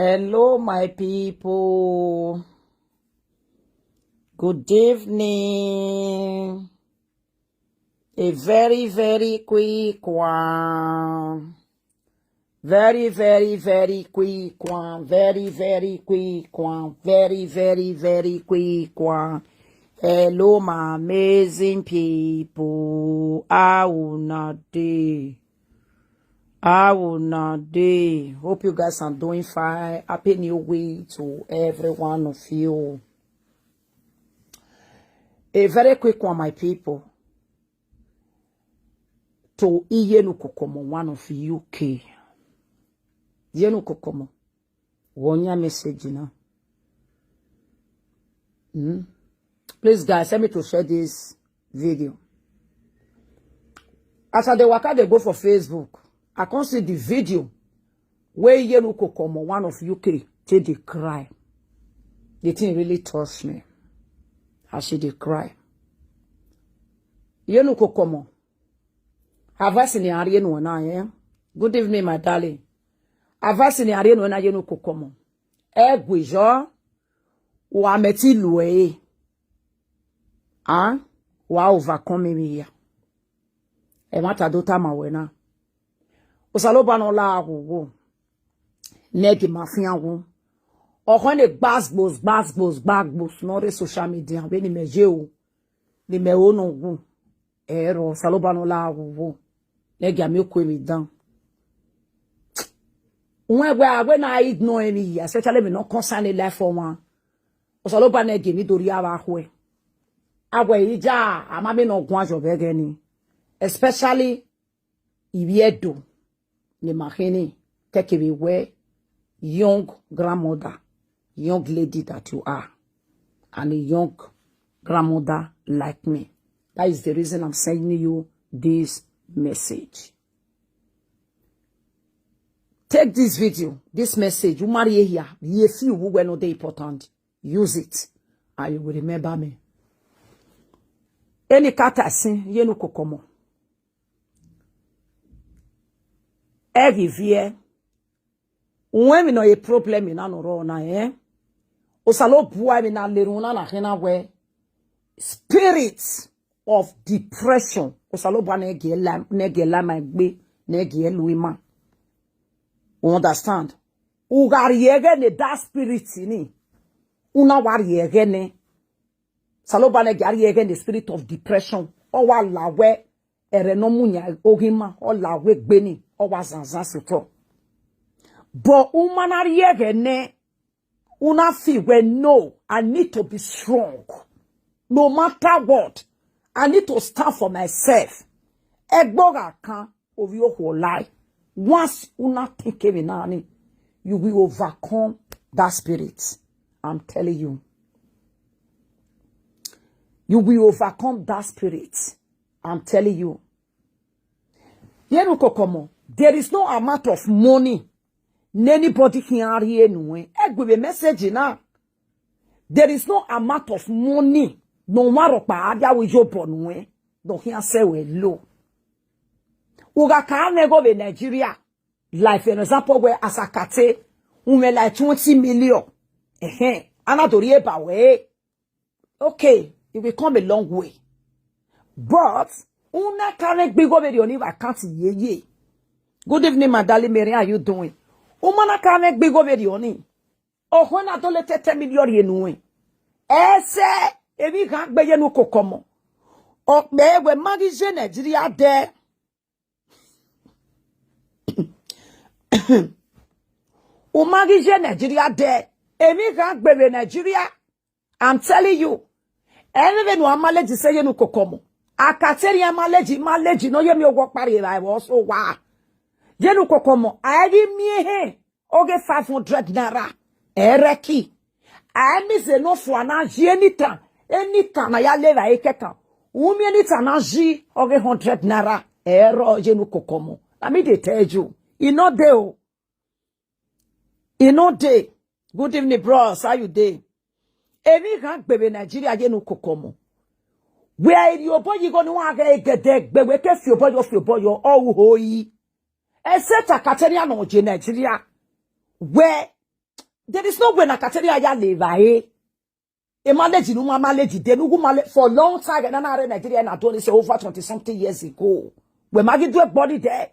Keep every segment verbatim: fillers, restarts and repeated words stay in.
Hello, my people. Good evening. A very, very quick one. Very, very, very quick one. Very, very quick one. Very, very, very quick one. Hello, my amazing people. How una dey? How una dey? Hope you guys are doing fine. Happy New Week to every one of you. A very quick one, my people. To Iyenukokomo, one of U K. Iyenukokomo, wẹ ọ yan message na. Hmm. Please, guys, help me to share this video. As I dey waka dey go for Facebook, I come see the video wey Iyenukokomo, one of U K, take dey cry. The thing really touch me as she dey cry. Iyenukokomo, advice ne a rhie nuẹn na, eh? Good evening, my darling. Advice ne a rhie nuẹn na, Iyenukokomo. Ẹ gui yọ, wa mẹ ti lu ẹre. Ah, wa overcome emwi hia. Ẹmwata do tama wẹ na. Osanobua ne ọ la ghuwo, ne gie ima fian wu. Ọkhọ ne gbasgbos, gbasgbos, gbasgbos ne ọ rre social media, vbene imẹ ye o, ne imẹ ho ne ọ wu. Ẹrọ Osanobua ne ọ la ghuwo, ne gie a miẹn oku emwi dan. Uwẹ wẹ a wẹ na ignore emwi hia, especially emwi ne ọ concern life ọmwa. Osanobua ne gie emwi do rhie avbe akhuẹ. A wẹ ija, a ma miẹn ne ọ guan yọ vbe ẹghẹ ni. Especially ivbi Ẹdo, ne ima khin ni, kẹkẹ vbe wẹ young grandmother, young lady that you are, and a young grandmother like me. That is the reason I'm sending you this message. Take this video, this message, u ma rhie hia, ye fi uwu wẹ no dey important. Use it, and you will remember me. Eni kata sin, Iyenukokomo. Ẹ ghi viẹ, uwẹ emwi ne ọ ye problem na ne ọ rrọọ na, eh? Osanobua emwi na le erhunmwu na na khin na wẹ spirit of depression. Osanobua ne gie la, ne gie la ima egbe, ne gie lu ima. You understand? U gha rhie ẹghẹ ne that spirit ni, u na wa rhie ẹghẹ nẹ. Osanobua ne gie a rhie ẹghẹ ne spirit of depression. Ọ wa la wẹ ẹrẹ ne ọ mu yan oghi ima, ọ la wẹ egbe ni, ọ wa zanzan sotọ. But u ma na rhie ẹghẹ nẹ, u na feel wẹ, no, I need to be strong. No matter what, I need to stand for myself. Ẹgbẹ ọ gha kan, ovbi okhuo lae. Once u na think emwi na ni, you will overcome that spirit. I'm telling you. You will overcome that spirit. I'm telling you. Iyenukokomo, there is no amount of money ne anybody khian rhie nuẹn. Ẹ gui vbe message na. There is no amount of money ne ọmwa rhọkpa a dia ru iyobọ nuẹn, ne ọ khian sẹ ruẹ lo. U gha ka mwẹ igho vbe Nigeria, like for example, wẹ Asakate, u mwẹ like twenty million. Ẹhẹn, a na do rhie ba wẹ, okay, it will come a long way. But u na ka mwẹ gbe igho vberriọ ni vbe account yeye. Good evening, my darling Mary, how you doing? U ma na ka mwẹ gbe igho vberriọ ni, ọkhọ na do le te ten million rhie nuẹn. Ẹsẹ, emwi ghan gbe Iyenukokomo. Ọ kpẹ wẹ ma ghi ye Nigeria dẹ. U ma ghi ye Nigeria dẹ, emwi ghan gbe vbe Nigeria. I'm telling you. Ẹmwẹ vbene a manage sẹ Iyenukokomo. A ka te rhie manage, manage ne ọ ye miẹn owa ọkpa rhie vbe ẹvbo so wa. Iyenukokomo, a i ghi miẹn ehẹn, ọghe five hundred naira, ẹrẹki. A i miẹn enough fua na yi enitan, enitan na ya le vbe ẹre kẹkan. U miẹn enitan na yi ọghe hundred naira, ẹrọ Iyenukokomo. Na me dey tell you. E no dey o. E no dey. Good evening, bros. How you dey? Emwi ghan gbe vbe Nigeria Iyenukokomo. Wẹ a rhie obọ yi igho ne uwa ghẹ gẹdẹ gbe, wẹ ke fi obọ yọ, fi obọ yọ, ọ ru ho yi. Except Akateria ne ọ je Nigeria. Wẹ There is no way na ka te ne a ya le evbare. E manage ne u ma manage de ne u gu manage for long time. Ẹghẹ ne a na rre Nigeria na do ni say over twenty something years ago. Wẹ ma ghi do ẹgbọ ni dẹ.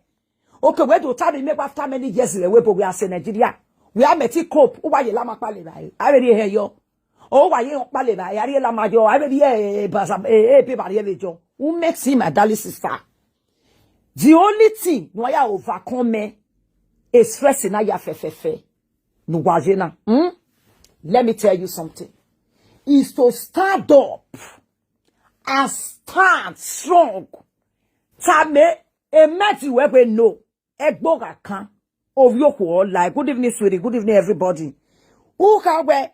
Okay, wẹ do ta rhie imẹ after many years rẹ wẹ bo wẹ a sẹ Nigeria. Wẹ a mẹ ti cope, u wa ye lama kpale evbare. A vbe rhie ehẹn yọ. Ọ wa ye kpale evbare, a rhie lama yọ, a vbe rhie, eh, baza, eh, eh, ebe evbare vbe yọ. U make see, my darling sister. The only thing ne wa ya overcome, eh, stress na ya fẹfẹfẹ. Ne uwa ye na. Hmm? Let me tell you something. Is to stand up and stand strong. Tame, emẹti wẹ wẹ no. Ẹgbogha kan. Ovbi okhuo ọlae. Good evening, sweetie. Good evening, everybody. U kha wẹ,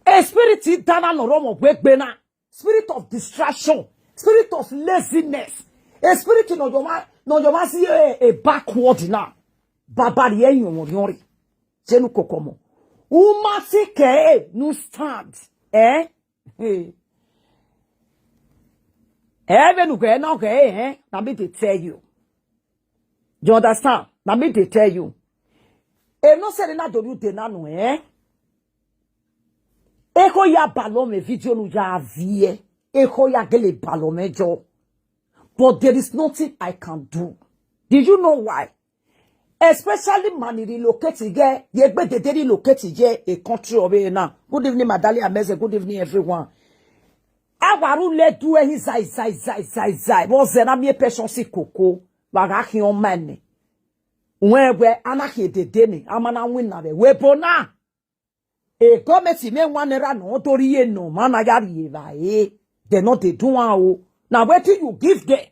a spirit dana nọ rọ mwẹ egbe na. Spirit of distraction, spirit of laziness, a spirit ne ọ yọ mwa, ne ọ yọ mwa si a, a backward na. Baba rhie ẹyọnmwẹ orhiọn rre. Zenu koko ọmọ. U ma si kẹ ẹre ne u stand. Eh? Hey. Ẹ vbene u ghẹ na ghẹ ẹre, eh? Na me dey tell you. You understand? Na me dey tell you. Emwi ne ọ sẹrriọ na do rhie ude na nuẹn, eh? Ekho ya balọ mwẹ video ne u ya viẹ. Ekho ya gele balọ mwẹ jọ. But there is nothing I can do. Do you know why? Especially ma ni relocate ighẹ, ye egbe dede relocate ye a country ọvbehe na. Good evening, my darling Amazing. Good evening, everyone. A wa ru le du ẹhi zai, zai, zai, zai, zai. Vbe ọ zẹ na miẹn Patience koko, wa gha khian ọma nẹ. Wẹ wẹ, a na khian dede nẹ, a ma na winna vbe ẹvbo ebo na. E gọọmẹnti mwẹ wan naira ne ọ do rhie ne ọmwa na ya rhie evbare, they no dey do am o. Na wetin you give them,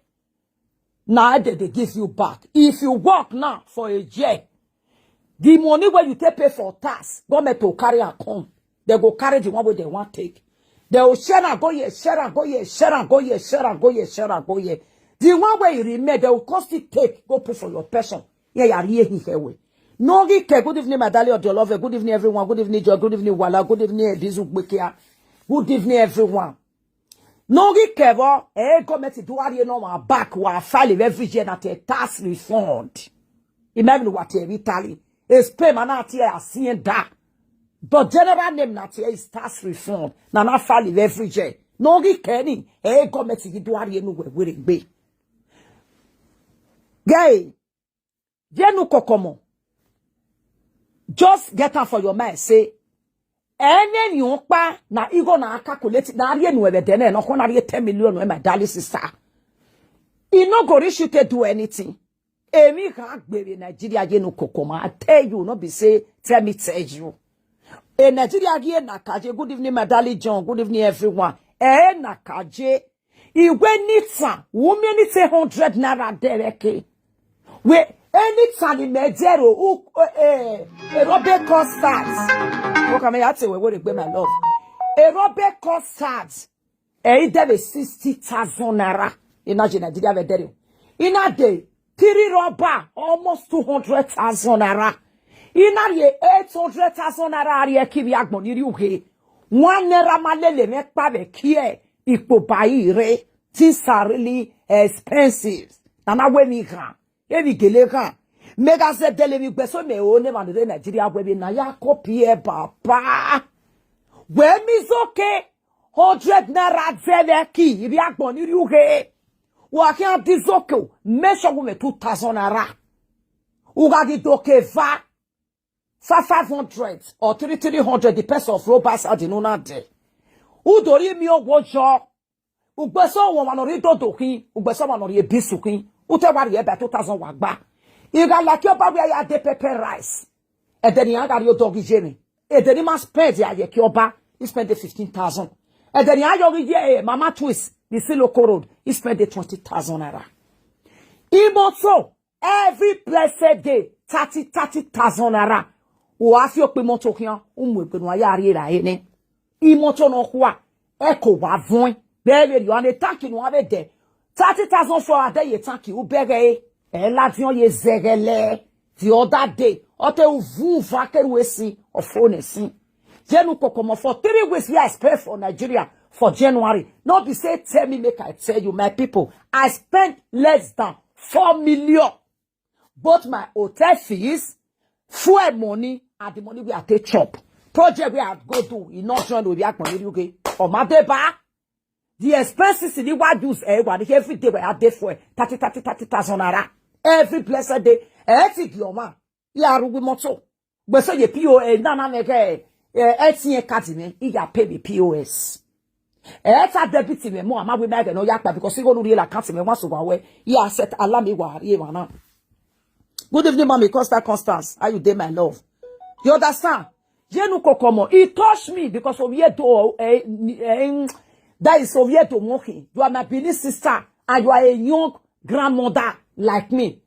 na dem dey give you back. If you work now for a year, the money wey you take pay for tax, government go carry am come. They go carry the one wey they wan take. They go share am go here, share am go here, share am go here, share am go here, share am go here. The one wey e remain, they go come still take, go put for your pension. Yeah, yeah, yeah, yeah, yeah. No, okay, good evening, my darling Odilove. Good evening, everyone. Good evening, Joy. Good evening, Wala. Good evening, Edizu Gbekia. Good evening, everyone. No, okay, vbọ, eh, government do worry no one back, wa file every year that a tax refund. Imagine what a Italy. Spain, man, na tie Hacienda. But general name na tie is tax refund. Na na file every year. No, okay, ni, eh, government do worry no we, we, we. Gay. Zenu koko ọmọ. Just get am for your mind, say, ẹnẹ ni ọkpa na igho na calculate, na rhie enu ẹvbo ẹdẹ nẹ, nọ khọ na rhie ten million, my darling sister. E no go reach you to do anything. Emwi gha gbe vbe Nigeria, zenu koko ọmọ. I tell you, no be say, tell me tell you. E Nigeria ghi e na kaje. Good evening, my darling John. Good evening, everyone. E na kaje. Iwe ni tan, u miẹn ni te hundred naira dẹrẹ ke. Wẹ, eni tan ni mẹ dẹrẹ o, u, eh, eh, erọbe custard. Wo ka mẹ ya te wẹ were gbe, my love. Erọbe custard. Ẹ i dẹ vbe sixty thousand naira. I na je Nigeria vbe dẹrẹ o. I na de three rubber, almost two hundred thousand naira. I na rhie eight hundred thousand naira rhie kivbi agbọn ni rrie ughe. One naira ma lele mwẹ kpa vbe kie ikpoba i rre. Things are really expensive. Na na wẹ emwi ghan, emwi gele ghan. Mẹ gha zẹdẹ le emwi gbe eso mẹ ho ne emwa ni rre Nigeria wẹ vbe na ya copy ẹ, baba. Wẹ mi zoke hundred naira zẹ vbe ki ivbi agbọn ni rrie ughe. Wa khian di zoke o, make sure wẹ two thousand naira. U gha ghi do ke eva, five, five hundred or three, three hundred, depends of robust adi ne u na dẹ. U do rhie miẹn owo yọ. Ugbeso ọmwa nọ rhie idodo khin, ugbeso ọmwa nọ rhie beans khin, u te wa rhie ba two thousand wa gba. I gha la Eke Ọba wẹ a ya de pepper rice. Ẹdẹ ne iran gha rrie odọ ghi ye mwẹ. Ẹdẹ ne ima spend ya ye Eke Ọba, I spend fifteen thousand. Ẹdẹ ne iran yo ghi ye, eh, Mama Twins, the Siloko Road, I spend twenty thousand naira. Imoto, every blessed day, thirty, thirty thousand naira. Wa fi okpia imoto khian, u mu egbe ne uwa ya rrie ra he nẹ. Imoto nọkhua, ẹ ko wa vuẹn. Vbe vberriọ, and tanki ne uwa vbe dẹ, thirty thousand for a dẹ ye tanki, u bẹghe ẹre, ẹ ladian ye zẹghẹlẹ. The other day, ọ te u vun uva kere usin, ọ fo nẹ sin. Zenu koko ọmọ, for three weeks we are expelled for Nigeria for January. No be say tell me make I tell you, my people, I spend less than four million. Both my hotel fees, fuel money, And the money we are take chop. Project we are go do, e no join ovbi agbọn ni rhie ughe. Ọ ma deba. The expenses ni wa use, eh, wa ni every day we are dey for thirty, thirty, thirty thousand naira. Every blessed day. Eh, ti gi ọmwa. Ya ru wi motor. Gbe so ye P O S, na na me ke, eh, A T M card me, I ya pay me P O S. Eh, ta debit me mo, ama we me no ya kpa, because I go no real account me, once over where, ya set alarm, I wa, ye man na. Good evening, mommy. Constant, Constance. How you dey, my love? You understand? Ye nu koko mọ. He touched me because of ye do, eh, eh, that is of ye do monkey. You are my Benin sister and you are a young grandmother like me.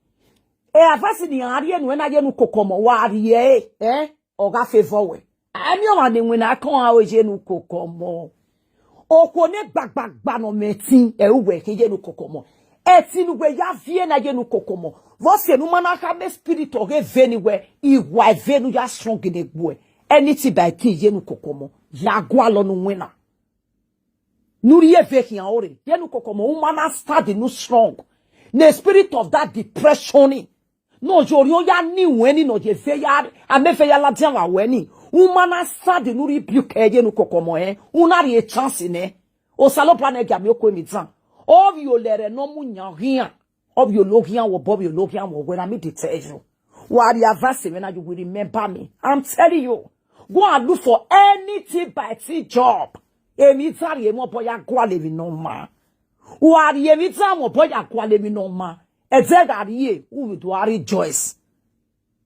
Eh, advice ni a rhie nu, ena ye nu koko mọ, wa rhie, eh? Ọ gha favor wẹ. Emi ọmwa ne winna kọn a o ye nu koko mọ. Okhuo ne gbagbagba nọ mẹ ẹtin, ẹ, uwẹ khin ye nu koko mọ. Ẹtin ne uwẹ ya viẹ na ye nu koko mọ. Vbọ sẹ ne u ma na khama spirit ọghe eve ni wẹ, iwa eve ne u ya strong ne egbuẹ. Anything by thing ye nu koko mọ. Ya gualọ ne u winna. Ne u rhie eve khian ore. Ye nu koko mọ, u ma na stand ne u strong. Ne spirit of that depression ni. Ne ọ ye orhiọn ya ni wẹ ni, ne ọ ye eve ya, amẹ eve ya ladian vbe wẹ ni. U ma na stand ne u rebuke ẹre ye nu koko mọ, eh. U na rhie chance nẹ. Osanobua nẹ gia miẹn okhuo emwi dan. Ọ vbe olẹrẹ ne ọ mu yan khian. Ọ vbe ologhian wẹ obọ, ọ vbe ologhian wẹ owẹ, na me dey tell you. Wa rhie advice mwẹ na, you will remember me. I'm telling you. Go and look for anything by thing job. Emwi dan rhie mwẹ obọ ya gualọ emwi ne ọ ma. Wa rhie emwi dan mwẹ obọ ya gualọ emwi ne ọ ma. Ẹdẹ gha rhie, u vbe do a rejoice.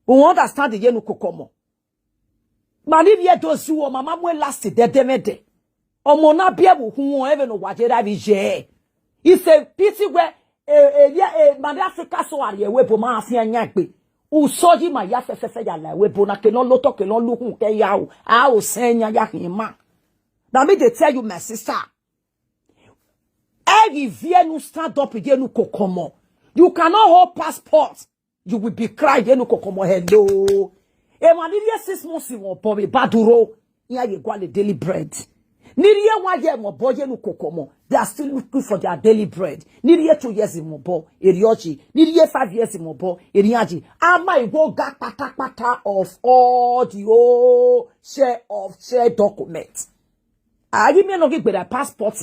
U understand ye nu koko mọ. Ma ni rhie do zu, ọ ma ma mu last dẹdẹmwẹdẹ. Ọmọ na biẹ vbe ukhunmwu, ẹvbo ne ọ wa ye ra vbe iye. It's a pity wẹ, e, e, ye, e, ma ni Africa so a rhie ẹvbo ebo ma fian yan egbe. Usọ yi ma ya fẹfẹfẹ ya la ẹvbo ebo na, ke ne ọ lotọ, ke ne ọ lu ukhunmwu kẹ ya ro, a ro sẹ yan ya khian ma. Na me dey tell you, my sister. Ẹ ghi viẹ ne u stand up ye nu koko mọ. You cannot hold passport. You will be crying ye nu koko mọ, hello. Emwa ni rhie six months mwẹ obọ vbe ba duro, iran ye gualọ daily bread. Ni rhie one year mwẹ obọ ye nu koko mọ, they are still looking for their daily bread. Ni rhie two years mwẹ obọ, erriọ yi. Ni rhie five years mwẹ obọ, erriọ yi. Ama igho ga patapata of all the whole share of share document. A ghi miẹn ne ọ ghi gberra passport.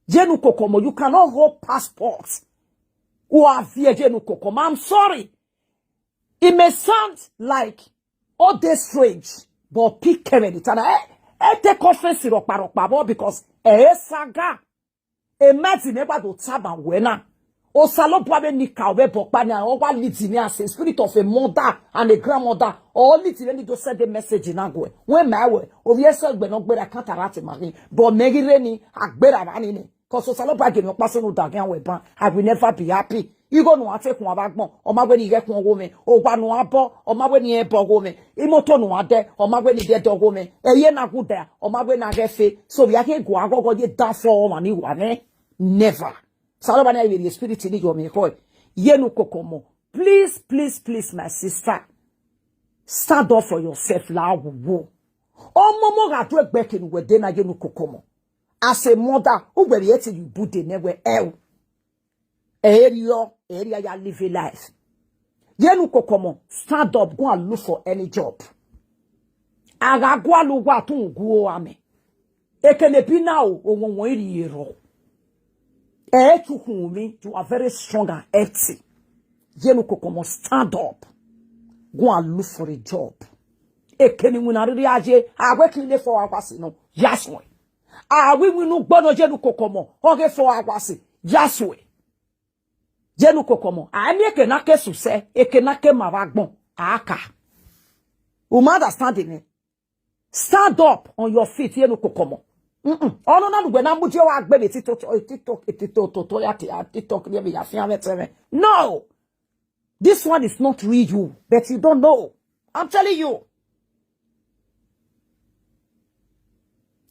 Ye nu koko mọ, you cannot hold passport. U a viẹ ye nu koko mọ. I'm sorry. It may sound like all this strange, but pick care the time. Eh, eh, take offense rọkpa rọkpa, but because, eh, saga, imagine, eh, wa do tama wẹ na. Osanobua vbe ni ka ovbe bọkpa na, ọ wa lead me as a spirit of a mother and a grandmother, or lead me ni do send a message na guẹ. Wẹ ma wẹ, ovbi ẹsẹ ẹgbẹ ne ọ gberra counteract ma ghi, but mẹ ghi rre ni, a gberra vba ni nẹ. Cause Osanobua gie mwẹ ọkpa sunu da ghian wẹ ban, I will never be happy. Igho ne uan te khuan vbe agbọn, ọ ma wẹ ne I ghẹ khuan ọghe mwẹ. Owa ne uan bọ, ọ ma wẹ ne I bọ ọghe mwẹ. Imoto ne uan dẹ, ọ ma wẹ ne I dẹdẹ ọghe mwẹ. Ẹre na gu da, ọ ma wẹ ne a ghẹ fe. So vbe a khian gu aghọghọ ye downfall ọmwa ni wa nẹ? Never. Osanobua na vbe rhie spirit ni yọ mwẹ ekhọe. Ye nu koko mọ. Please, please, please, my sister. Stand up for yourself, la wuwo. Ọmọ ọmọ gha du egbe ke ne uwẹ de na ye nu koko mọ. As a mother, uwẹ vbe te you bude nẹ wẹ ẹo. Erriọ, erriọ ya live a life. Ye nu koko mọ, stand up, go and look for any job. A gha gualọ uwa tun gu amẹ. Ekene bi na o, owọnwọn i rhie rrọọ. Ẹ i tukhunmwu mwẹ, you are very strong and healthy. Ye nu koko mọ, stand up. Go and look for a job. Ekene iwinna rhirhi a ye, a wẹ ke ile four hours nọ, ya suẹn. A wẹ iwinna ugbo nọ ye nu koko mọ, ọ ghe four hours, ya suẹn. Ye nu koko mọ, a miẹn eke na ke susẹ, eke na ke ma vbe agbọn, a ka. U ma understand nẹ? Stand up on your feet, ye nu koko mọ. Mm-mm. Ọnọna ne uwẹ na mudia wa gbe vbe TikTok, TikTok, TikTok, TikTok, ya ti, TikTok, ye vbe ya fian vbe ẹtẹmwẹ. No! This one is not real you, but you don't know. I'm telling you.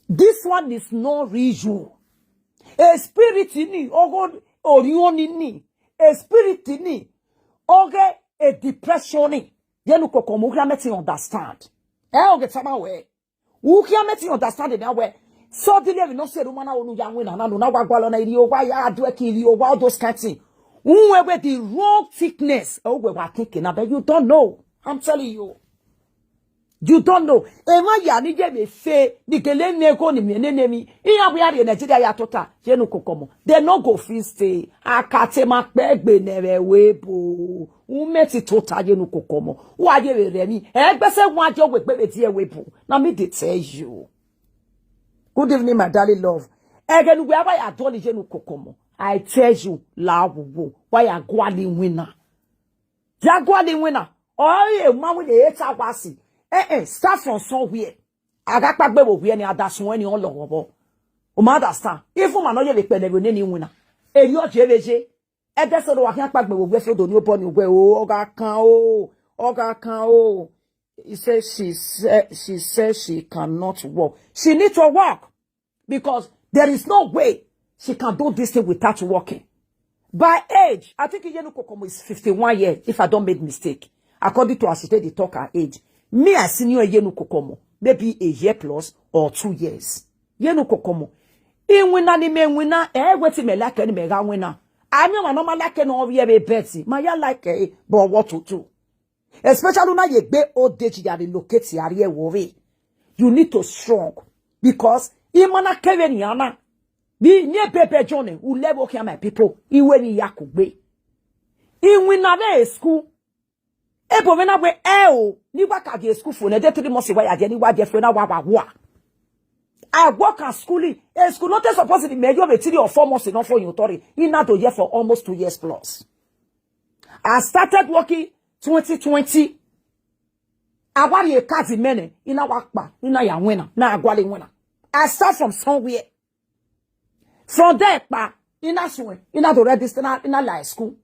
This one is not real you. A spirit ni, ogho, orhiọn ni ni. A spirit ni, oghe, a depression ni. Ye nu koko mọ, u khian mẹ te understand. Ẹ, oghe tama wẹ. U khian mẹ te understand nẹ wẹ. Suddenly, emwi ne ọ sẹ erha ọmwa na, unu ya winna na, ne u na wa gualọ na, I rhie owa, ya do ẹki, I rhie owa, all those kind thing. U wẹ wẹ the wrong thickness. Ẹ, u wẹ wa think na, but you don't know. I'm telling you. You don't know. Emwa ya ni ye vbe fe, ni gele ne go ni miẹn nene emwi. Iran vbe a rrie Nigeria ya tota, ye ne ukoko ọmọ. They no go fit stay. A ka te ma kpẹ egbe nẹ vbe ẹvbo ebo. U mẹ ti tota ye ne ukoko ọmọ. Wa ye vbe rẹ emwi. Ẹgbẹsẹ wan jọ wegbe vbe die ẹvbo ebo. Na me dey tell you. Good evening, my darling love. Ẹghẹ ne uwẹ a wa ya dọlọ ye ne ukoko ọmọ. I tell you, la wo wo. Wa ya gualọ iwinna. Ya gualọ iwinna, ọ re ma wẹ ne e ta wa si. Eh, eh, start from somewhere. A gha kpaegbe vbe ovbi ẹre ni, a da suẹn ni ọ lọghọ vbọ. U ma understand? Even ma ne ọ ye vbe kpẹlẹ vbe nene iwinna, erriọ je vbe ye. Ẹdẹ sẹ ne wa khian kpaegbe vbe ovbi ẹre, so do ni obọ ni wẹ, o, ọ gha kan o, ọ gha kan o. He said she said, she said she cannot work. She need to work. Because there is no way she can do this thing without working. By age, I think Iyenukokomo is fifty-one years, if I don't make mistake, according to as she take dey talk her age. Me, I senior Iyenukokomo, maybe a year plus or two years. Iyenukokomo. Iwinna ni mẹ winna, eh, wetin mẹ like ni mẹ gha winna. I mean, my normal like no be a bet. My ya like, eh, but what to do? Especially una ye gbe old age ya relocate ya rrie ẹvbo vbe. You need to strong because ima na kevbe nian na. Bi ni ebebe John u level khian, my people, iwe ni ya kugbe. Iwinna vbe school. Ebo mwẹ na wẹ ẹ o, ni wa ka gie school fo nẹ, de three months wa ya die, ni wa die fo na wa wa wa. I work at school, a school not supposed to be mẹ yo vbe three or four months enough for you, tori. I na do here for almost two years plus. I started working twenty twenty. A wa rrie card mẹ nẹ, I na wa kpa, I na ya winna, na gualọ iwinna. I start from somewhere. From there, kpa, I na suẹn, I na do register, I na, I na la school.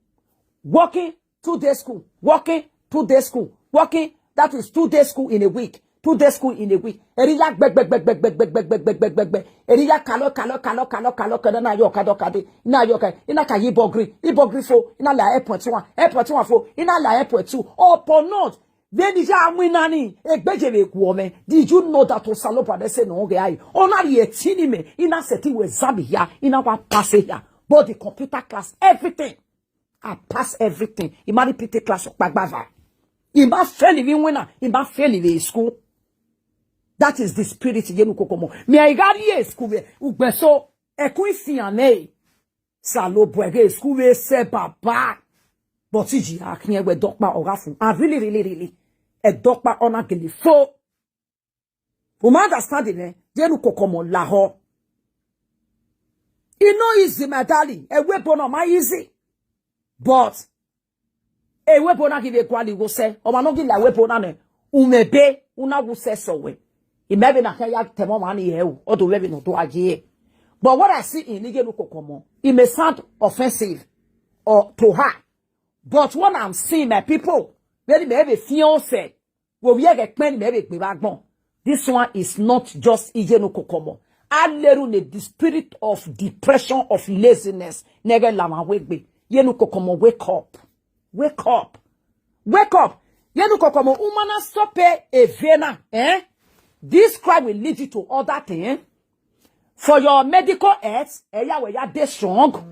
Working two day school, working two day school, working, that is two day school in a week. Two day school in a week. Eri ya gbẹgbẹgbẹgbẹgbẹgbẹgbẹgbẹgbẹgbẹ. Eri ya kalọ, kalọ, kalọ, kalọ, kalọ, kalọ, na yọ ọka dọka de, na yọ ọka, I na ka ye ibọgri, ibọgri fo, I na la eight point one, eight point one fo, I na la eight point two. Upon not, vbene I ya winna ni, egbe ye vbe guọ mwẹ. Did you know that Osanobua nẹ sẹ ne ọ ghe a re? Ọ na rhie ẹtin ni mẹ, I na sẹtin wẹ exam hia, I na wa pass hia. Both the computer class, everything. I pass everything. I ma repeat class ọkpa gbava. I ma fail vbe iwinna, I ma fail vbe school. That is the spirit Iyenukokomo. Mẹ i gha rrie school vbe ugbẹn so, ẹkun ifian nẹ. Osanobua ghe school vbe sẹ baba. But iji a khian wẹ ẹdọkpa ọ gha fo. And really, really, really, ẹdọkpa ọ na gele fo. U ma understand nẹ, Iyenukokomo lahọ. E no easy, my darling. Ẹvbo ebo na ma easy. But ẹvbo ebo na ghi vbe gualọ igho sẹ, ọmwa ne ọ ghi la ẹvbo ebo na nẹ, u mwẹ ebe, u na wu sẹ sẹ wẹ. I mẹ vbene a khian ya tama ọmwa ni hẹ o, ọ do vbe vbene ọ do a ye. But what I see in Iyenukokomo, it may sound offensive or to her. But what I'm seeing, my people, vbene mẹ vbe fian sẹ, vbe ovbi ẹghẹ ẹkpẹn ni mẹ vbe gbe vbe agbọn. This one is not just Iyenukokomo. A leru ne the spirit of depression, of laziness, ne ghẹ la mwẹ wegbe. Iyenukokomo, wake up. Wake up. Wake up. Iyenukokomo, u ma na stop eve na, eh? This crime will lead you to other thing. For your medical health, ẹ ya wẹ ya dey strong,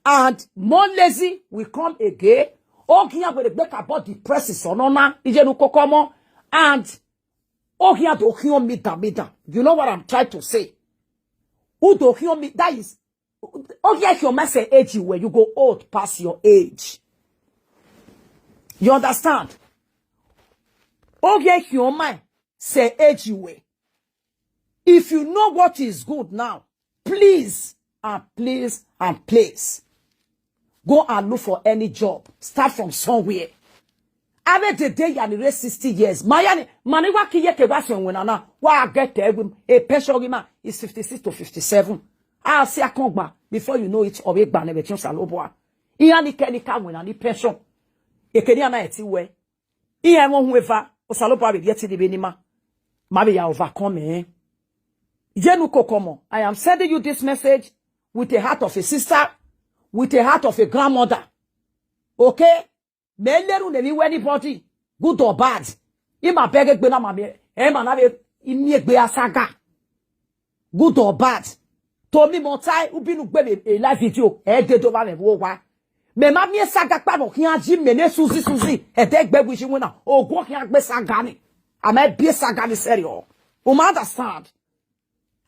and more lazy will come again. Ọ khian wẹ egbe ka bọ depression nọ na, Iyenukokomo, and ọ khian do khian mida mida. You know what I'm trying to say? U do khian mi, that is, ọ khian khian ma sẹ age wẹ, you go old pass your age. You understand? Ọ khian khian ma sẹ age wẹ. If you know what is good now, please and please and please, go and look for any job. Start from somewhere. Avbe dede ya ni rre sixty years. Ma ya ni, ma ni wa ki ye ke wa suẹn winna na, wa get a, a pension ghi ma is fifty-six to fifty-seven. A si akongba, before you know it, ọ vbe gba nẹ vbe ẹtin Osanobua. Iran ni kẹ ni ka winna ni pension. Ekene iran na ẹtin wẹ. Iran ẹmwẹ uhunmwu eva, Osanobua vbe rhie ẹtin ni vbe ne ima. Ma vbe ya overcome ẹre. Iyenukokomo, I am sending you this message with a heart of a sister, with a heart of a grandmother. Okay? Mẹ leru ne emwi wẹ anybody, good or bad. Ima bẹghe egbe na ma miẹn, ẹ ma na vbe imiegbe a saga. Good or bad. To mi mọ tae, u binu gbe vbe e live video, ẹ dede ovba mwẹ vbe owa. Mẹ ma miẹn saga kpa ne ọ khian ji mẹ ne suzi suzi, ẹdẹ gbe wizi winna, oguọ khian gbe saga ni. A ma biẹ saga vbe sẹrriọ. U ma understand?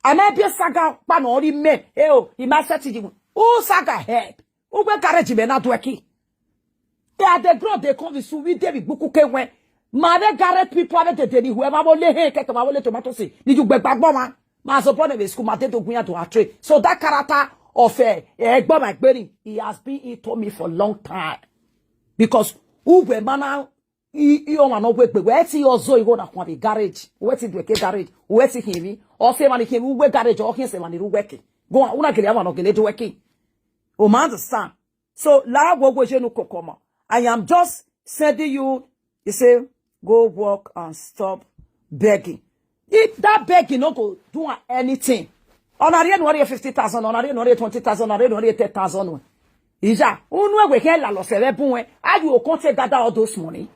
A ma biẹ saga kpa nọ rre imẹ. Eo, I ma settle yi. U saga help. Uwẹ garage mẹ na do ẹki. They are the ground they come with su, we dey with gbuku ke wẹ. Ma vbe garage people, a vbe dede ni whoever wo le he ke toma wo le tomatoes ni ju gbẹgba gbọ ma. Ma zobọ nẹ vbe school, ma dede gun ya do a trade. So that character of, eh, eh, ẹgbọn ma gberi, he has been into me for long time. Because uwẹ ma na I, I ọmwa ne ọ wegbe, wẹ ti ọzọ igho na khuan vbe garage, wẹ ti do ẹki garage, wẹ ti khian emwi, ọ sẹ emwa ni khian emwi uwu garage, ọ khian sẹ emwa ni rre uwu ẹki. Go on, una gele emwa ne ọ gele do ẹki. U ma understand? So, la wo wo ye nu koko ma. I am just sending you, he say, go work and stop begging. If that begging no go do am anything, ọna rhie ne ọ rhie fifty thousand, ọna rhie ne ọ rhie twenty thousand, ọna rhie ne ọ rhie ten thousand. Iya, unu ẹwe khian lalọ sẹ vbe bun wẹ. How you go come take gather all those money?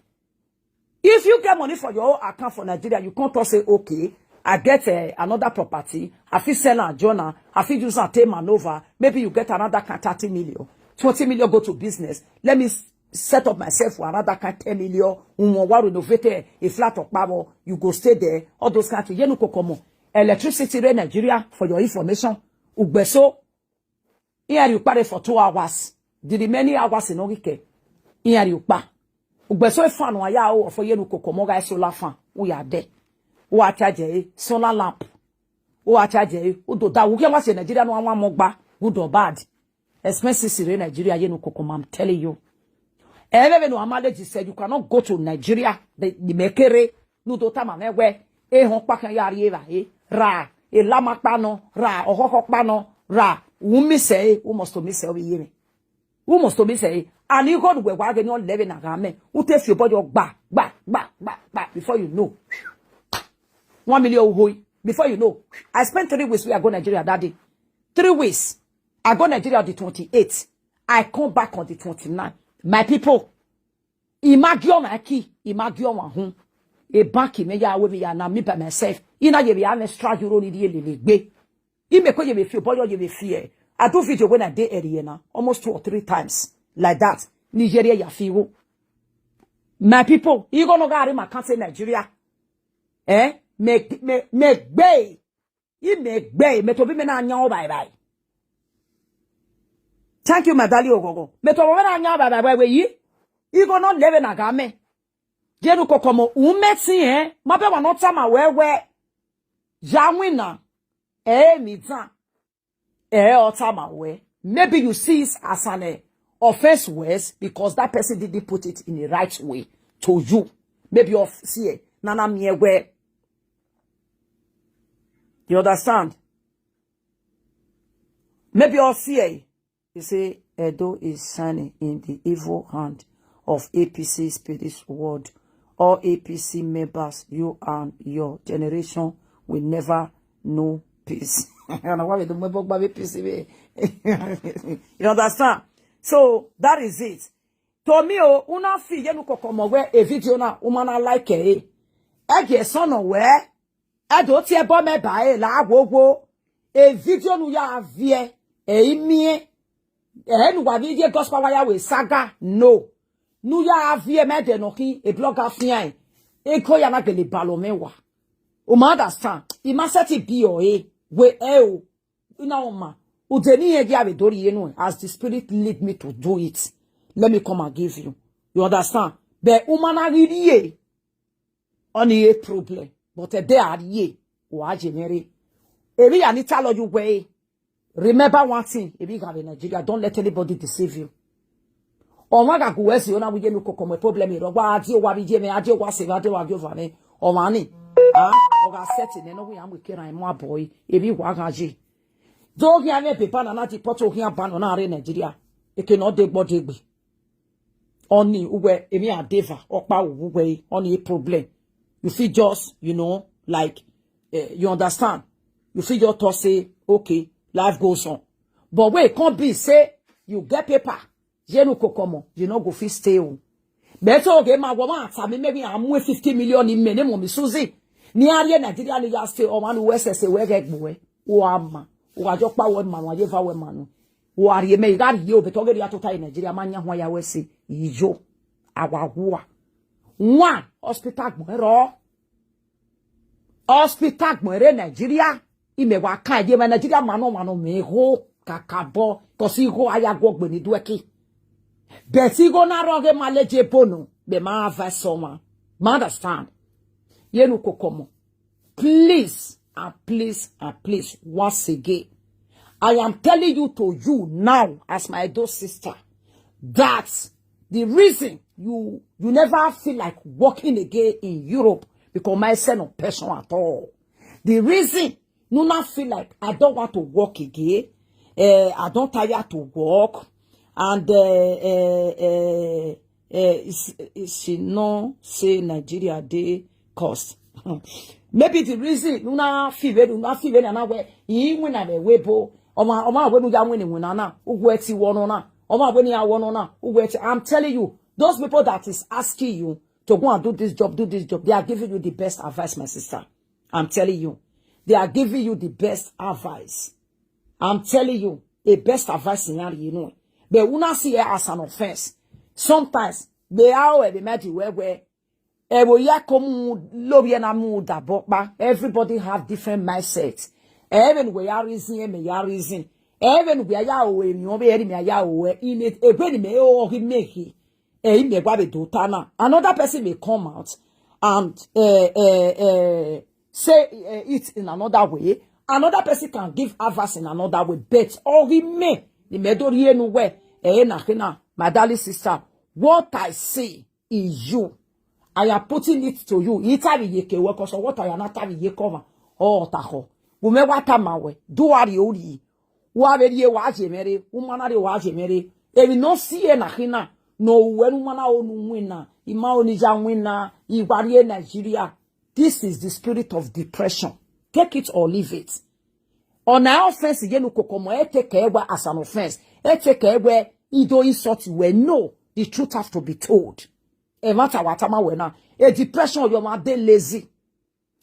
If you get money for your own account for Nigeria, you can't talk say, okay, I get, eh, another property, I fit sell am, join am, I fit use am take maneuver, maybe you get another kind thirty million, twenty million go to business, let me s-, set up myself for another kind ten million, unwon wa renovate a flat or power, you go stay there, all those kind of things. Ye nu koko ma. Electricity rate Nigeria, for your information, ugbeso, iran rhie ukpa rre for two hours. The remaining hours ne ọ ghi kẹ, iran rhie ukpa. Ugbeso fan ne a ya ro, ọfọ ye ne u koko ọmọ gha solar fan, u ya dẹ. U wa charge ẹre, solar lamp. U wa charge ẹre, u do da, u khian wa si Nigeria ne a wan mọ gba, good or bad. Expenses rre Nigeria ye ne u koko ọmọ, I'm telling you. Ẹmwẹ vbene a manage sẹ, you cannot go to Nigeria, the, the mekere, ne u do tama mwẹ wẹ, ehọn ọkpa khian ya rri evbare, ra, elamakpa nọ, ra, ọhọkhọ ọkpa nọ, ra, u miss ẹre, u must to miss ẹre, ọ vbe ye mwẹ. U must to miss ẹre. And igho ne uwẹ wa ghe ne ọ lẹ vbene a gha mẹ, u te fi obọ yọ gba, gba, gba, gba, gba, before you know. One million u hoi. Before you know, I spent three weeks where I go Nigeria that day. Three weeks. I go Nigeria on the twenty-eighth. I come back on the twenty-ninth. My people, I ma gie ọmwa ẹki, I ma gie ọmwa uhunmwu. A bank mẹ ya wẹ vbe ya na me by myself. I na ye vbe ya mwẹ extra euro ni rhie lele egbe. I mẹ ko ye vbe fi obọ yọ ye vbe fi ẹre. I do video when I dey area na, almost two or three times like that. Ni ye rhie ya fi igho. My people, igho nọ gha rre ma country Nigeria. Eh? Me, me, me gbe. I mẹ gbe, mẹ tobọ mẹ na yan ọvbavhae. Thank you, my darling oghọghọ. Mẹ tobọ mẹ na yan ọvbavhae wẹ yi. Igho nọ lẹ vbene a gha mẹ. Ye ne u koko ọmọ, u mẹ tin ẹn, ma bẹ wa ne ọ tama wẹ wẹ, ya winna, ẹ i re emwi dan, ẹ i re ọ tama wẹ. Maybe you see it as an, eh, offense words because that person didn't put it in the right way to you. Maybe ọ see ẹ na na miẹn wẹ. You understand? Maybe ọ see ẹ, he say, Edo is shining in the evil hand of A P C spirit world. All A P C members, you and your generation will never know peace. Ọna wa vbe do mu ẹbọ gba vbe A P C vbe. You understand? So, that is it. To me o, u na fi ye ne u koko ọmọ wẹ e video na, u ma na like ẹre. Ẹgie sọnnọ wẹ, ẹ do tie ẹbọ mẹ ba ẹre la wo wo. E video ne u ya viẹ, ẹ i miẹn. Ẹ ne uwa vbe ye gospel wa ya wẹ saga, no. Ne u ya viẹ mẹ dẹ nọ khin, e blogger fian ẹre. Eko ya na gele balọ mwẹ wa. U ma understand? I ma sẹtin bi ọre, wẹ ẹ o. I na ọ ma, ude ne irẹn gia vbe do rhie nuẹn, as the spirit lead me to do it, let me come and give you. You understand? But u ma na ghi rhie, ọni e problem. But ẹdẹ a rhie, wa je mwẹ rre. Emwi ya ni talọ ye uwẹ re. Remember one thing, emwi gha vbe Nigeria, don't let anybody deceive you. Ọmwa gha gu wẹ si, ọ na wẹ iye ne u koko ọmọ problem rre, ọ wa die owa vbe iye mwẹ, a die owa sẹ mwẹ, a die owa gie ova mwẹ, ọmwa ni, ah, ọ gha sẹtin nẹ, ne ọ wẹ iran mu eke rran mu abọ ẹre, emwi wa gha ye. Do khian mwẹ ebe ba na na deport oghian ba nọ na rre Nigeria, eke ne ọ de gbọ de gbe. Ọni uwẹ emwi a deva, ọkpa wu uwẹ, ọni problem. You fit just, you know, like, eh, you understand? You fit just talk say, okay, life goes on. But when it come be say you get paper, ye ne u koko ọmọ, you no go fit stay o. But so, okay, ma wọ ma tama mwẹ, maybe a mu fifty million in my name, Mummy Suzy. Ne a rrie Nigeria, ne ya stay, ọmwa ne u wẹ sẹsẹ wẹ ghẹ gbe uwẹ. U a ma, u gha jọ kpa wẹ ma nu, a ye eva wẹ ma nu. U a rhie mẹ, I gha rhie o, but ọ ghe rhie tota ye Nigeria, ma yan huan ya wẹ sẹ, iyo, a wa wua. One hospital agbọn ẹre rrọọ. Hospital agbọn rre Nigeria, imẹ wa kan ye mwẹ Nigeria, ma nọ, ma nọ mẹ igho kakabọ, cause igho a ya gu gbe ni duẹki. But igho na rrọọ ghe ma leje ebo nọ, mẹ ma advice ọmwa. Ma understand? Ye ne u koko ọmọ. Please and please and please, once again, I am telling you to you now, as my Edo sister, that the reason you you never feel like working again in Europe because my son no passion at all. The reason you not feel like I don't want to work again, uh, I don't tire to work, and uh, uh, uh, uh, it's, it's, she no say Nigeria dey cost. Maybe the reason you not feel very, you not feel very, and where he win and we bo, or my, or my when you are winning, when I now, who wet you one on now, or my when you are one on now, who wet. I'm telling you, those people that is asking you to go and do this job, do this job, they are giving you the best advice, my sister. I'm telling you, they are giving you the best advice. I'm telling you, the best advice in you know. But una see it as an offense. Sometimes they are already mad where where. Ẹvbo ya ko mu lo vbiẹ na mu da bọ kpa. Everybody have different mindset. Even we ya reason, eme ya reason. Even we ya o emi o be eri me ya o e. Ime egbe ni me o ghi me ghi. Eh, ime gua be do ta na. Another person may come out and uh, uh, uh, say uh, it in another way. Another person can give advice in another way. But oghi me, ni me do rie nu we, eh, na khina, my darling sister, what I see in you, I am putting it to you. Ita bi ye ke we, cause what I am not bi ye cover. Oh, taho. Wo me wa ta ma we. Do what you ri. Wa vbe rhie wa ye mwẹ rre, u ma na rhie wa ye mwẹ rre. Emwi ne ọ si ẹre na khin na, ne ọ ru ẹre ne u ma na ro ne u winna, I ma ro ne I ya winna, I wa rrie Nigeria. This is the spirit of depression. Take it or leave it. Ọna offense ye ne u koko ọmọ, e take ẹre wẹ as an offense. E take ẹre wẹ I do insult you. No, the truth have to be told. Ẹmwata wa tama wẹ na, a depression ye ọmwa de lazy.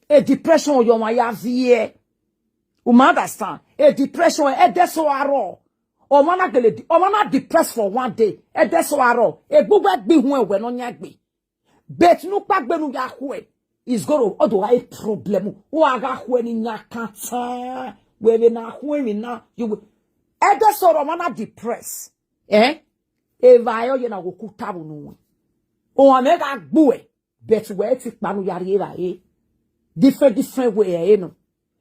A depression ye ọmwa ya viẹ. U ma understand? A depression, ẹdẹ so arọ. Ọmwa na gele, ọmwa na depressed for one day. Ẹdẹ so arọ. Egbugbe gbe ihuẹn wẹ ne ọ yan egbe. But ne u kpa gbe ne u ya khuẹ, is gonna, ọ do gha re problem. U a gha khuẹ ne iyan kan tan. Wẹ vbe na khuẹ emwi na, you will. Ẹdẹ so arọ ọmwa na depressed. Eh? Evbare ọ ye na wo ku ta vbe unu wẹ. Ohanmwẹ gha gbuẹ. But wẹ ti kpa ne u ya rrie evbare. Different, different way ẹre nọ.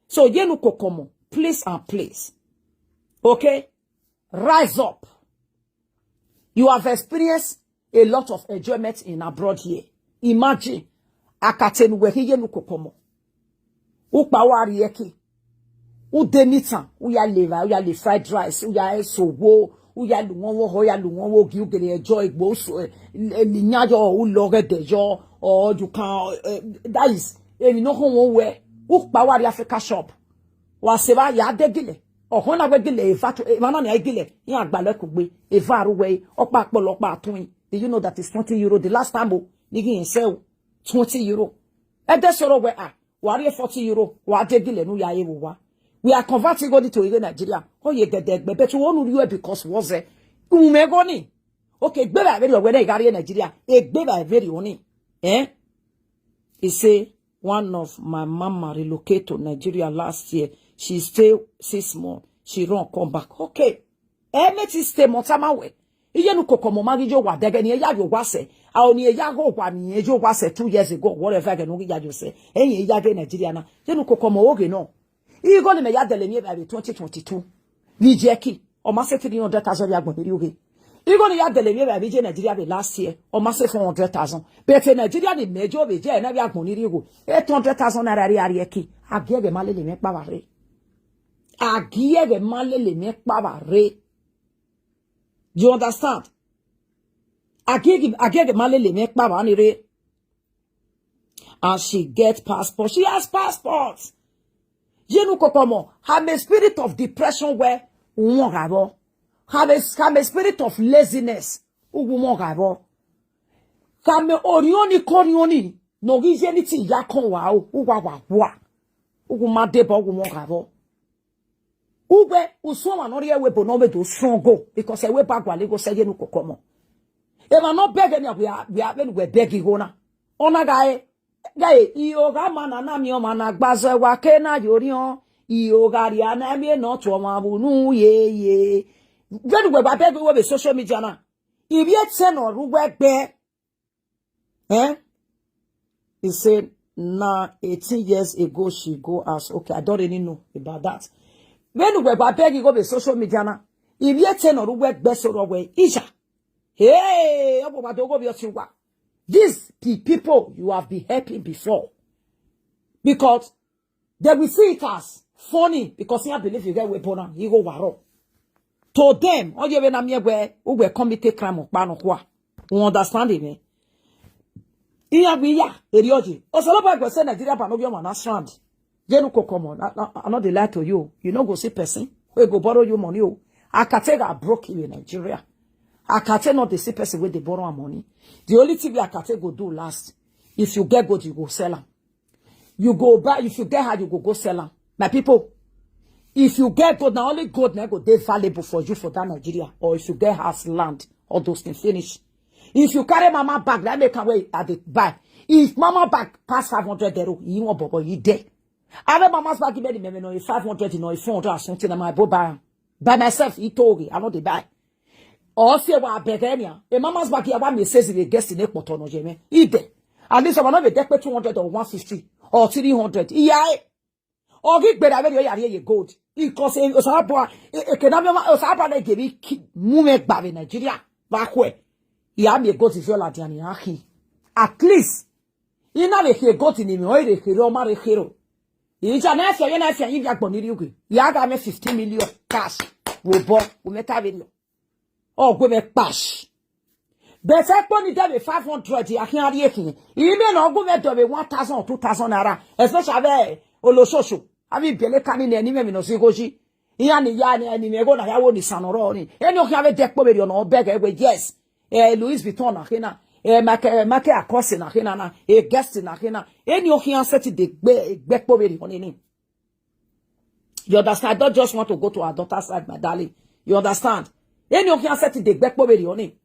So, ye ne u koko ọmọ, please and please. Okay? Rise up. You have experienced a lot of enjoyment in abroad here. Imagine, akate ne uwẹ khin ye ne u koko ọmọ. U kpa wa rrie ẹki. U de ni tan, u ya le evbare, u ya le fried rice, u ya eso wo, u ya lu wọn vbe ọhọ, u ya lu wọn vbe ogi, u gele enjoy egbe, u so, eh, eh, emiyan yọ, u lọ ọghẹdẹ yọ, or you can, eh, that is, emwi ne ọ khọn wọn wẹ, u kpa wa rrie Africa shop. Wa se evba ya de gele, ọkhọn na wẹ gele eva to, emwa na ni a gele, iran gbalẹ kugbe, eva ru wẹ, ọkpa kpọlọ ọkpa tuin. Do you know that is twenty euro? The last time o, ni ghi sẹ o, twenty euro. Ẹdẹ sọrọ wẹ a, wa rhie forty euro, wa de gele ne u ya re vbe owa. We are converting igho ni to ighe Nigeria. Ọ ye gẹdẹ gbe, but wo nu rhie because wọ zẹ. Umẹ igho ni. Okay, egbe vbe vberriọ wẹ ne I gha rrie Nigeria. Egbe vbe vberriọ ni. Eh? He say, one of my mama relocate to Nigeria last year. She stay six months. She run come back. Okay. Ẹ mẹ ti stay mọ tama wẹ. Iye ne u koko ọmọ ma ghi ye owa dẹgẹ ne irẹn ya ye owa sẹ. A, ọ ne irẹn ya ghe owa ne irẹn ye owa sẹ two years ago, whatever, ẹghẹ ne u ghi ya yo sẹ. Ẹi ya ghe Nigeria na. Iye ne u koko ọmọ oghe nọ. Igho ne mẹ ya dẹlẹ emwi evbare vbe twenty twenty-two. Vbe Ijeki, ọ ma sẹ three hundred thousand rhie agbọn ne I rrie ughe. Igho ne I ya dẹlẹ emwi evbare vbe iye Nigeria vbe last year, ọ ma sẹ four hundred thousand. But Nigeria ni mẹ yo vbe iye na vbe agbọn ne I rrie ugho, eight hundred thousand naira rhie a rrie ẹki. A gie ẹghẹ ma lele mwẹ kpa vba rre. A gie ẹghẹ ma lele mwẹ kpa vba rre. You understand? A gie, a gie ẹghẹ ma lele mwẹ kpa vba ni rre. And she get passport. She has passport. Ye ne u koko ọmọ, khama spirit of depression wẹ u wọn gha vbọ. Khama, khama spirit of laziness, u wu wọn gha vbọ. Khama orhiọn ni ke orhiọn ni, ne ọ ghi ye ni te ya kọn wa o, u wa wa wa. U wu ma deba, u wu wọn gha vbọ. Uwẹ, usun ọmwa ne ọ rhie ẹvbo ebo ne ọ vbe do sọn go, because ẹvbo ebo a gualọ igho sẹ ye ne u koko ọmọ. Emwa ne ọ bẹghe nian, wẹ a, wẹ a, vbene uwẹ bẹghe igho na, ọ na gha re. Ghẹ, iho gha ma na na miẹn ọmwa na gba zẹ wa ke na ye orhiọn, iho gha rhia na miẹn ne ọ tuẹ ọmwa vbe unu yeye. Vbene uwẹ gba bẹghe vbe social media na, ivbi etẹn ne ọ rre uwu ẹgbẹ. Eh? He said, na eighteen years ago she go house. Okay, I don't really know about that. Vbene uwẹ gba bẹghe igho vbe social media na, ivbi etẹn ne ọ rre uwu ẹgbẹ sẹ rọ wẹ, Isha. Hey, ọ wa do gho vbe ọtẹn uwa. These the people you have been helping before. Because they will see it as funny because iran believe ighẹ wẹ bọ na, igho wa rrọọ. To them, ọ ye vbene a miẹn wẹ, uwẹ commit crime ọkpa nọkhua. U understand me? Iran gbe iya, erriọ ye. Osanobua guẹ sẹ Nigeria ba ne ovbi ọmwa na strand. Ye ne u koko ọmọ, I, I, I no dey lie to you. You no go see person wey go borrow you money o. Akate gha broke you in Nigeria. Akate no dey see person wey dey borrow am money. The only thing wey Akate go do last, if you get gold, you go sell am. You go buy, if you get house, you go go sell am. My people, if you get gold, na only gold na go dey valuable for you for that Nigeria. Or if you get house, land, all those things finish. If you carry mama bag, that make am wey I dey buy. If mama bag pass five hundred euro, you won't bother, you there. I have mama's bag, even the no five hundred, no four hundred or something, and my boy buy am. By myself, he told me, I know they buy. Or say, wa bẹghe nia. A mama's bag here, wa me says the guest in a pot on Jeme. He there. At least I want to be two hundred or one fifty or three hundred. Yeah. Ọ ghi gberra vberriọ ya rhie ye gold. Because eh, Osanobua, eh, eh, ke na miẹn ọmwa, Osanobua na ghe vbe ki mu mwẹ gba vbe Nigeria. Vbe akhuẹ, I a miẹn gold ivbi ladian ni a khin. At least, I na vbe khin gold ni mwẹ, ọ i rre kherhe, ọ ma rre kherhe. Iye na fian, iye na fian, ivbi agbọn ni rhiughe. I a gha mwẹ fifteen million cash. Vbe obọ, u mẹ ta vberriọ. Ọ gu mwẹ kpash. But ẹkpo ni dẹ vbe five hundred, a khian rhie khin. Imẹ ne ọ gu mwẹ dọ vbe one thousand or two thousand naira, especially avbe olososo, avbe ibiẹka ni nẹ, ne imẹ emwi ne ọ zẹ igho yi. Iran ni ya ni, ni mwẹ igho na ya wo ni isan ne ọ rrọọ ni. Eni ọ khian vbe dẹ ẹkpo vberriọ ne ọ bẹghe wẹ, yes. Eh, Louis Vuitton na khin na. Eh, Michael, Michael Lacoste na khin na na. Eh, Guess na khin na. Eni ọ khian sẹtin de gbe, gbe ẹkpo vberriọ ni ni. You understand? I don't just want to go to her daughter's side, my darling. You understand? Eni ọ khian sẹtin de gbe ẹkpo vberriọ ni.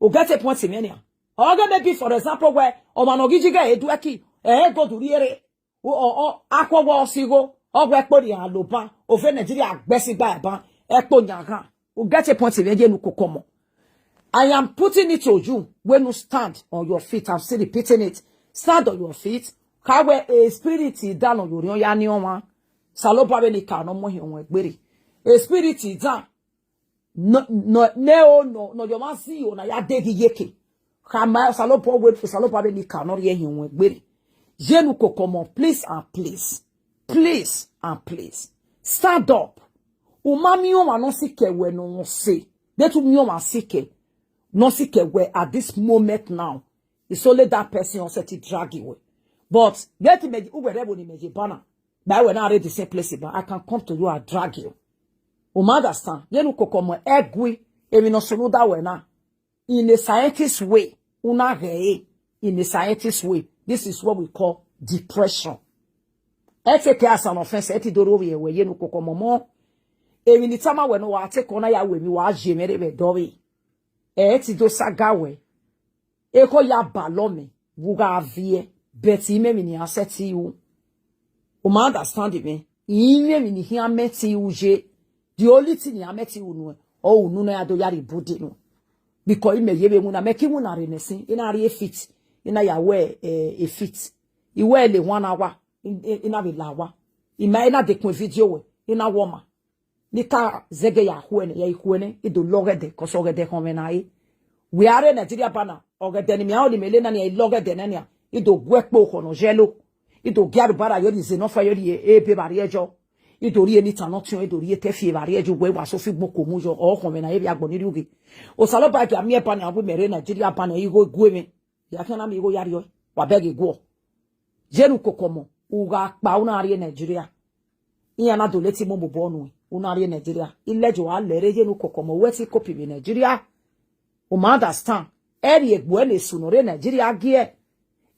U get a point in me nia. Or maybe, for example, where ọmwa ne ọ ghi yi ghe edu ẹki, eh, gold rhie re. Ọ, ọ, ọ, akhọwọ ọ si igho, ọ wẹ ẹkpo rhie Aloban, ovbi Nigeria gbẹsigba ẹban, ẹkpo yan ghan. U get a point in me, ye ne u koko ọmọ. I am putting it to you, when you stand on your feet, I'm still repeating it. Stand on your feet. Kha wẹ a spirit dan nọ ye orhiọn ya ni ọmwa. Osanobua vbe nika ne ọ mu ẹhiọnmwẹ gbere. A spirit dan nọ, nọ, ne o nọ, ne ọ ye ọmwa zẹ iro na ya deghe iyeke. Khama Osanobua wẹ, Osanobua vbe nika ne ọ rhie ẹhiọnmwẹ gbere. Ye ne u koko ọmọ, please and please. Please and please. Stand up. U ma miẹn ọmwa ne ọ sikẹ wẹ ne ọ mwẹ ọse. De te u miẹn ọmwa sikẹ ne ọ sikẹ wẹ at this moment now. It's only that person ọ sẹtin drag wẹ. But get me, uwẹ rẹ vbo ne imẹ ye ba na. But wẹ na rre the same place, but I can come to you and drag you. U ma understand? Ye ne u koko ọmọ, ẹgui, emwi ne ọ sunu da wẹ na. In a scientist way, u na ghee. In a scientist way, this is what we call depression. Ẹ te ke as an offense, ẹ te do rhovbiẹ wẹ, ye ne u koko ọmọ mọ. Emwi ne I tama wẹ ne wa te ke ọna ya ru emwi, wa ye mwẹ rre vbe ẹdẹ ọvbehe. Ẹ te do saga wẹ. Ekhọe ya balọ mẹ, vbe u gha viẹ, but imẹ emwi ne iran sẹtin ru. U ma understand mwẹ? Imẹ emwi ne I khian mẹ te ru ye. The only thing ne iran mẹ te ru nuẹn, ọ unu na ya do ya rhie ibude nuẹn. Because imẹ ye vbe winna, mẹ ke winna rre nẹ sin, I na rrie fit, I na ya wẹ, eh, a fit. I wẹ le wan na wa, I, I, I na vbe la wa. I ma, I na dekun video wẹ, I na wọ ọma. Ne I ka zẹgẹ ya khuẹ nẹ, ya i khuẹ nẹ, I do lọ ọghẹdẹ, cause ọghẹdẹ khọnmwẹ na re. Wẹ a rre Nigeria ba na, ọghẹdẹ ne imẹ a, ọni mẹ le na nia, I lọ ọghẹdẹ nẹ nia, I do gu ẹkpo khọ ne ọ yellow. I do gie arhubara yọ rhie ize ne ọ fa yọ rhie ebe vbe arriẹyọ. I do rhie enitan ne ọ tiọn, I do rhie etẹfie vbe arriẹyọ, wẹ wa so fi gboko mu yọ, ọ khọnmwẹ na, ivbi agbọn ni rhiughe. Osanobua gie a miẹn ba nia, wẹ mẹ rre Nigeria ba nia, igho gu mwẹ. Ya khian na miẹn igho ya rriọ, wa bẹghe guọ. Ye ne u koko ọmọ, u gha kpa, u na rrie Nigeria. Iran na do leti mu obọ nuẹn, u na rrie Nigeria. Ilẹjọ a lẹre, ye ne u koko ọmọ, wẹ te kopi vbe Nigeria. U ma understand? Ẹ rhie egbe ne esu ne ọ rre Nigeria gie.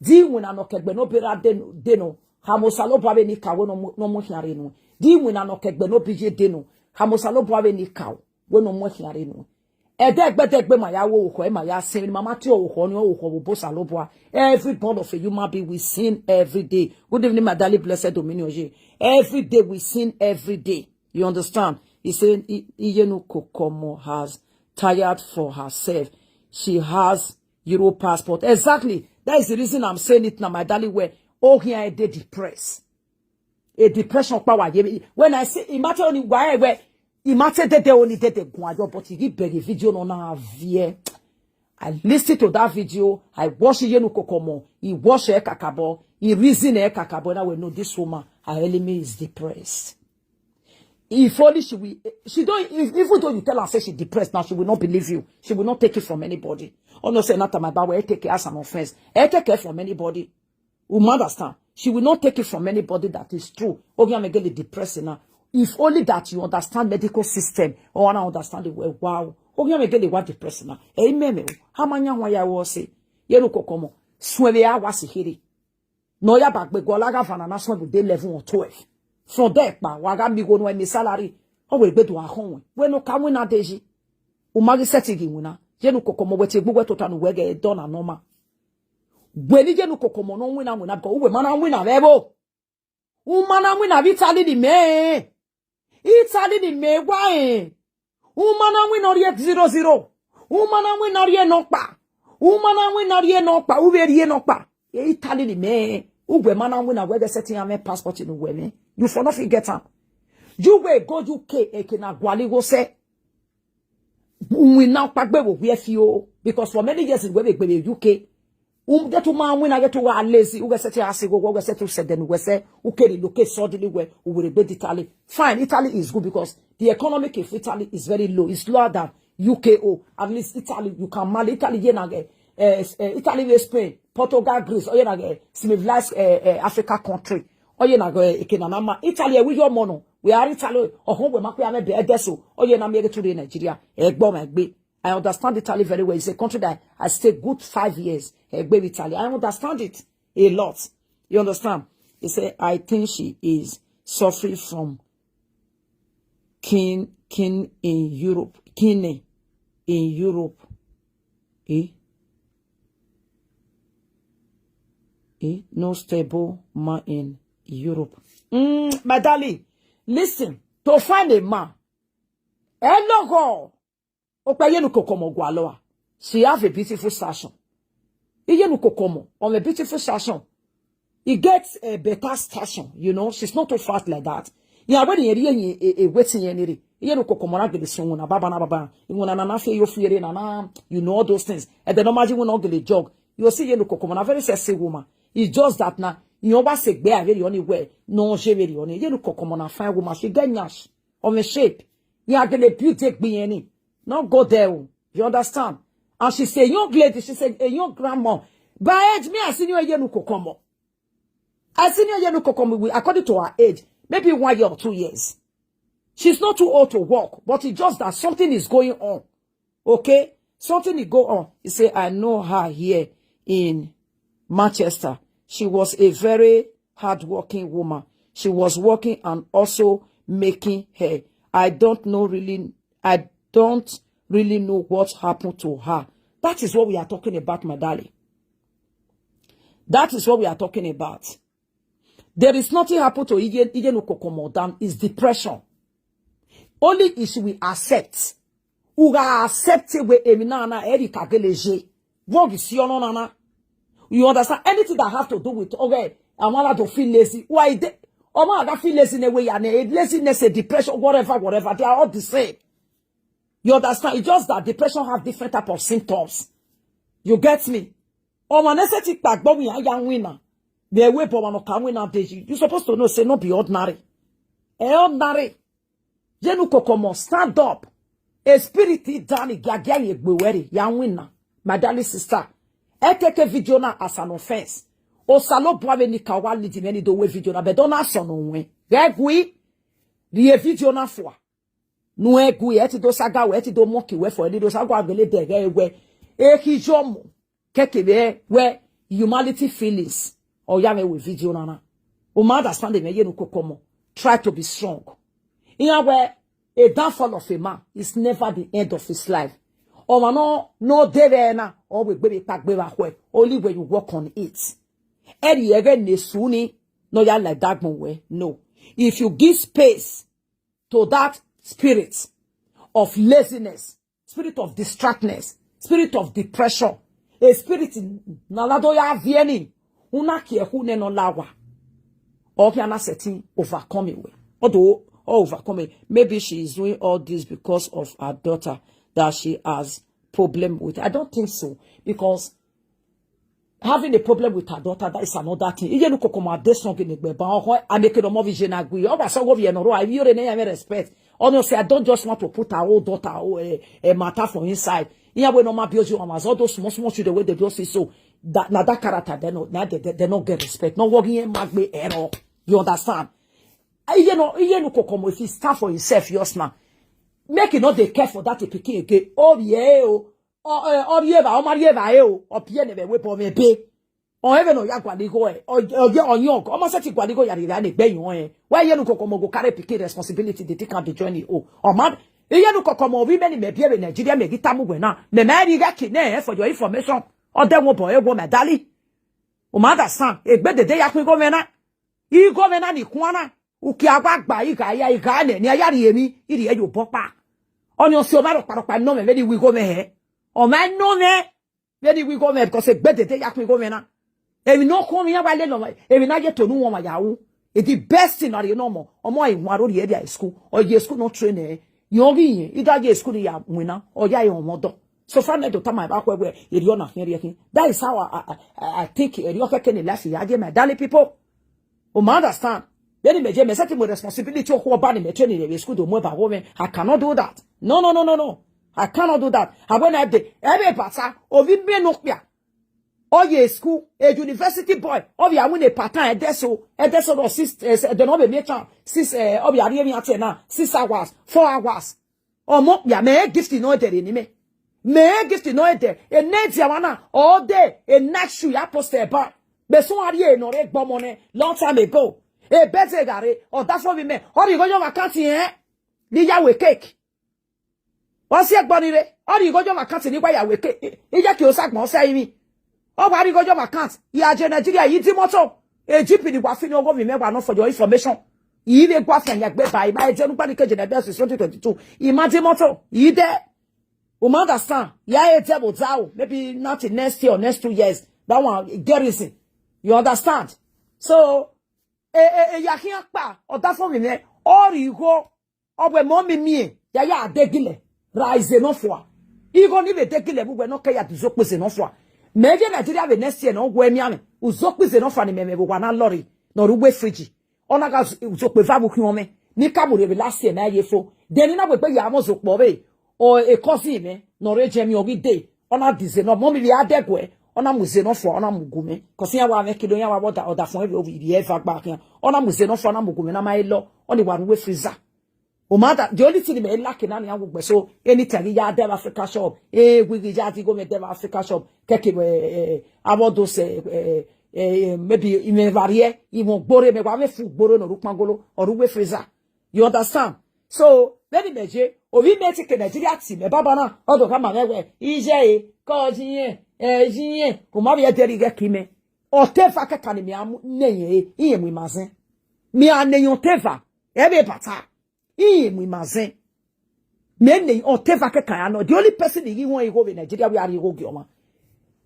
Di iwinna ne ọ kẹgbe ne ọ be ra de, de nọ, khama Osanobua vbe nika wẹ ne ọ mu, ne ọ mu khian rre nuẹn. Di iwinna ne ọ kẹgbe ne ọ be ye de nọ, khama Osanobua vbe nika wẹ ne ọ mu khian rre nuẹn. Ẹdẹgbẹdẹgbe ma ya ru orukhọ, ma ya sin, ma ma tie orukhọ ni, orukhọ vbe obọ Osanobua. Every born of a human being will sin every day. Good evening, my darling, blessed dominion ye. Every day we sin, every day. You understand? He said, "I-, Iyenukokomo has tired for herself. She has Euro passport." Exactly. That is the reason I'm saying it now, my darling, where oh here I dey depressed. A depression power. When I say, imagine only why, where imagine that they only did the guayo, but he give beg a video on our veer. I listen to that video. I watch Iyenukokomo. He watch her kakabo. He reason her kakabo. And I will know this woman, her enemy is depressed. If only she will, she don't, if, even though you tell her, say she depressed now, she will not believe you. She will not take it from anybody. Oh no, say not my bad way, take it as an offense. I take it from anybody. You understand? She will not take it from anybody that is true. Ogiamegele depressing now. If only that you understand medical system, or I understand it well. Wow. Ogiamegele wa depressing now. Amen. How many one ya will say? Iyenukokomo. Suebe a wa si here. No ya ba gbe gola ga vana na suebe de eleven or twelve. From there, pa, wa ga mi go no my salary. O we gbe do a home. We no ka win na deji. U ma ghi sẹtin ghi winna, Iyenukokomo, wẹ tie egbe uwẹ tota ne uwẹ ghẹ dọ na nọ ma. Wẹ ne Iyenukokomo ne ọ winna winna, because uwẹ ma na winna vbe ẹvbo. U ma na winna vbe Italy ni mẹ. Italy ni mẹ wa rẹn. U ma na winna ọ rhie zero zero. U ma na winna ọ rhie nọkpa. U ma na winna ọ rhie nọkpa. U vbe rhie nọkpa. Italy ni mẹ. Uwẹ ma na winna wẹ ghẹ sẹtin ya mwẹ passport ne uwẹ mwẹ. You for no fit get am. You wey go U K eke na gualọ igho sẹ. Winna ọkpa gbe vbe owiẹ fi o, because for many years we vbe gbe vbe U K. Um, get u ma winna, get u wa lazy, u ghẹ sẹtin a si igho, u ghẹ sẹtin u sẹ ẹdẹ ne uwẹ sẹ, u ke relocate suddenly wẹ u were gbe de Italy. Fine, Italy is good because the economic of Italy is very low. It's lower than U K o. At least Italy, you can manage. Italy ye na ghe, eh, eh, Italy vbe Spain, Portugal, Greece, ọ ye na ghe civilized, eh, eh, Africa country. Ọ ye na ghe eke na na ma. Italy, eh, we your mono. We are Italy. Ọhọn, wẹ ma kpe amẹ bẹ ẹdẹ so. Ọ ye na miẹn ghe to rhie Nigeria. Ẹ gbọ mwẹ gbe. I understand Italy very well. It's a country that I stayed good five years. Ẹ gbẹ vbe Italy. I understand it a lot. You understand? He said, "I think she is suffering from kin, kin in Europe. Kidney in Europe." Eh? Eh? No stable man in Europe. Mm, my darling, listen. To find a man, ẹ lọghọ. Okpa Iyenukokomo gualọ a. She have a beautiful station. Iyenukokomo, on a beautiful station. He gets a better station, you know. She's not too fat like that. Yeah, when he, he, he, he waiting here, he, Iyenukokomo na gele sun na baba na baba. Iwinna na na fe yo fiere na na, you know, all those things. And then normally when I gele jog, you see Iyenukokomo na very sexy woman. It's just that na, you know, what say gbe a very only way. No, she very only. Iyenukokomo na fine woman. She get nyash. Of a shape. Iran gele build egbe iran ni. Not go there o. You understand? And she's a young lady, she's a, a young grandma. By age, me, I senior Iyenukokomo. I senior Iyenukokomo, according to her age, maybe one year or two years. She's not too old to work, but it's just that something is going on. Okay? Something is go on. He say, "I know her here in Manchester. She was a very hardworking woman. She was working and also making hair. I don't know really, I don't really know what happened to her." That is what we are talking about, my darling. That is what we are talking about. There is nothing happened to Iye, Iyenukokomo than is depression. Only if she will accept. U gha accept wẹ emwi na na, ẹ i re ka gele ye. Vbọ ghi si ọnọ na na. You understand? Anything that have to do with, okay, I want to feel lazy. Why they, ọmọ aga feel lazy in a way, and laziness, a depression, whatever, whatever. They are all the same. You understand? It's just that depression have different type of symptoms. You get me? Ọmọ ne sẹtin kpa gbọ wi ya winna. Vbe ẹvbo ọmọ ne ọ ka winna de yi. You supposed to know say no be ordinary. E ordinary. Iyenukokomo, stand up. A spirit dan giagia ye egbe wẹ rre, ya winna. My darling sister, ẹ take video na as an offense. Osanobua vbene I ka wa lead mwẹ ne I do wẹ video na, but don't ask on wẹ. Ghẹ gui, rhie video na fua. Nu ẹ gui, ẹ ti do saga wẹ, ẹ ti do mock wẹ fo, ẹ ni do saga gele dẹghẹ wẹ. E khiyi ọmọ. Keke vbe wẹ humanity feelings. Ọ ya mwẹ wẹ video na na. U ma understand mwẹ, Iyenukokomo. Try to be strong. Iran wẹ, a downfall of a man is never the end of his life. Ọmwa nọ, nọ de vbe na, ọ wegbe vbe kpagbe vbe akhuẹ, only when you work on it. Ẹrriẹ ẹghẹ ne esu ni, ne ọ ya la ẹdagbọn wẹ. No. If you give space to that spirit of laziness, spirit of distractness, spirit of depression, a spirit ne a na do ya viẹ ni, u na kie ẹkhu nẹ ne ọ la owa. Ọ khian na sẹtin overcome wẹ. Although ọ overcome, maybe she is doing all this because of her daughter, that she has problem with. I don't think so, because having a problem with her daughter, that is another thing. Iye ne ukoko ma de song ni gbe ba, ọkhọ, a make no more vision agree. Ọ wa sẹ ọghe ovbi ẹre nọ rua, ivbi ore ne iran mwẹ respect. Ọni ọ sẹ, I don't just want to put her own daughter, uh, uh, matter for inside. Iran wẹ ne ọ ma bi ozi ọmwa, all those small, small children wey they just see so, that, na that character, they no, na they, they, they no get respect. No worry, iran ma gbe ẹrọ. You understand? Iye no, iye ne ukoko ma, if he stand for himself, just now, make he no dey care for that pikin again. Oh, yeah, oh. Ọ, ẹ, ọ rhie evba, ọ ma rhie evba ẹre o, ọ biẹ ne ẹmwẹ wẹ obọ mwẹ ebe. Ọ rẹn vbene ọ ya gualọ igho ẹre, ọ, ọ ye ọyọn ọgọ, ọ ma sẹtin gualọ igho ya rhie evba ne egbe yọn ẹn. Wẹ iye ne ukoko ma go carry pikin responsibility, the thing can be joining o. Ọ ma, iye ne ukoko ma, ovbi mẹ ne imẹ biẹ vbe Nigeria, mẹ ghi tama uwẹ na, mẹ ma rhie igho ẹki nẹ, for your information. Ọ dẹ wọn obọ ẹre wọ mẹ dali. U ma understand, egbe dede ya khuan igho mwẹ na. Igho mwẹ na ni khuan na, ukia wa gba igha ya, igha nẹ, ne a ya rhie emwi, I rhie ye obọ ọkpa. Ọni ọ si ọmwa rhọkpa rhọkpa nọ mwẹ vbene I ru igho mwẹ hẹ. Ọ ma nọ mwẹ vbene I ru igho mwẹ, because egbe dede ya khuan igho mwẹ na. Emwi ne ọ khuọnmwi iran wa lele ọmwa, emwi ne a ye tonu wọn ọmwa ya ru. It's the best thing ne a rhie ne ọmọ, ọmọ ghi wan aro rhie rria school, ọ ye school ne ọ train ẹre. Yọn ghi yẹn, I da ye school ni ya winna, ọ ya rẹn ọmwa ọdọ. So far, ne do tama evba khuẹ wẹ, erriọ na khian rhie khin. That is how I, I, I, I think, erriọ khẹke ne life ya ye, my darling people. U ma understand? Vbene mẹ je, mẹ sẹtin mu responsibility okhuo ọba ne mẹ train rre vbe school do mu eba gho mwẹ. I cannot do that. No, no, no, no, no. I cannot do that. I went out there. Every bata, ovbi mẹ ne okpia. Ọ ye school, a university boy, ọ vbe winna part time, ẹdẹso, ẹdẹso rọ six, eh, ẹdẹ ne ọ vbe miẹn chance, six, eh, ọ vbe rhie emwi atiẹ na, six hours, four hours. Ọmọ okpia, mẹ rẹn gift ne ọ dẹ rre ne imẹ. Mẹ rẹn gift ne ọ dẹ, ene dia wa na, ọ dẹ, a nice shoe ya post ẹban. Vbe sẹ uwa rhie ne ọ rre gbe ọmọ nẹ, long time ago. Ebẹzẹ gha rre, ọdafẹn ovbi mẹ, ọ rhie igho ye ọmwa account ẹn, ne I ya wẹ cake. Ọ si ẹgbọ ni rre, ọ rhie igho ye ọmwa account ne I wa ya wẹ cake. Iye ke osa gbọn sẹ rinmwi. Ọ wa rhie igho ye ọmwa account, I ya je Nigeria, I di moto. Egypt ni wa fi ni ọghe ovbi mẹ wa nọ, for your information. I vbe gua fian ya gbe ba, I ma dẹ ne ugba ni ke je Nigeria since twenty twenty-two. I ma di moto, I dẹ. U ma understand? Ya e dẹ vbe odaro, maybe not in next year or next two years. That one, garrison. You understand? So, e, e, e ya khian kpa, ọdafẹn ovbi mẹ, ọ rhie igho, ọ wẹ mẹ ọ miẹn miẹn, ya ya degilẹ, ra ize nọ fua. Igho ni vbe degilẹ vbe uwẹ ne ọ ke ya da uzokpe ize nọ fua. Mẹ ye Nigeria vbe next year ne ọ wẹ mianmwẹ, uzokpe ize nọ fua ne imẹ mwẹ vbe owa na lọre, ne ọ rre uwu fridge. Ọ na gha z-, zokpe eva vbe ukhiọn mwẹ, ne I ka mu rre vbe last year ne a ye fo. Then ne I na wegbe ya mwẹ zokpe ọvbehe, ọ, e cousin mwẹ, ne ọ rre Germany, ọ ghi dee, ọ na da ize nọ, mummy vbe a dẹguẹ, ọ na mu ize nọ fua, ọ na mu gu mwẹ. Cause iran wa mwẹ kilo, iran wa vbe ọda, ọdafẹn vbe ovbi eva gba khian. Ọ na mu ize nọ fua, ọ na mu gu mwẹ, ne a ma he lọ, ọ ni wa rre uwu freezer. U ma da, the only thing mẹ i like na nian wu gbe so, anytime I ya dẹ vbe Africa shop, eh, we ghi ya di igho mwẹ dẹ vbe Africa shop, kẹke, eh, eh, avbe those, eh, eh, eh, maybe imẹ vbe rriẹ, imẹ gborre, mẹ wa mwẹ full gborre ne ọ rre ukpangolo, ọ rre uwu freezer. You understand? So, vbene imẹ ye, ovbi mẹ te ke Nigeria tie mẹ baba na, ọ do khama mwẹ wẹ, iye ẹre, kọ yi irẹn, ẹ yi irẹn, u ma vbe ẹdẹ rhie igho ẹki mẹ. Ọtẹn eva kẹkan ne mẹ a mu ne irẹn re, irẹn mu ima zẹn. Mẹ a ne irẹn ọtẹn eva, ẹvbo bata. Irẹn mu ima zẹn. Mẹ ne ọtẹn eva kẹkan ya nọ. The only person ne I ghi wọn igho vbe Nigeria wẹ a rhie igho gie ọmwa.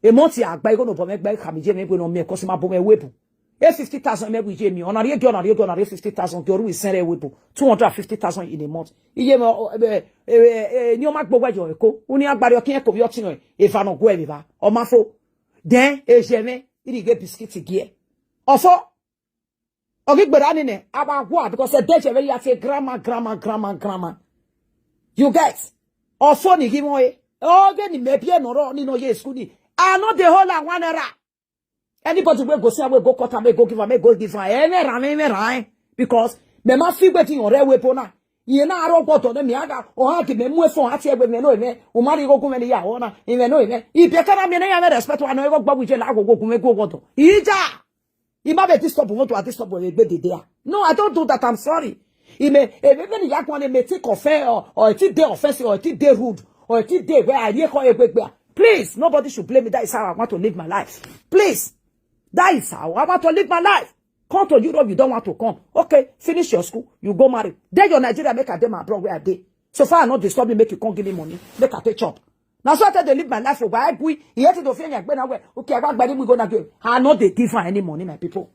Emọ ti a gba igho ne obọ mwẹ gba khama iye mwẹ, wẹ ne ọ miẹn, cause ima bu mwẹ ẹvbo ebo. E fifty thousand mẹ wẹ iye miẹn. Ọ na rhie gie, ọ na rhie gie, ọ na rhie fifty thousand gie, ọ ru isẹn rre ẹvbo ebo. Two hundred and fifty thousand in a month. Iye mwẹ, ọ, ẹ, ẹ, ẹ, ẹ, ne ọ ma gbe owẹ yọ ẹko. Unu iran gbarriọ ke irẹn ke ovbi ọtiọnrẹn eva ne ọ guẹ vbe evba. Ọ ma fo. Then, e ye mwẹ, I rhie igho biscuit gie. Ọfo, ọ ghi gberra ni nẹ, a wa wa, because ẹdẹ ye vbe ya tie grandma, grandma, grandma, grandma. You get? Ọfo ni ghi mwẹ ọre. Ọ ghe ne imẹ biẹ ne ọ rrọọ ni ne ọ ye school ni. I no dey hold am one naira. Anybody wey go see am, wey go cut am, wey go give am, wey go give am, ẹ mwẹ rran, ẹ mwẹ rran, eh. Because mẹ ma fi igbe di irẹn rre ẹvbo ebo na. Irẹn na rre ọgọdọ ne mẹ a gha, ọ gha gie mẹ mu efọn, a tie wẹ imẹ no imẹ, u ma rhie igho gu mwẹ ne I ya rrọọ na, imẹ no imẹ. Ibiẹka na miẹn ne iran mwẹ respect, wa nọ igho gba wẹ iye la, gho gho gu mwẹ gu ọgọdọ. Ija! I ma vbe disturb mwẹ, do I disturb mwẹ vbe egbe dede a? No, I don't do that, I'm sorry. I mẹ, e, vbene I ya guan ne mẹ think offense, or, or I think dey offensive, or I think dey rude, But today, where I hear call Egbe, please, nobody should blame me. That is how I want to live my life. Please. That is how I want to live my life. Come to Europe, you don't want to come. Okay, finish your school, you go marry. Then your Nigeria make I dey my abroad where I dey. So far, I not disturb me, make you come give me money, make I take chop. Now so I tell they live my life for why we. He had to feel like when I went. Okay, I got bad we gonna give. I know they give her any money, my people.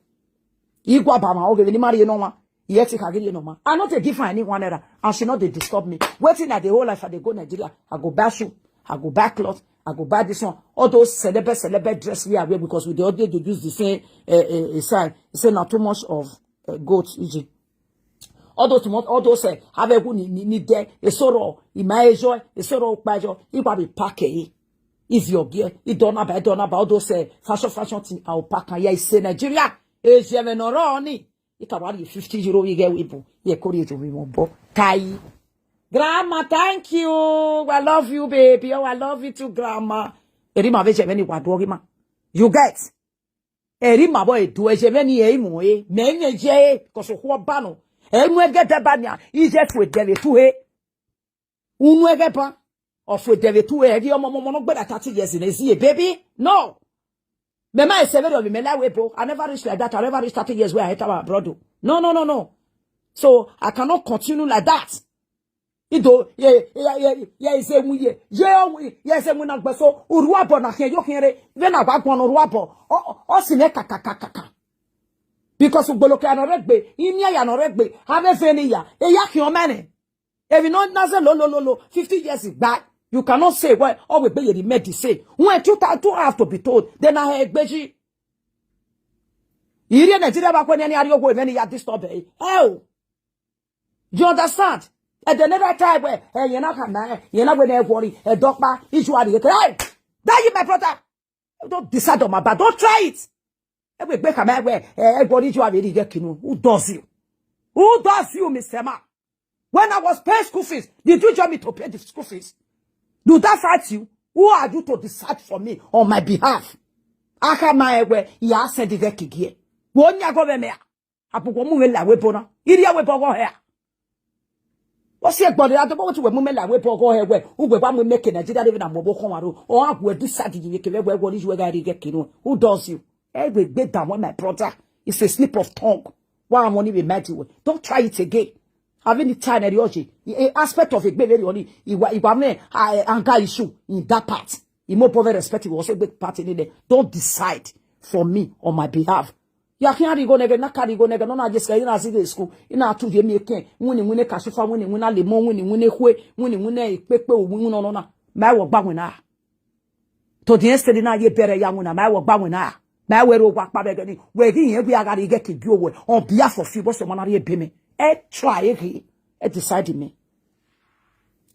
Igwa ba ma oge ni marry no one. Yet he can give you no man. I not a give her any one error, and she not dey disturb me. Waiting at the whole life, I dey go Nigeria, I go buy shoe, I go buy cloth, I go buy this one. All those celebe celebe dress we are wear because we dey all dey use the same uh, uh, uh, sign. He say not too much of uh, goat, E G. All those too much, all those uh, have a good ni ni there. A sorrow, in my joy, a sorrow, by joy. It will be pack eh. If you get it done about, done about all those uh, fashion, fashion thing. I'll pack and yeah, it's Nigeria. It's even no running. Ika wa rhie fifty euro ighe ẹvbo, ye kori ejo vbe imwẹ obọ. Tai. Grandma, thank you. I love you, baby. Oh, I love you too, grandma. Eri ma vbe je vbe ni wa do ghi ma. You get? Eri ma bo edu eje vbe ni e mu e. Me me je e, because who ba no. E mu ege de ba nia, i je fu ede vbe tu he. Unu ẹghẹ ban, ọ fu ede vbe tu ẹre, ọmọ ọmọ ọmọ nọ gbẹdẹ thirty years ne zi e, baby. No. Mẹ ma ẹsẹ vberriọ vbe mẹ la ẹvbo ebo. I never reach like that. I never reach thirty years where I enter my abroad o. No, no, no, no. So I cannot continue like that. Ido, ye, ye, ye, ye, ise mu ye, ye, ye, ise mu na gbe so, urhuabọ na khian yo khian re, vbene a wa guan ne urhuabọ, ọ, ọ, ọ si nẹ kakakakaka. Because ugboloko ya nọ rre egbe, imian ya nọ rre egbe, avbe veni ya, eya khian ọmọ ẹnrẹn. Emwi ne ọ na zẹ lolololo, fifty years gba, you cannot say, well, ọ wegbe ye the med say. When two thousand, two have to be told, then I egbe ji. Iri Nigeria ba kwe ne a rhie owo emwi ne ya disturb ẹre. Hell! You understand? And the never try where, eh, you know, come here, you know, when they worry, eh, doctor, is you are the, hey, that you, my brother. Don't decide on my bad. Don't try it. Egbe egbe khama wẹ, eh, egbe ọre ijo avbe rhie ighe kinu. Who does you? Who does you, Mister Man? When I was paying school fees, did you join me to pay the school fees? Do that fight you? Who are you to decide for me on my behalf? Akhama ẹwẹ, ya send ighe kigie. Wo nya go vbe mẹ a? Abu wo mu mwẹ la wẹ ebo na. Irhi ẹwẹ ebo ọghọ hẹ a? What's your body? I don't want to mu mwẹ la wẹ ebo ọghọ hẹ wẹ. Uwẹ wa mu make Nigeria live na mo bo khọn wa ro. Or I will decide you ke wẹ wẹ wo ni you ga rhie ighe kinu. Who does you? Egbe egbe da when my brother. It's a slip of tongue. Why I want to be mad you? Don't try it again. Having the time at the orgy, a aspect of a baby only. Iwa iwa me anger issue in that part. Imo bother respect you also big part in there. Don't decide for me on my behalf. Ya khian rhie igho nẹghẹ, na ka rhie igho nẹghẹ, nọ na je school, i na si ghe school, i na tu ye mi eken, winni winni kashifa, winni winni alemo, winni winni ekhue, winni winni ikpekpe, winni nọ nọ na. Ma wẹ ọgba winna. To the extent na ye bẹrẹ ya winna, ma wẹ ọgba winna. Ma wẹ ro wa kpa vbe ẹghẹ ni, wẹ ghi yẹn wẹ a gha rhie ighe ke gie owẹ, on behalf of you, bọsẹ ọmọ na rhie ebe mẹ. E try e ghi, e decide me.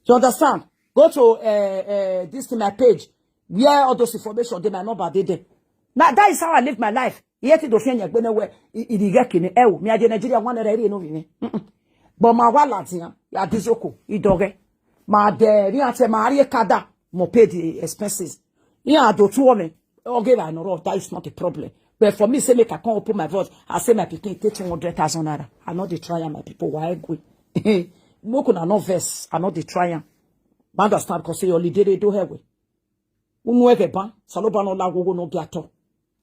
You understand? Go to uh, uh, this thing, my page, where all those information dey, my number dey there. Now that is how I live my life. Iye ti do fi ẹyẹn gbe ne wẹ irighe kene ẹ o, mi a je Nigeria one naira eri no vbe mwẹ. But ma wa ladian, ya dizoko, idọghẹ. Ma de ri ate ma ri ekada, mo pay the expenses. Iran do tu ọmẹ, oge ra nọrọ, that is not a problem. But for me, say make I come open my voice, I say my pikin take two hundred thousand naira. I no dey try am, my people, why egwe? Make una no vex, I no dey try am. Ma understand, 'cause say holiday dey do hewe. Unu ẹghẹ ban, Osanobua ne ọ la oghogho ne ọ gia tọ.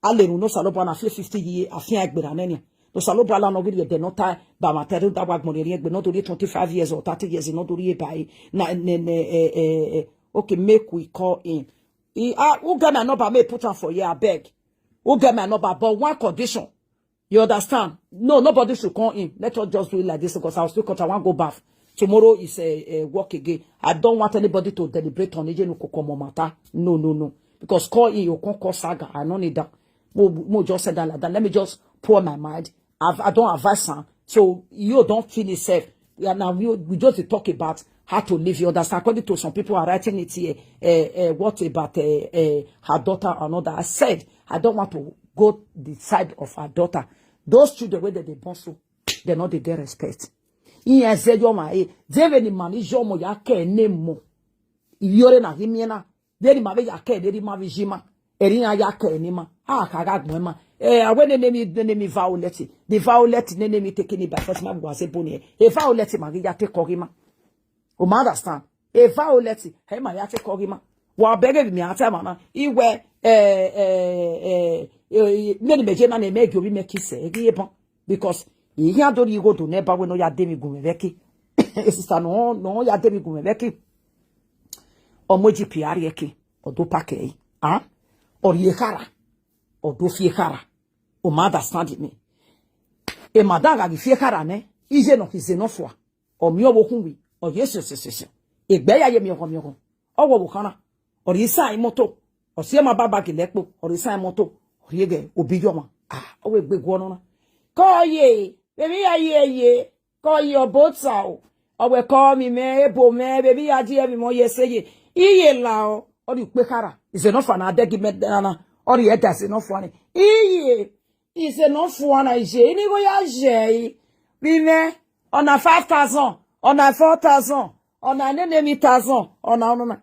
A lele unu ne Osanobua na fi fifty year, a fian egbe ra nẹ nian. Ne Osanobua la ne ọ ghi rhie ẹdẹ ne ọ ta ba mwa ta ẹre, da wa gbọn rhie egbe, ne ọ do rhie twenty-five years or thirty years, ne ọ do rhie ba ẹre. Na, ne, ne, eh, eh, eh, okay, make we call him. He, ah, who get my number? May put am for here, abeg. Who get my number? But one condition. You understand? No, nobody should come in. Let us just do it like this because I'll still cut. I want go bath. Tomorrow is a, a work again. I don't want anybody to deliberate on Ejenukwu come on matter. No, no, no. Because call in, you can't call saga. I don't need that. Mo, mo just said that like that. Let me just pour my mind. I've, I don't advise her. So you don't feel yourself. Yeah, now we, we just dey talk about how to live. You understand? According to some people are writing it here. Uh, uh, what about uh, uh, her daughter and all that? I said, I don't want to go the side of her daughter. Those children where they, they born so, they no dey get respect. Iye ẹzẹ yọ ma e, de vbe ni ma ni yọ mọ ya kẹ ne mọ. Iyore na ghi miẹn na, de ni ma vbe ya kẹ, de ni ma vbe yi ma, eri iran ya kẹ ne ma. A ka gha gbọn ma. Eh, awe ne name, ne name Violet. The Violet ne name taking it by force, ma wa se boni. E Violet ma ghi ya take ọghe ma. O ma understand? Eva o lẹti, ẹ ma ya te kọ ghi ma. Wa bẹghe vbe mẹ a ta ma na. Iwẹ, eh, eh, eh, eh, eh, mẹ ni mẹ je na ne mẹ gie ovbi mẹ kise, ghi ye ban. Because ihian do rhie igho do nẹ ba wẹ ne ọ ya de emwi gu mwẹ vbe ẹki. Sister, nọ, nọ ya de emwi gu mwẹ vbe ẹki. Ọ mu Jeep a rrie ẹki, ọ do park ẹre. Ah? Ọ rhie ekhara, ọ do fi ekhara. U ma understand me. E madam gha ghi fi ekhara nẹ, iye nọ khin ze nọ fua. Ọ miẹn ọvbokhan uwi, ọ ye sẹsẹsẹsẹ. Egbe ya ye miọghọ miọghọ. Ọ wọ ọvbokhan na, ọ rhie isan imoto, ọ si ma baba gele ẹkpo, ọ rhie isan imoto, ọ rhie ghe obi yọ ọmwa. Ah, ọ wẹ egbe guọ nọ na. Kọ ye, vbemwi ya ye ye, kọ ye ọbota o. Ọ wẹ kọ mi mẹ, ebo mẹ, vbemwi ya die emwi mẹ, ọ ye sẹ ye. Iye la ọ, ọ rhie ukpe ekhara. Ize nọ fua na dẹghe mẹ na na, ọ rhie ẹda ize nọ fua nẹ. Iye, ize nọ fua na iye, ini igho ya ye ẹre. Vbe imẹ, ọna five thousand, ọna four thousand, ọna nene emwi thousand, ọna ọnọna.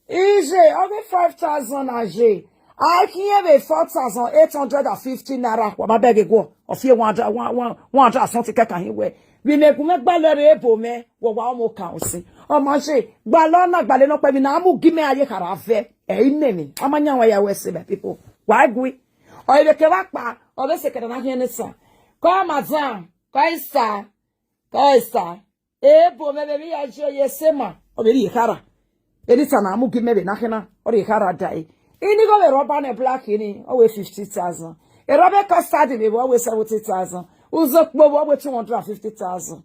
Iye, ọ ghe five thousand na ye. A khiẹn vbe four thousand eight hundred and fifty naira, wa ma bẹghe guọ, ọ fi one hundred, one, one, one hundred and something kẹkan hin wẹ. Vbe imẹ gu mwẹ gbalọ rre ebo mwẹ, wẹ wa ọmọ okan usin. Ọ ma ye, gbalọ na gbalọ nọ kpẹ, vbe na mu gi mẹ a ye khara vẹ. Ẹ i nẹ emwi, a ma yan wa ya wẹ sẹ, my people. Wa gui. Ọ vbe kevbe akpa, ọ vbe se kẹdẹ na khian ne sa. Kọ madam, kọ isa, kọ isa. Ebo mwẹ vbe emwi ya ye ọ ye sẹ ma, ọ vbe rhie ekhara. Eni ta na mu gi mẹ vbe na khian na, ọ rhie ekhara da ẹre. Ini igho vbe rọba nẹ black ni, ọ wẹ fifty thousand. Erọba custard vbe vbe ọ wẹ seventy thousand. Uzokpo vbe ọ wẹ two hundred and fifty thousand.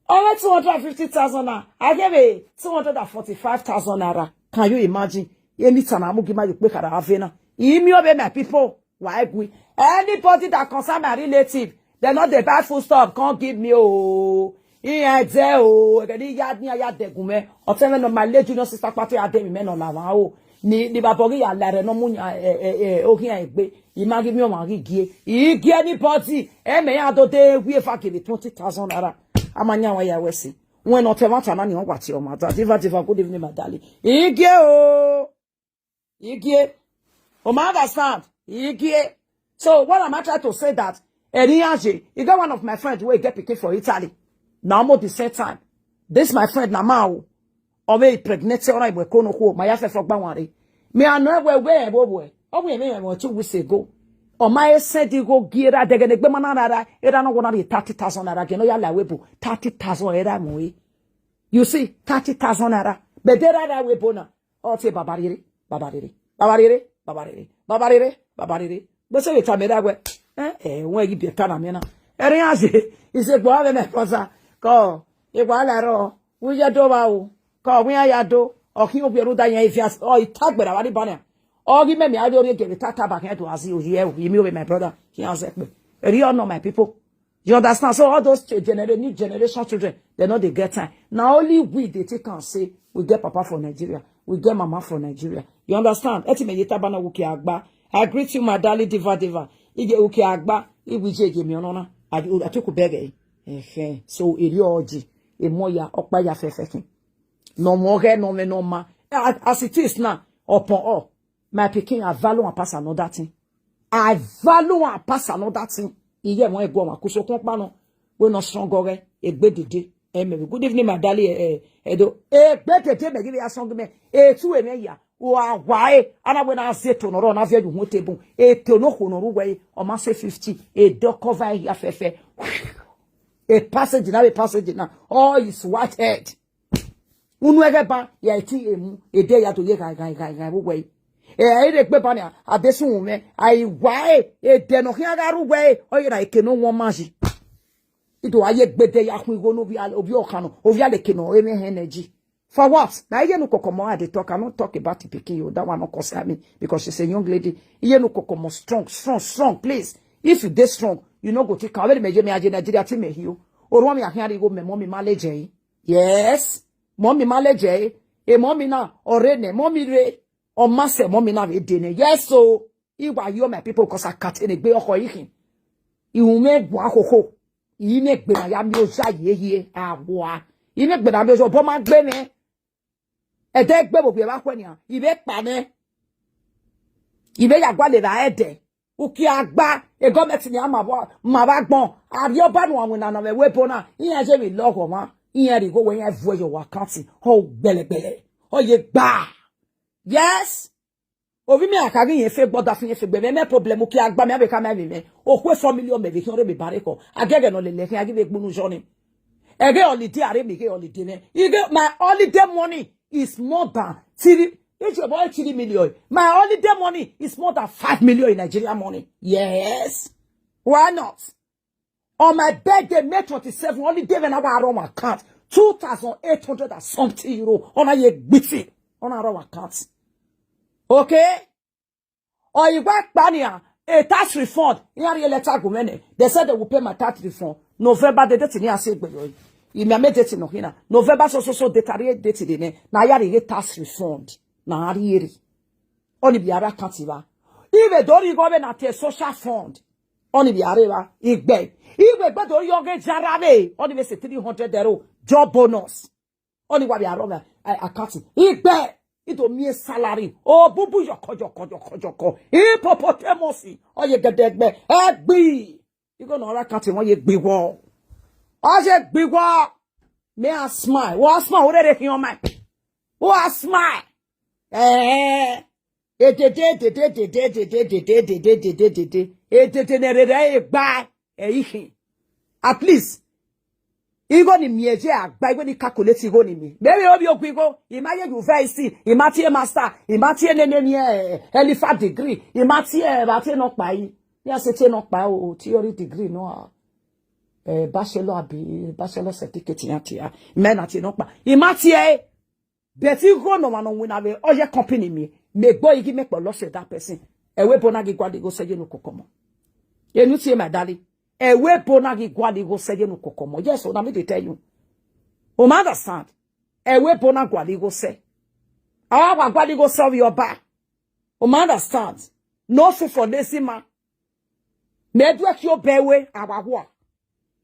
Ọ wẹ two hundred and fifty thousand na, a ghe vbe two hundred and forty-five thousand naira. Can you imagine? Eni ta na mu gi ma ye ukpe ekhara vbe na. I miẹn ọvbe, my people. Wa gui. Anybody that concern my relative, they no dey buy food stuff, come give me o. Iran dẹ o, ẹgẹ ne I ya, ne I ya dẹgun mwẹ. Ọtẹn mwẹ nọ, my late junior sister kpatu ya dẹ emwi mẹ ne ọ la mwa o. Ni, ni baba ghi ya la ẹre ne ọ mu yan, eh, eh, eh, oghian egbe. I ma ghi miẹn ọmwa ghi gie. I gie anybody, ẹ mẹ ya do de wi eva kevbe twenty thousand naira. A ma yan wa ya wẹ sẹ. Wẹ ne ọtẹn mwa ta na ni ọ wa tie ọmwa da. Diva, diva, good evening, my darling. I gie o. Igie. U ma understand? Igie. So what am I trying to say that? Eni ya ye, e get one of my friends wey get pikin for Italy. Na almost the same time. This my friend na ma o. Ọ vbe pregnant, ọ na ibu ẹko nokhuo, ma ya fẹfẹ gba wan re. Me a nọ ẹwẹ wẹ ẹvbo wẹ. Ọ wẹ emwi ẹmwẹ two weeks ago. Ọ ma he send igho gie ra dẹghe ne egbe ma na ra ra, era nọ wọ na rhie thirty thousand naira gie ne ọ ya la ẹvbo ebo. Thirty thousand era mu e. You see, thirty thousand naira. But de ra ra ẹvbo ebo na. Ọ tie baba rere, baba rere, baba rere, baba rere, baba rere, baba rere. Gbese vbe tama erha wẹ, eh, eh, wẹ ghi biẹ ta na miẹn na. Ẹre iran ye, isegbe avbe mẹ kọsa, kọ, ewa la rọ, wẹ iye do vba o, kọ, wẹ iran ya do, ọ khian ovbi ẹre rhunmwuda iran evian, ọ, I ta gberra vbe Alibania. Ọ ghi mẹ miẹn a rhie orhiọn gie vbe tata ba khian do azi oyi ẹ o, imi ovbe my brother, khian zẹ kpe. Erriọ nọ, my people. You understand? So all those ch-, genera-, new generation children, they no dey get time. Na only we dey take am say we get papa for Nigeria, we get mama for Nigeria. You understand? Ẹ ti mẹ ye taba na, uki agba. I greet you, my darling diva diva. Ige uki agba, iwe ije ye mi ọnọna. Atuku bẹghe. Ẹhẹn. So, erriọ ọji, emọ ya, ọkpa ya fẹfẹ khin. Nọ mwẹ ọghẹ, nọ mwẹ nọ ma. As, as it is now, upon all, my pikin, I value am pass another thing. I value am pass another thing. Iye ẹmwẹ ẹguọmwa, ku sokun ọkpa nọ, wẹ nọ strong ọghẹ, egbe dede, ẹ mẹ vbe. Good evening, my darling, eh, eh, Edo. Egbe dede mẹ ghi vbe ya strong mẹ, etu emwi ya, wa wa e, ana wẹ na zẹ eto nọ rọ, na viẹ ye uhun table, eto nọ khuo nọ ru wẹ, ọ ma sẹ fifty, edọkọ va hia fẹfẹ. A passage na, a passage na, all is white head. Unu ẹghẹ ba, ya eti emu, ede ya do ye gha, gha, gha, gha, vbe uwẹ. Ẹ, ẹ, rre egbe ba nia, a de sun mwẹ, a i wa e, ede nọ khian gha ru wẹ, ọ ye na eke ne ọ wọn ma yi. I do a ye gbede ya khu igho ne ovbi a-, ovbi ọkhan nọ, ovbi aleke nọ, emwi hẹn nẹ ji. For what? Na iye nu koko mọ, I dey talk, I no talk about the pikin o, that one no concern me, because she's a young lady. Iye nu koko mọ strong, strong, strong, please. If you dey strong, you no go take am. Vbene mẹ ye, mẹ a ye Nigeria, te mẹ hi o. Orhuan mẹ a khian rhie igho mẹ, mummy ma lẹ jẹ e. Yes. Mummy ma lẹ jẹ e. E mummy na, ọ rre nẹ, mummy rre. Ọ ma sẹ mummy na vbe de nẹ. Yes o. I wa yo, my people, 'cause a ka te ne egbe ọkhọ i khin. Ihunmwu mwẹ gua khokho. I mwẹ egbe na ya miẹn oya hiehie, a wa. I mwẹ egbe na miẹn oya, obọ ma gbe mwẹ. Ẹdẹ egbe vbe ovbi ẹvba khuẹ nian, I vbe kpa nẹ. I vbe ya gualọ evba ẹdẹ. Uki agba, e government nian ma vba, ma vba agbọn. Arriọba ne uwa winna nọ vbe ẹvbo ebo na, iran ye vbe lọghọ ọmwa. Iran rhie igho wẹ iran vuẹ ye owa account, ọ gbẹlẹgbẹlẹ, ọ ye gba. Yes. Ovbi mẹ a kha ghi yẹn fe gbe ọdafẹn, yẹn fe gbe mwẹ, mẹ problem, uki a gba mẹ, a vbe kha mẹ vbe mwẹ. Okhuo four million mẹ vbe khian rre mẹ ba rre khọ. A gẹghẹ ne ọ lele khian, a ghi vbe gbunu yọ ni. Ẹghẹ holiday a rre mẹ, ighe holiday nẹ. Ighe, my holiday money is more than three, it's about three million. My holiday money is more than five million in Nigeria money. Yes. Why not? On my birthday, May twenty-seven, holiday vbe na wa rọ my account, two thousand eight hundred and something euro. Ọ na ye gbiti, ọ na rọ my account. Okay? Ọ i wa kpa nia, a tax refund. Iran rhie letter gu mwẹ nẹ. They said they will pay my tax refund. November, the date ni a se egbe yọ. I miẹn amẹ date nọ khin na. November so so so date, a rhie date de nẹ. Na ya rhie tax refund. Na rhie rre. Ọni vbe a rre account evba. I vbe do rhie igho vbe na tie social fund. Ọni vbe a rre evba, igbe. I vbe gbe do rhie ọghe jara vbe. Ọni vbe sẹ three hundred euro. Job bonus. Ọni wa vbe a rọ vbe, eh, account. Igbe. I do miẹn salary. Obubu yọkọ, yọkọ, yọkọ, yọkọ. Hippopotamus. Ọ ye gẹdẹgbẹ. Ẹgbi. Igho ne ọ rre account, wọ́n ye gbi wọ. Ọ ye gbi wọ. Mẹ a smile. Wọ a smile, u rere khian ọmaẹn. Wọ a smile. Eh. Edede, edede, edede, edede, edede, edede, edede, edede. Edede ne rere egba, ẹ i khin. At least, igho ni miẹn ye a gba, igho ni calculate igho ni miẹn. Maybe ovbi ogu igho, I ma ye university, I ma tie master, I ma tie nene miẹn, eh, elifa degree, I ma tie, eh, vbe a tie nọkpa yi. Iran sẹ tie nọkpa o, theory degree nọ, eh, bachelor abi, bachelor certificate iran tie, I ma na tie nọkpa. I ma tie, eh, But igho ne ọmwa ne ọ winna vbe ọ ye company miẹn, mẹ egbe ọre I ghi mẹ kpọ loss of that person. Ẹvbo ebo na ghi gualọ igho sẹ ye ne ukoko ọmọ. Enu tie, my darling. Ẹvbo ebo na ghi gualọ igho sẹ ye ne ukoko ọmọ. Yes, o, na me dey tell you. U ma understand? Ẹvbo ebo na gualọ igho sẹ. A wa gualọ igho sẹ ovbi ọba. U ma understand? No food for lazy man. Mẹ duẹ khian obẹ ruẹ, a wa hua.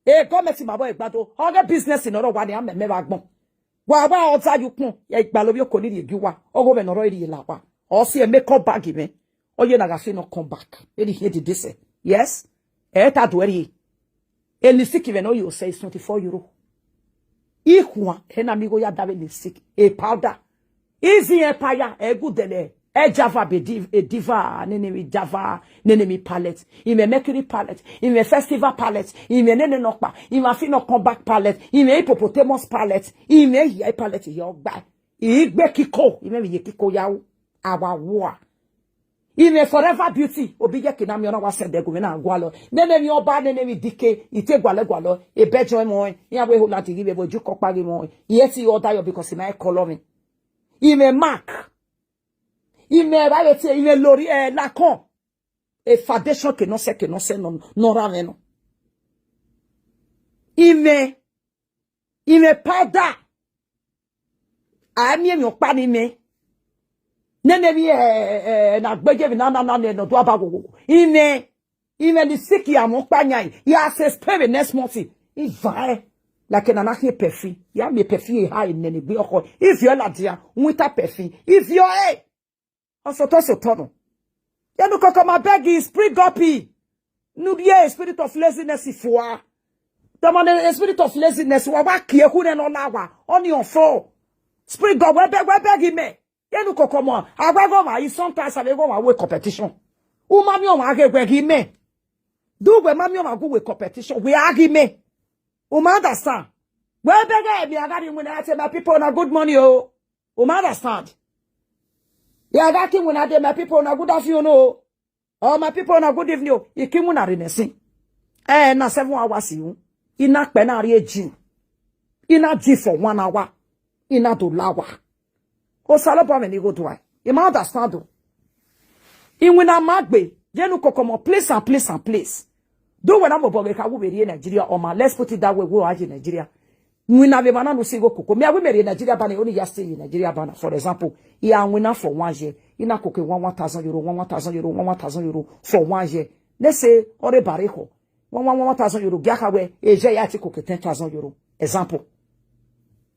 E gọọmẹnti ma vbọ egbado, ọghe business ne ọ rre owa ni a mẹmẹ vbe agbọn. Wa wa ọta ye ukpọn, ya igbalọ ovbi oko ni rhie gie uwa, ọghe ovbi ne ọ rre rhie la uwa. Ọ si ẹ make up bag mwẹ. Ọ ye na gha fi nọ come back. Eni khian dede sẹ. Yes. Ẹ ta do ẹre. Eni sick vbe ne ọ ye osẹ is twenty-four euro. Ikhuan, ẹ na miẹn igho ya davbe eni sick. A powder. Izi ẹpa ya, ẹ gu dẹlẹ, ẹ Java be div-, a Diva, nene emwi Java, nene emwi palette, imẹ Mercury palette, imẹ Festival palette, imẹ nene nọkpa, imẹ Afi nọ come back palette, imẹ Hippopotamus palette, imẹ hia palette hia ọgba. I gbe kiko, imẹ vbe ye kiko ya ru, a wa wua. Imẹ Forever Beauty, obi ye ke na miẹn ọna wa sẹ ẹdẹ gu mwẹ na gualọ. Nene emwi ọba, nene emwi dike, I te gualọ gualọ, ebẹjọ ẹmwẹ ọnrẹn, iran wẹ Holland ghi vbe ẹvbo, ju kọkpa ghi mwẹ ọnrẹn. I he te ọdayọ because I ma color mwẹ. Imẹ Mac. Imẹ vbe tie, imẹ L'Oreal, eh, Lancôme. E foundation ke nọ sẹ, ke nọ sẹ nọ, nọ ra mwẹ nọ. Imẹ, imẹ powder. A miẹn emwi ọkpa ni mẹ. Nene emwi, eh, eh, na gbeje emwi na, na, na, ne nọ do aba gogo. Imẹ, imẹ ni sick ya mwẹ ọkpa yan, ya sẹ spray vbe next month. I va ẹ, like na na khian perfume. Ya miẹn perfume eha enẹ ne egbe ọkhọ. I viọ ladian, winter perfume. I viọ ẹ. Ọsọtọ sọtọ nọ. Ye ne ukoko ọmọ beg, spring up. Ne u rhie spirit of laziness fua. Tọmọ ne spirit of laziness, wa wa kie khu nẹ ne ọ la wa. Ọni ọfo. Spring up, wẹ beg, wẹ beg imẹ. Ye ne ukoko ọmọ, a wa ghe ọmwa, i sometimes a vbe ghe ọmwa wẹ competition. U ma miẹn ọmwa ghe wẹ ghe imẹ. Do wẹ ma miẹn ọmwa gu wẹ competition, wẹ a ghe imẹ. U ma understand? Wẹ beg ẹ, mẹ a gha rhie iwinna ya te, my people, na good morning o. U ma understand? Ya gha ke iwinna dee, my people, na good afternoon o. Oh, my people, na good evening o. I ke iwinna rre nẹ sin. Eh, na seven hours yu. I na kpẹ na rrie gym. I na gym for one hour. I na do la wa. Osanobua mwẹ ne igho dua. I ma understand o. Iwinna ma gbe, ye ne ukoko ọmọ, please and please and please. Do wẹ na mobọ ghe kha, wẹ u vbe rrie Nigeria, ọma, let's put it that way, wẹ u gha ye Nigeria. Winna vbe emwa na ne u si igho koko. Mẹ a wẹ mẹ rrie Nigeria banna, oni ya stay ye Nigeria banna. For example, I a winna for one year. I na koko one, one thousand euro, one, one thousand euro, one, one thousand euro for one year. Let's say, ọ rre ba rre khọ. One, one, one thousand euro, gie a kha wẹ, e je ya te koko ten thousand euro. Example.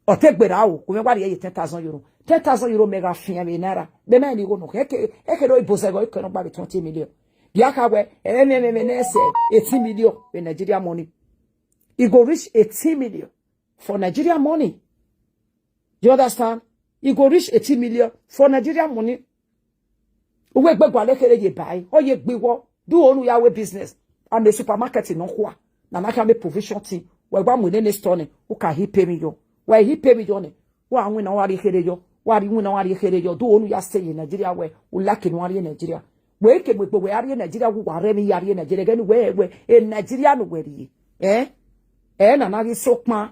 Ọ te gberra o, ku mwẹ wa rhie ye ten thousand euro. Ten thousand euro mẹ gha fian vbe naira. Mẹ ma ni igho nọ, eke, eke do ibo zẹghẹ, eke nọ gba vbe twenty million. Gie a kha wẹ, ẹmwẹ, ẹmwẹ, ẹmwẹ, ne sẹ eighteen million vbe Nigeria money. It go reach eighteen million. for Nigeria money. You understand? He go reach eighteen million for Nigeria money. Uwe gbe gualọ kherhe ye ba ẹre, ọ ye gbe iwọ, do unu ya wẹ business. Amẹ supermarket nọ khua, na na khian mẹ provision tin, wẹ gba mu nene store nẹ, u ka hi pay me yọ. Wẹ hi pay me yọ nẹ, wa winna wa rhie kherhe yọ, wa rhie winna wa rhie kherhe yọ, do unu ya stay ye Nigeria wẹ, u like ne wa rhie Nigeria. Wẹ ke mu egbe wẹ a rhie Nigeria, wẹ wa rẹ emwi ya rhie Nigeria, ẹghẹ ne wẹ, wẹ, e Nigeria ne wẹ rhie. Eh? Eh, na na ghi sokpan.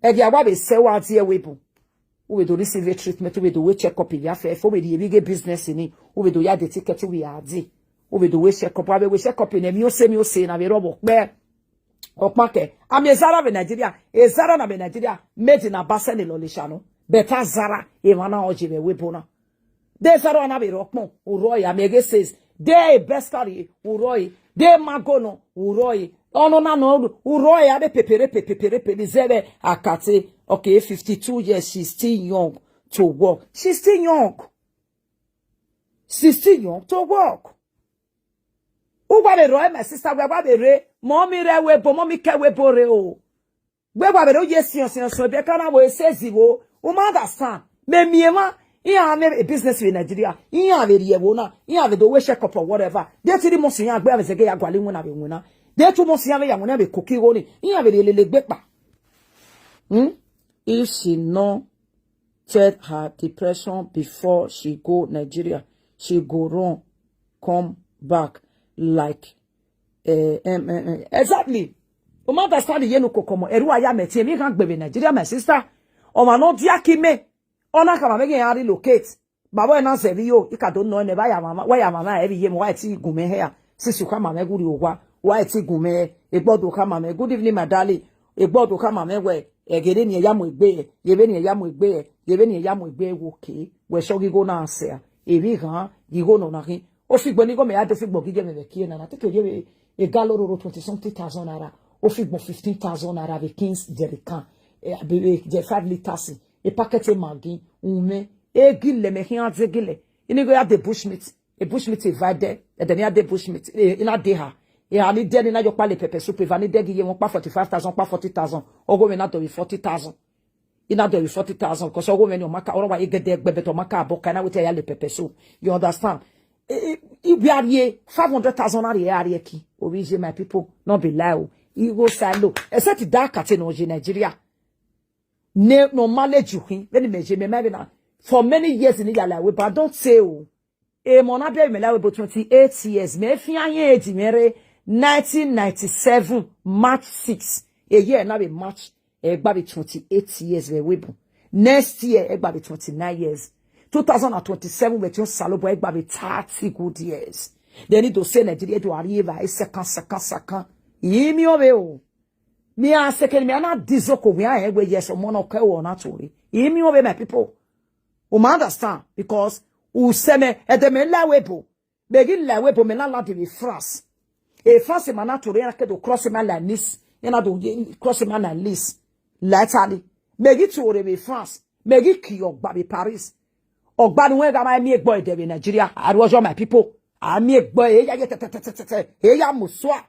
Ẹghẹ a wa vbe sẹ wa die ẹvbo ebo. U vbe do receive treatment, u vbe do wẹ check up ivia fẹfẹ, u vbe rhie vbe ighe business ni, u vbe do ya de ticket, u vbe ya de. U vbe do wẹ check up, a vbe wẹ check up ne miose miose na vbe rrọọ vbe ọkpẹ. Ọkpa kẹ, a miẹn Zara vbe Nigeria, e Zara na vbe Nigeria, made in Abasẹ ne Ilọleshanu. Better Zara, emwa na ọ je vbe ẹvbo ebo na. De Zara na vbe rre ọkpọn, u rrọọ ẹre, a miẹn ghe sales. De Best Car, u rrọọ ẹre. De Mango nọ, u rrọọ ẹre. Ọnọna nọ, u rrọọ ẹre, a vbe pepere pe, pepere pe, vbe zẹ vbe Akate. Okay, fifty-two years, she's still young to work. She's still young. She's still young to work. U wa vbe rrọọ ẹre, my sister, wẹ wa vbe rre, mọmi rre ẹvbo ebo, mọmi ke ẹvbo ebo rre o. Wẹ wa vbe rre, u ye siọn siọn siọn, ebiẹka na vbe sẹ zivbo, u ma understand. Mẹ miẹn emwa, iran mwẹ business vbe Nigeria, iran vbe rhie ẹvbo na, iran vbe do wẹ check up or whatever. De three months iran gbe, a vbe zẹgẹ ya gualọ iwinna vbe winna. De two months iran vbe ya winna vbe koko igho ni, iran vbe rhie lele egbe kpa. Hmm? If she no tell her depression before she go Nigeria, she go run come back like, eh, em, em, em. Exactly. U ma understand iye ne u koko ọmọ, ẹre u wa ya mẹ tie emwi ghan gbe vbe Nigeria, my sister. Ọmwa ne ọ dia ke imẹ, ọ na khama mwẹ ghe iran relocate. Ba vbe na zẹ vbe iyo, I ka do nọ nẹ, vbe ya mama, wẹ ya mama ẹ vbe iye mwẹ, wa ti gu mwẹ hia. Since u khama mwẹ ghe urhi owa, wa ti gu mwẹ, egbe ọdọ khama mwẹ. Good evening, my darling. Egbe ọdọ khama mwẹ wẹ, ẹghe ne ẹ ya mu egbe, ye vbene ẹ ya mu egbe, ye vbene ẹ ya mu egbe wo ke. Wẹ sọ ghi igho na sẹ a, emwi ghan, ghi igho nọ na khin. Ofigbọn ne igho mẹ ya de ofigbọn ghi ye mwẹ vbe kie na na, te ke ye vbe egalo roro twenty something thousand naira, ofigbọn fifteen thousand naira vbe King's jerrycan, eh, abi, eh, je five litres, e packet Maggi, umẹ, e gilẹ mẹ khian de gilẹ. Ini gho ya de bush meat, e bush meat eva dẹ, ẹdẹ ne ya de bush meat, eh, I na de ha. Eha ni dẹ ni na yọ kpa le pepper soup, eva ni dẹ ghi ye mwẹ ọkpa forty-five thousand, ọkpa forty thousand, ọghe mwẹ na dọ vbe forty thousand. I na dọ vbe forty thousand, 'cause ọghe mwẹ ni ọ ma ka, ọ wa ye gẹdẹ gbe, but ọ ma ka bọ ka, I na wẹ te ya le pepper soup. You understand? I, I, I wia rhie five hundred thousand na rhie, a rhie ki. Ovbi ye, my people, no be lie o. Igho sa lo. Except that Akate ne ọ ye Nigeria. Ne, ne ọ ma le ju khin, vbene imẹ ye, mẹ ma vbe na. For many years ni ya la ẹvbo ebo, but I don't say o. Emọ na biẹ mẹ la ẹvbo ebo twenty-eight years. Mẹ fian ye age mwẹ rre nineteen ninety-seven, March six. Eye na vbe March, ẹ gba vbe twenty-eight years vbe ẹvbo ebo. Next year, ẹ gba vbe twenty-nine years. Two thousand and twenty-seven, vbe ẹtin Osanobua, ẹ gba vbe thirty good years. Then I do say Nigeria do arrive, I second, second, second. Imi ọvbe o. Mi a second, mi a na dizoko, we a we yes, ọmọ na kẹ o na to re. Imi ọvbe, my people. U ma understand? Because u sẹ mẹ, ẹdẹ mẹ la ẹvbo ebo. Mẹ ghi la ẹvbo ebo, mẹ na ladi vbe France. E France ma na to re, na ke do cross ma la Nice. Ya na do ye, cross ma la Nice. La Italy. Mẹ ghi to re vbe France. Mẹ ghi ki ọgba vbe Paris. Ọgba ni wẹ gha ma miẹn egbe ẹdẹ vbe Nigeria. Aruọjọ, my people. A miẹn egbe, e ya ye tẹtẹtẹtẹtẹ. E ya musua.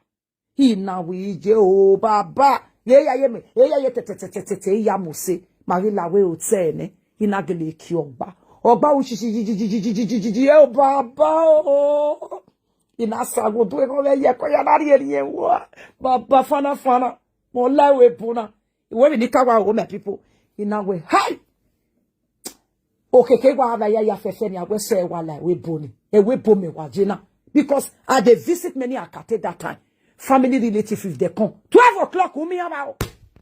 I na wẹ iye o, baba. E ya ye mẹ, e ya ye tẹtẹtẹtẹtẹ, e ya mose. Ma ghi la wẹ otẹ nẹ. I na gele ki ọgba. Ọgba u shishi, e o baba o. I na sa ghodo eghọn vbe ẹyẹkọ ya na rhie rhie wa. Baba fana fana. Mẹ ọ la ẹvbo ebo na. Iwẹ vbe ni ka wa o, my people. I na wẹ, hai! Okeke wa vbe ya ya fẹfẹ ni, a wẹ sẹ wa la ẹvbo ebo ni. Ẹvbo ebo mẹ wa je na. Because I dey visit many Akate that time. Family relative, if they come. Twelve o'clock, umi ya ba o.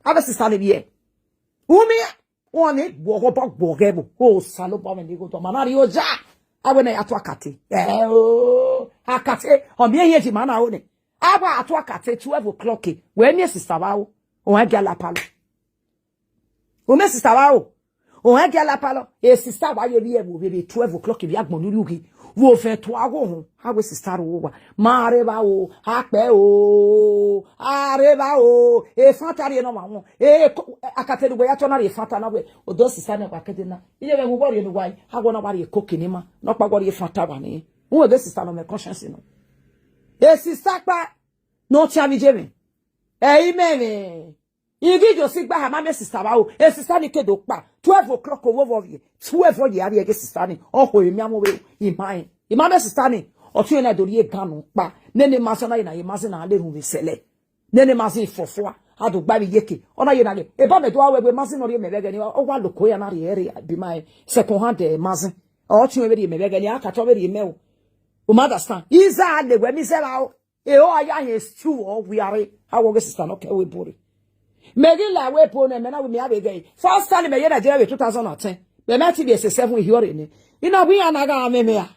Ave sister ni bi e. Umi ya. Wọn ni gbọghọ ba gbọghọ ẹvbo. Osanobua mwẹ ni gho dọ, ma na rhie oja. A wẹ na ya tu Akate. Eh, o, Akate, ọ miẹn ehiẹn ji ma na o nẹ. A wa tu Akate twelve o'clock, wẹ miẹn sister vbe aro. Wọn gia la palọ. U miẹn sister vbe aro. Wọn gia la palọ. E sister wa ye vbe ẹvbo vbe twelve o'clock vbe agbọn ni urhiughi. Vbe ovẹn tua gho họn. A wẹ sister ro wa. Ma rre vbe aro, a kpẹ o. A rre vbe aro. E Fanta rhie ne ọ ma wọn. E ko-, Akate ne uwẹ ya tọ na rhie Fanta na wẹ. Odo sister ne wa kede na. Iye vbe ẹvbo rhie ne uwa yi. A wẹ na wa rhie Coke ni ma. Nọkpa wẹ rhie Fanta wa ni. Uwẹ ghe sister nọ mẹ conscience nọ. E sister kpa. Ne ọ tian vbe iye mwẹ. Ẹ i mẹ mwẹ. I ghi yo si gba ha ma mẹ sister vba o. E sister ni ke do kpa twelve o'clock ovwovwọ vbiẹ. Twelve ọ ye avbiẹ ghe sister ni. Ọ khue emwi amwẹ vbe ima rẹn. I ma mẹ sister ni. Ọtiọnrẹn na do rhie gan nọ kpa. Nene ma zẹ na ye na ye ma zẹ na le rhunmwuda sẹlẹ. Nene ma zẹ fọfua. A do gba vbe iyeke. Ọ na ye na ghe. Eba mẹ do a wẹ wẹ ma zẹ nọ rhie mẹ vbe ẹghẹ ni. Ọ wa loko ya na rhie ẹre bi ma rẹn. Second hand ma zẹ. Ọtiọnrẹn vbe rhie mẹ vbe ẹghẹ ni. A ka tọ vbe rhie mẹ o. U ma understand? Iza a le wẹ mi zẹ vba o. E o aya hin stew ọ wiare, a wọ ghe sister nọ kẹ wẹ bore. Mẹ ghi la wẹ bo nẹ, mẹ na wẹ mẹ a vbe ghe. First time mẹ ye Nigeria vbe two thousand and ten. Mẹ ma ti vbe ese seven ihiọre nẹ. I na wẹ iran na gha mwẹ mẹ a.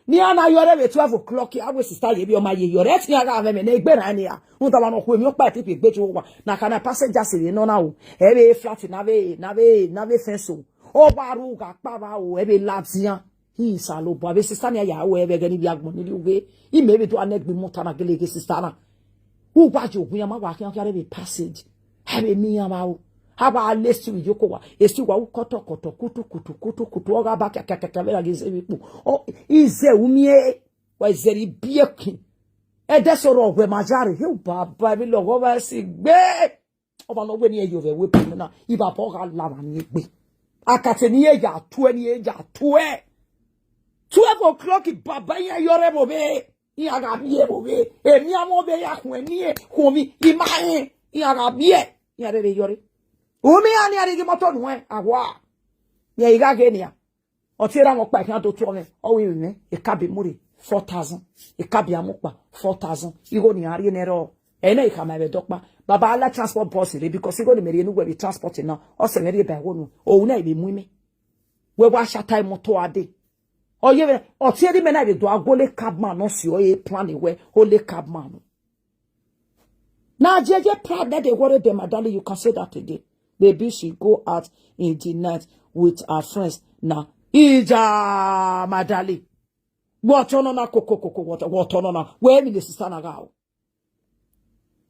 Ne iran na yọre vbe twelve o'clock, a wẹ sister ye vbe ọ ma ye yọre. Ẹtin iran gha mwẹ mẹ nẹ, egbe rran nia. Rhunmwuda ọmwa ne ọ khu emwi ọkpa ẹtin fi egbe ju owa. Na ka na passenger si vbe nọ na o. Ẹ vbe flat na vbe, na vbe, na vhe fence o. Ọ wa ru gha kpa vba o, ẹ vbe ladian. Isalobua, vbe sister ni a ya wẹ vbe ẹghẹ ni vbe agbọn ni rrie ughe. Imẹ vbe do a nẹ gbe imọta na gele ghe sister na. U wa ye ogun iran ma wa khian khian rre vbe passage. A vbe miẹn iran vba o. A wa le esi vbe iyoko wa. Esi wa u kọtọ kọtọ, kutu kutu, kutu kutu, ọ gha ba kiakiakia vbe ra ghe zẹ vbe ikpo. Ọ, izẹ u miẹn, wa izẹ rhie biẹ kin. Ẹdẹ sẹ ọrọ wẹ ma ya rre, he u baba, emwi lọghọ vbe ẹse gbe. Ọmwa ne ọ wẹ ne irẹn ye ovbi ẹvbo ebo na, ivba bọ gha la emwa ni egbe. Akate ne irẹn ya tuẹ, ne irẹn ya tuẹ. Twelve o'clock baba iran yọrre vbe ovbe, iran gha miẹn vbe ovbe. Emwi amwẹ ovbe ya khuẹn ni, khuọnmwi, ima rẹn, iran gha miẹn, iran rherhe yọrre. U miẹn iran ni, iran rhie imọto nuẹn, awa. Rẹn i gha ghe nian. Ọ tie ra mwẹ ọkpa khian do tuọ mwẹ, ọ wẹ vbe mwẹ, ekabi mu rre four thousand, ekabi amukpa four thousand, igho ne iran rhie nẹ rrọọ. Ẹre na i khama ẹmwẹ dọkpa. Baba, a la transport bus rre, because igho ne imẹ rhie ne uwẹ vbe transport na, ọ sẹ mwẹ rhie ba igho nu, ohu na i vbe mu imẹ. Wẹ wa shata imọto a dee. Ọ ye vbe, ọ tie rre imẹ na i vbe do a gu ole cabman nọ si ọre plan wẹ, ole cabman nọ. Na jeje proud that they worry them, my darling, you can say that again. Baby, she go out in the night with her friends. Na, ija, my darling. Wẹ ọtọn nọ na kokokoko, wẹ ọtọn, wẹ ọtọn nọ na, wẹ emwi ne sister na gha o.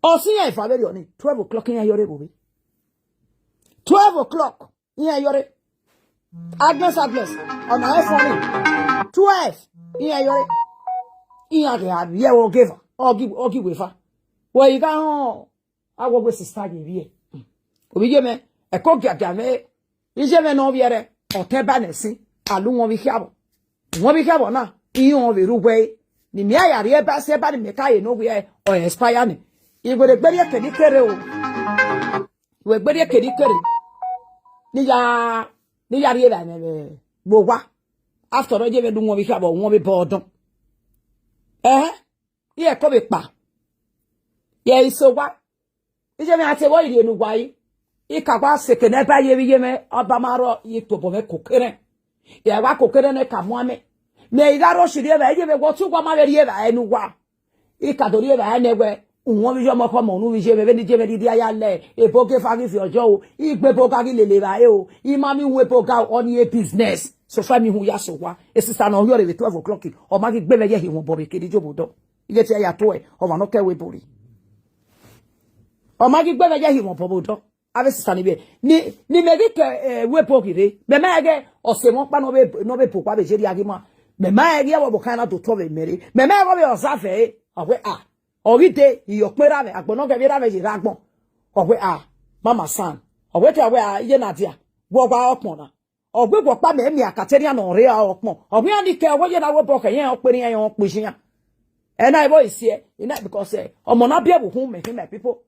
Ọ si iran eva vberriọ ni, twelve o'clock iran yọrre vbe ovbe. Twelve o'clock. Iran yọrre. Agnes, Agnes, ọna ẹ funny. Twelve, iran yọrre. Iran ghe a vbiẹ vbe ọgeva, ọgị, ọgị weva. Wẹ i gha họn, a wẹ wẹ sister ye vbiẹ. Ovbi iye mwẹ, ẹko giagia mwẹ, iye mwẹ ne ọ vbiẹrẹ, ọtẹn ba nẹ sin, a lu wọn vbe ikhiavọ. Wọn vbe ikhiavọ na, iran vbe rre uwẹ ẹre. Ne imẹ a ya rhie ba sẹ ba ne imẹ ka ye ne ovbi ẹre, ọ expire ni. Iwere gberriẹ kene ikere o. Wẹ gberriẹ kene ikere. Ne ya, ne ya rhie evba ẹmwẹ vbe owa. After all, iye mwẹ do wọn vbe ikhiavọ, wọn vbe bọ ọdọn. Ẹhẹn, iran ẹko vbe kpa. Ye iso owa. Iye mwẹ a te vbe rhie ne uwa yi. I ka gha seke nẹ ba ye vbe iye mwẹ, ọba ma rrọọ, i tobọ mwẹ kokerẹn. Ya wa kokerẹn nẹ ka muan mẹ. Mẹ i gha rhọ shi rhie evba, iye mwẹ wẹ ọtẹn uwa ma vbe rhie evba ẹnu uwa. I ka do rhie evba ẹnẹ wẹ, uhunmwu vbe iye ọmọ khọmọ unu vbe iye mwẹ, vbene iye mwẹ rhirhi a ya lẹ, ebo ge fa ghi viọ yọ o, igbe ebo ga ghi lele evbare o, I ma miẹn uhunmwu ebo ga o, ọni e business. So fa mi hu ya so owa. E sister ne ọ hiọrre vbe twelve o'clock, ọ ma ghi gbe mwẹ ye ehi wọn obọ vbe kere ijobo dọ. Iye te ya tuẹ, ọmwa ne ọ kẹ wẹ ebo rre. Ọ ma ghi gbe mwẹ ye ehi wọn obọ vbe odọ. Avbe sister ni vbe, ni, ni mẹ ghi ke, eh, wẹ ebo ghi rre. Mẹ ma ẹghẹ ọse mwẹ ọkpa ne ọ vbe, ne ọ vbe bọ owa vbe ye rria ghi ma. Mẹ ma ẹghẹ ọvbokhan na do tuọ vbe mẹ rre. Mẹ ma ẹghẹ ọ vbe ọza vẹ ẹre. Ọ wẹ a. Ọ ghi dee, iyọkpẹ erha mwẹ, agbọn ne ọ ghẹ vbe erha mwẹ ye rre agbọn. Ọ wẹ a, mama san. Ọ wẹ te ọ wẹ a, iye na dia. Wẹ ọ gha ọkpọn na. Ọ wẹ wẹ ọkpa mẹ miẹn akaterian ne ọ rre ọkpọn. Ọ wẹ iran ni kẹ, ọ wẹ iye na wẹ obọ khẹ, iran ọkpẹn, iran ọkpẹn iyan. Ẹ na ẹvbo isi ẹ, ina because, eh, ọmọ na biẹ vbe uhunmwu mẹ khin, my people.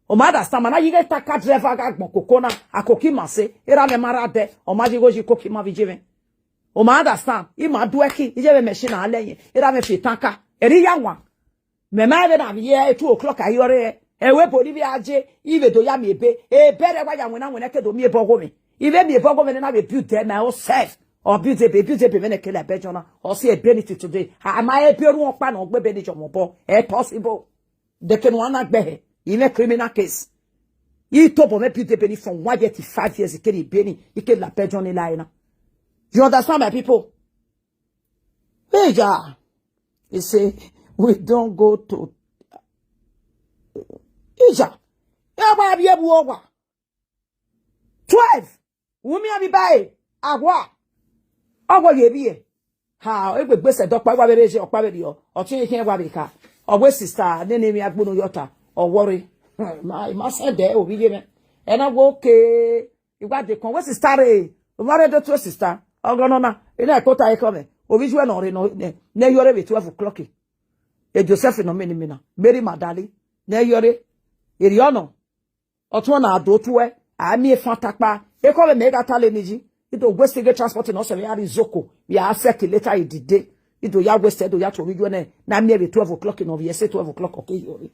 Ọ ma understand, ma na yi ghe tanker driver gha gbọn koko na, akoko ima sẹ, erha mwẹ ma rre adẹ, ọ ma yi ghe oyi koko ima vbe iye mwẹ. Ọ ma understand, ima do ẹki, iye mwẹ machine na lẹ yẹn, erha mwẹ fi tanker, ẹre I ya wan. Mẹ ma vbe na vbe two o'clock a hiọrre, ẹvbo ebo ni vbe a je, I vbe do ya miẹn ebe, ebe rẹ wa ya winna winna ke do miẹn ebe ọgho mwẹ. I vbe miẹn ebe ọgho mwẹ ne na vbe build my own self. Or build ebe, build ebe mwẹ nẹ ke Labẹjọ na. Ọ si ebe ni till today. A ma ebe orhu ọkpa ne ọ gbe ebe ni jọ mwẹ obọ. E possible. De ke ne uwa na gbe hẹ, I mwẹ criminal case. I tobọ mwẹ build ebe ni from one year to five years, I ke ni ebe ni, I ke Labẹjọ ni la na. You understand, my people? Ija, he say, we don go to Ija. Ya wa vbiẹ vbe owa. Twelve. Wẹ miẹn avbe iba ẹre, awa. Ọ wẹ ye vbiẹ. Ha, egbe gbe sẹ dọkpa, wa vbe rre ye ọkpa vbe rriọ. Ọtẹn khian wa vbe kha. Ọ wẹ sister, nene emwi agbọn yọ ta. Ọ wọrre. Ma, ma send ẹ, ovbi ye mwẹ. Ẹ na wẹ okay. I wa dekun wẹ sister re. Ovbi a rre do tue sister. Ọghọ nọ na, I na kota ekhọe mwẹ. Ovbi yu ẹ nọ rre nọ, nẹ, ne yọrre vbe twelve o'clock. E Joseph nọ mẹ ni mina. Mary Magdalene. Ne yọrre. Erriọ nọ. Ọtuẹn na do tuẹ, a miẹn fan takpa. Ekhọe mwẹ mẹ gha ta lele yi. I do waste ghe transport nọ sẹ vbe a rrie Izoko, vbe a circulate idide. I do ya waste, I do ya tuẹ ovbi yu ẹ nẹ, na miẹn vbe twelve o'clock nọ, vbe ẹse twelve o'clock ọ ke yọrre.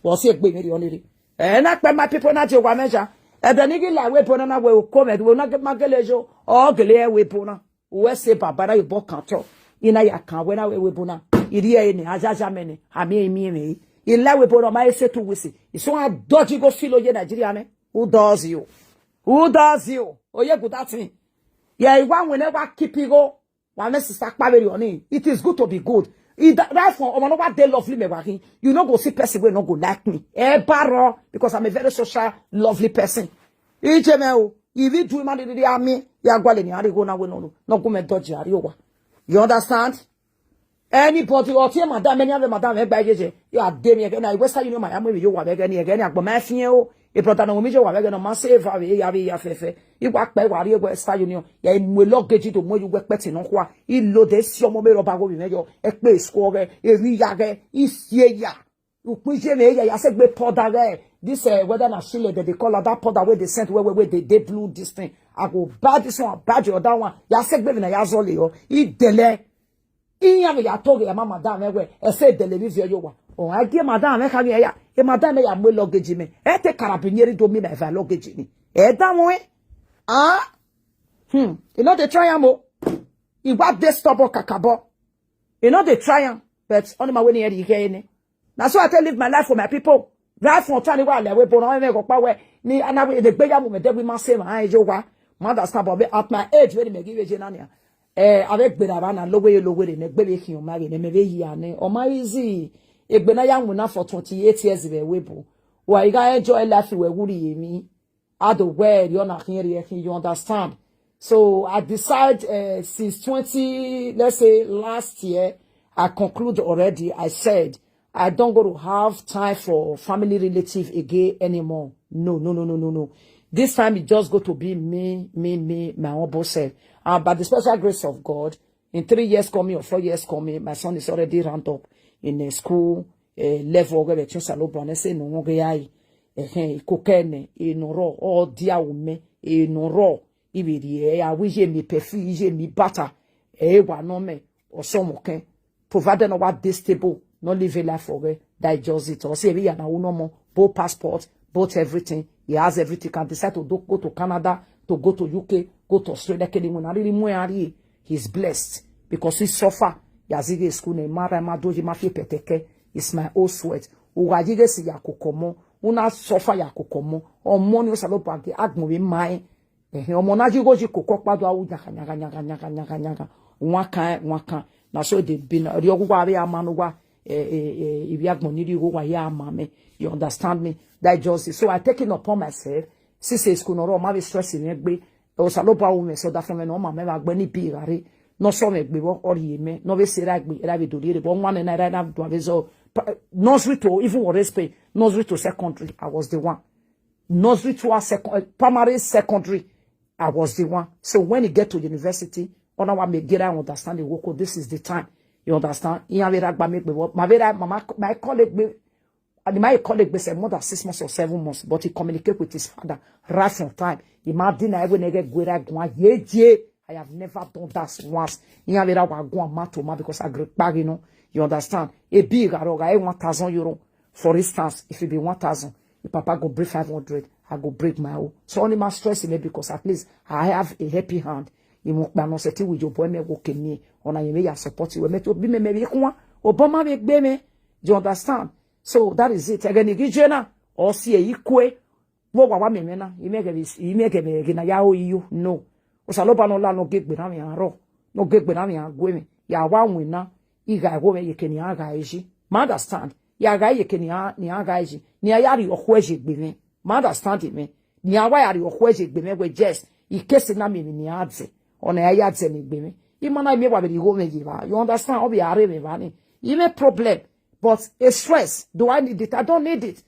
Vbe ọ si egbe mwẹ rriọ ni rre. Ẹ na kpẹ my people na die owa mwẹ ya. Ẹdẹ ne I ghi la ẹvbo ebo na na wẹ oko mwẹ, wẹ na ma gele yo, ọ gele ẹvbo ebo na. Uwẹ sẹ baba na ye obọ kan otọ. I na ya kan wẹ na wẹ ẹvbo ebo na. I rhie ẹre nẹ, a yayi amẹ nẹ, a miẹn imiẹnmwẹ re. I la ẹvbo ebo na, ọ ma he sẹ two weeks. I sẹ a dọji gho filo ye Nigeria nẹ. Who does you? Who does you? Oye good that thing. Yeah, I wa winna, wa keep igho. Wa mwẹ sister kpa vberriọ ni. It is good to be good. I da, right from ọmọ ne wa de lovely mẹ wa khin. You no go see person wey no go like me. Ẹ ba rrọọ, because I'm a very social, lovely person. Iye mwẹ o, ivbi idu ima ni rhirhi a miẹn, ya gualọ ne iran rhie igho na wẹ ne ọ, ne ọ gu mwẹ dọji a rrie owa. You understand? Anybody, ọ tie madam, ẹni avbe madam mwẹ gba iyeje, ya de mwẹ ẹghẹ na, Western Union ma ya mu emwi ye owa vbe ẹghẹ ni, ẹghẹ ni agbọn ma fian o. E brother na, wo mi ye owa vbe ẹghẹ ne ọ ma sẹ eva vbe ya vbe ya fẹfẹ. I wa kpẹ wa rrie Western Union, ya mu luggage do mu ye uwu ẹkpẹtin nọkhua. I load esi ọmọ mwẹ rhọba gho vbe mwẹ yọ, ẹkpẹ school ọghẹ, erriọ ya ghẹ, I si eya. Ukpọn iye mwẹ ya, ya sẹ egbe powder ghẹ. This, eh, whether na Chile that they call her, that powder wey they send, wey, wey, wey they, they blue this thing. I go buy this one, buy the other one. Ya sẹ egbe vbe na ya zọlọ, I dẹlẹ. Iran vbe ya toghe ya ma madam mwẹ wẹ, ẹ sẹ dẹlẹ vbe ivie ye owa. Ọ gha gie madam mwẹ kha ghi ya, e madam mwẹ ya mu luggage mẹ. Ẹ te carabinieri do mi na eva luggage ni. Ẹ danmwẹ. Ah? Hmm. I no dey try am o. I wa dey stubborn kakabọ. I no dey try am, but ọni ma wẹ ne irẹn rhie igho ẹre nẹ. Na so I take live my life for my people. Right from time ni wa lẹ ẹvbo ebo na, ọ mwẹ ghe ọkpa wẹ, ni a na wẹ egbe ya mu mwẹ dẹ wẹ I ma sẹ emwa ye owa. Ma understand, but at my age, vbene mẹ ghi vbe ye na nia, eh, avbe egbe na vba na, lowere lowere, ne egbe vbe khian ma vbe ne mẹ vbe hia nẹ, ọ ma easy. Egbe na ya winna for twenty-eight years vbe ẹvbo ebo. Wa i gha enjoy life wẹ vbe urhi emwi. A do wẹ erriọ na khian rhie khin, you understand? So I decide, uh, since twenty, let's say last year, I conclude already. I said, I don't go to have time for family relative again anymore. No, no, no, no, no, no. This time it just go to be me, me, me, my humble self. And by the special grace of God, in three years coming or four years coming, my son is already round up in a school, eh, level where the things are no born, say no one guy. Ẹhẹn, ikokẹ nẹ, enọ rrọọ, ọ dia ru mẹ, enọ rrọọ, I vbe rhie, a wẹ iye mi perfume, iye mi bata, ẹ i wa nọ mẹ, ọ sẹ ọmọ kẹn. Provided ne ọ wa dey stable, ne ọ live a life for where, that is just it. Ọ si emwi hia ne a ru ne ọmọ, both passport, both everything. He has everything, can decide to do, go to Canada, to go to U K, go to Australia, kene iwinna rhirhi mu iran rhie. He's blessed because he suffer. Ya zẹ ighe school nẹ, ma ra, ma do ye, ma fi pẹtẹkẹ. It's my own sweat. U gha ye ighe si ya koko ọmọ, u na suffer ya koko ọmọ. Ọmọ ni Osanobua gie agbọn vbe ma ẹn. Ẹhẹn, ọmọ na ye igho yi koko ọkpa do a ru yagha, yagha, yagha, yagha, yagha, yagha. Wan kan, wan kan. Na so e dey be na. Rhie ọghe uwa vbe a ma ne uwa, eh, eh, eh, ivbi agbọn ni rhie igho uwa ya ma mẹ. You understand me? That is just it. So I take it upon myself. Since school nọ rrọọ, ma vbe stress mwẹ egbe. Osanobua ru mwẹ sẹ ọdafẹn mwẹ ne ọ ma mẹ vbe agbọn ni bi gha rre. Ne ọ sẹ mwẹ egbe vbe ọ rhie mẹ. Ne ọ vbe sẹ erha egbe, erha vbe do rhie rre. But one night, erha na do avbe zọ. Pa-, nursery to, even Warri Spain, nursery to secondary, I was the one. Nursery to a second, eh, primary, secondary, I was the one. So when he get to university, ọ na wa make get, I understand the work. This is the time. You understand? Iran vbe ra gba mi egbe vbọ. Ma vbe ra, ma, ma, ma call egbe. And my colleague be say more than six months or seven months, but he communicate with his father right from time. He ma deny when they get guera guan. Ye, ye. I have never done that once. Iran vbe ra wa guan ma to ma because I agree kpa ghe nọ. You understand? A big aroga, a one thousand euro. For instance, if it be one thousand, the papa go break five hundred, I go break my own. So only ma stress me because at least I have a helping hand. Imukpa no seti with your boy me wo kemi. Ona ye me ya support you. Me to be me me be kwa. Obama me gbe me. You understand? So that is it. Ẹghẹ ne I ghi ye na, ọ si ẹre ikue, vbe owa wa miẹn mwẹ na, I miẹn ghẹ vbe, I miẹn ghẹ vbe ẹghẹ ne a ya ru iyo. No. Osanobua ne ọ la ne ọ gie egbe na vbe iran rrọọ, ne ọ gie egbe na vbe iran gu mwẹ. Ya wa winna, I gha igho mwẹ ye eke ne iran gha yi. Ma understand? Ya gha ye eke ne iran, ne iran gha yi, ne iran ya rhie ọkhuẹ ye egbe mwẹ. Ma understand mwẹ? Ne iran wa ya rhie ọkhuẹ ye egbe mwẹ wẹ, yes, in case na miẹn emwi ne iran dẹ, ọna iran ya dẹ ne egbe mwẹ. I ma na miẹn wa vbe rhie igho mwẹ ye evba. You understand? Ọ vbe a rre mwẹ evba ni. I mwẹ problem. But a stress, do I need it? I don't need it.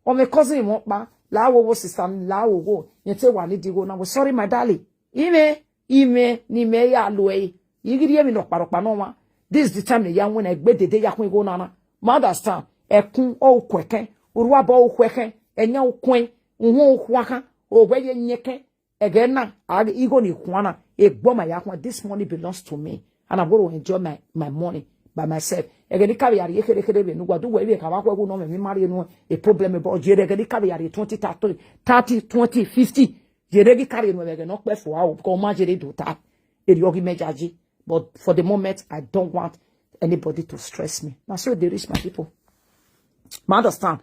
Ọ mwẹ cousin mwẹ ọkpa, la wo wo sister, la wo wo, yẹn te wa need igho na. We sorry, my darling. Imẹ, imẹ, ne imẹ ya lo ẹre. I ghi rhie emwi nọkpa nọkpa nọ ọmwa. This is the time ya winna egbe dede ya khuan igho na na. Ma understand? Ẹkun ọ ukhu ẹkẹn, urhuabọ ọ ukhu ẹkẹn, ẹyan ukhuẹn, uhunmwu ukhuakhan, owẹ ye yẹn ẹkẹn. Ẹghẹ na, a, igho ni khuan na, egbe ma ya khuan, this money belongs to me. And I'm going to enjoy my, my money by myself. Ẹghẹ ne I ka vbe ya rhie kherhe kherhe vbe ne uwa, do wẹ ivbi ẹka vbe akhuẹ ghu nọ mwẹ, emwi ma rhie nuẹn, a problem, but yere ẹghẹ ne I ka vbe ya rhie twenty, thirty, thirty, twenty, fifty. Yere ghi ka rhie nuẹn vbe ẹghẹ ne ọ kpẹ fua o, because ọ ma yere do ta. Erriọ ghi mẹ jaji. But for the moment, I don't want anybody to stress me. Na so e dey reach, my people. Ma understand?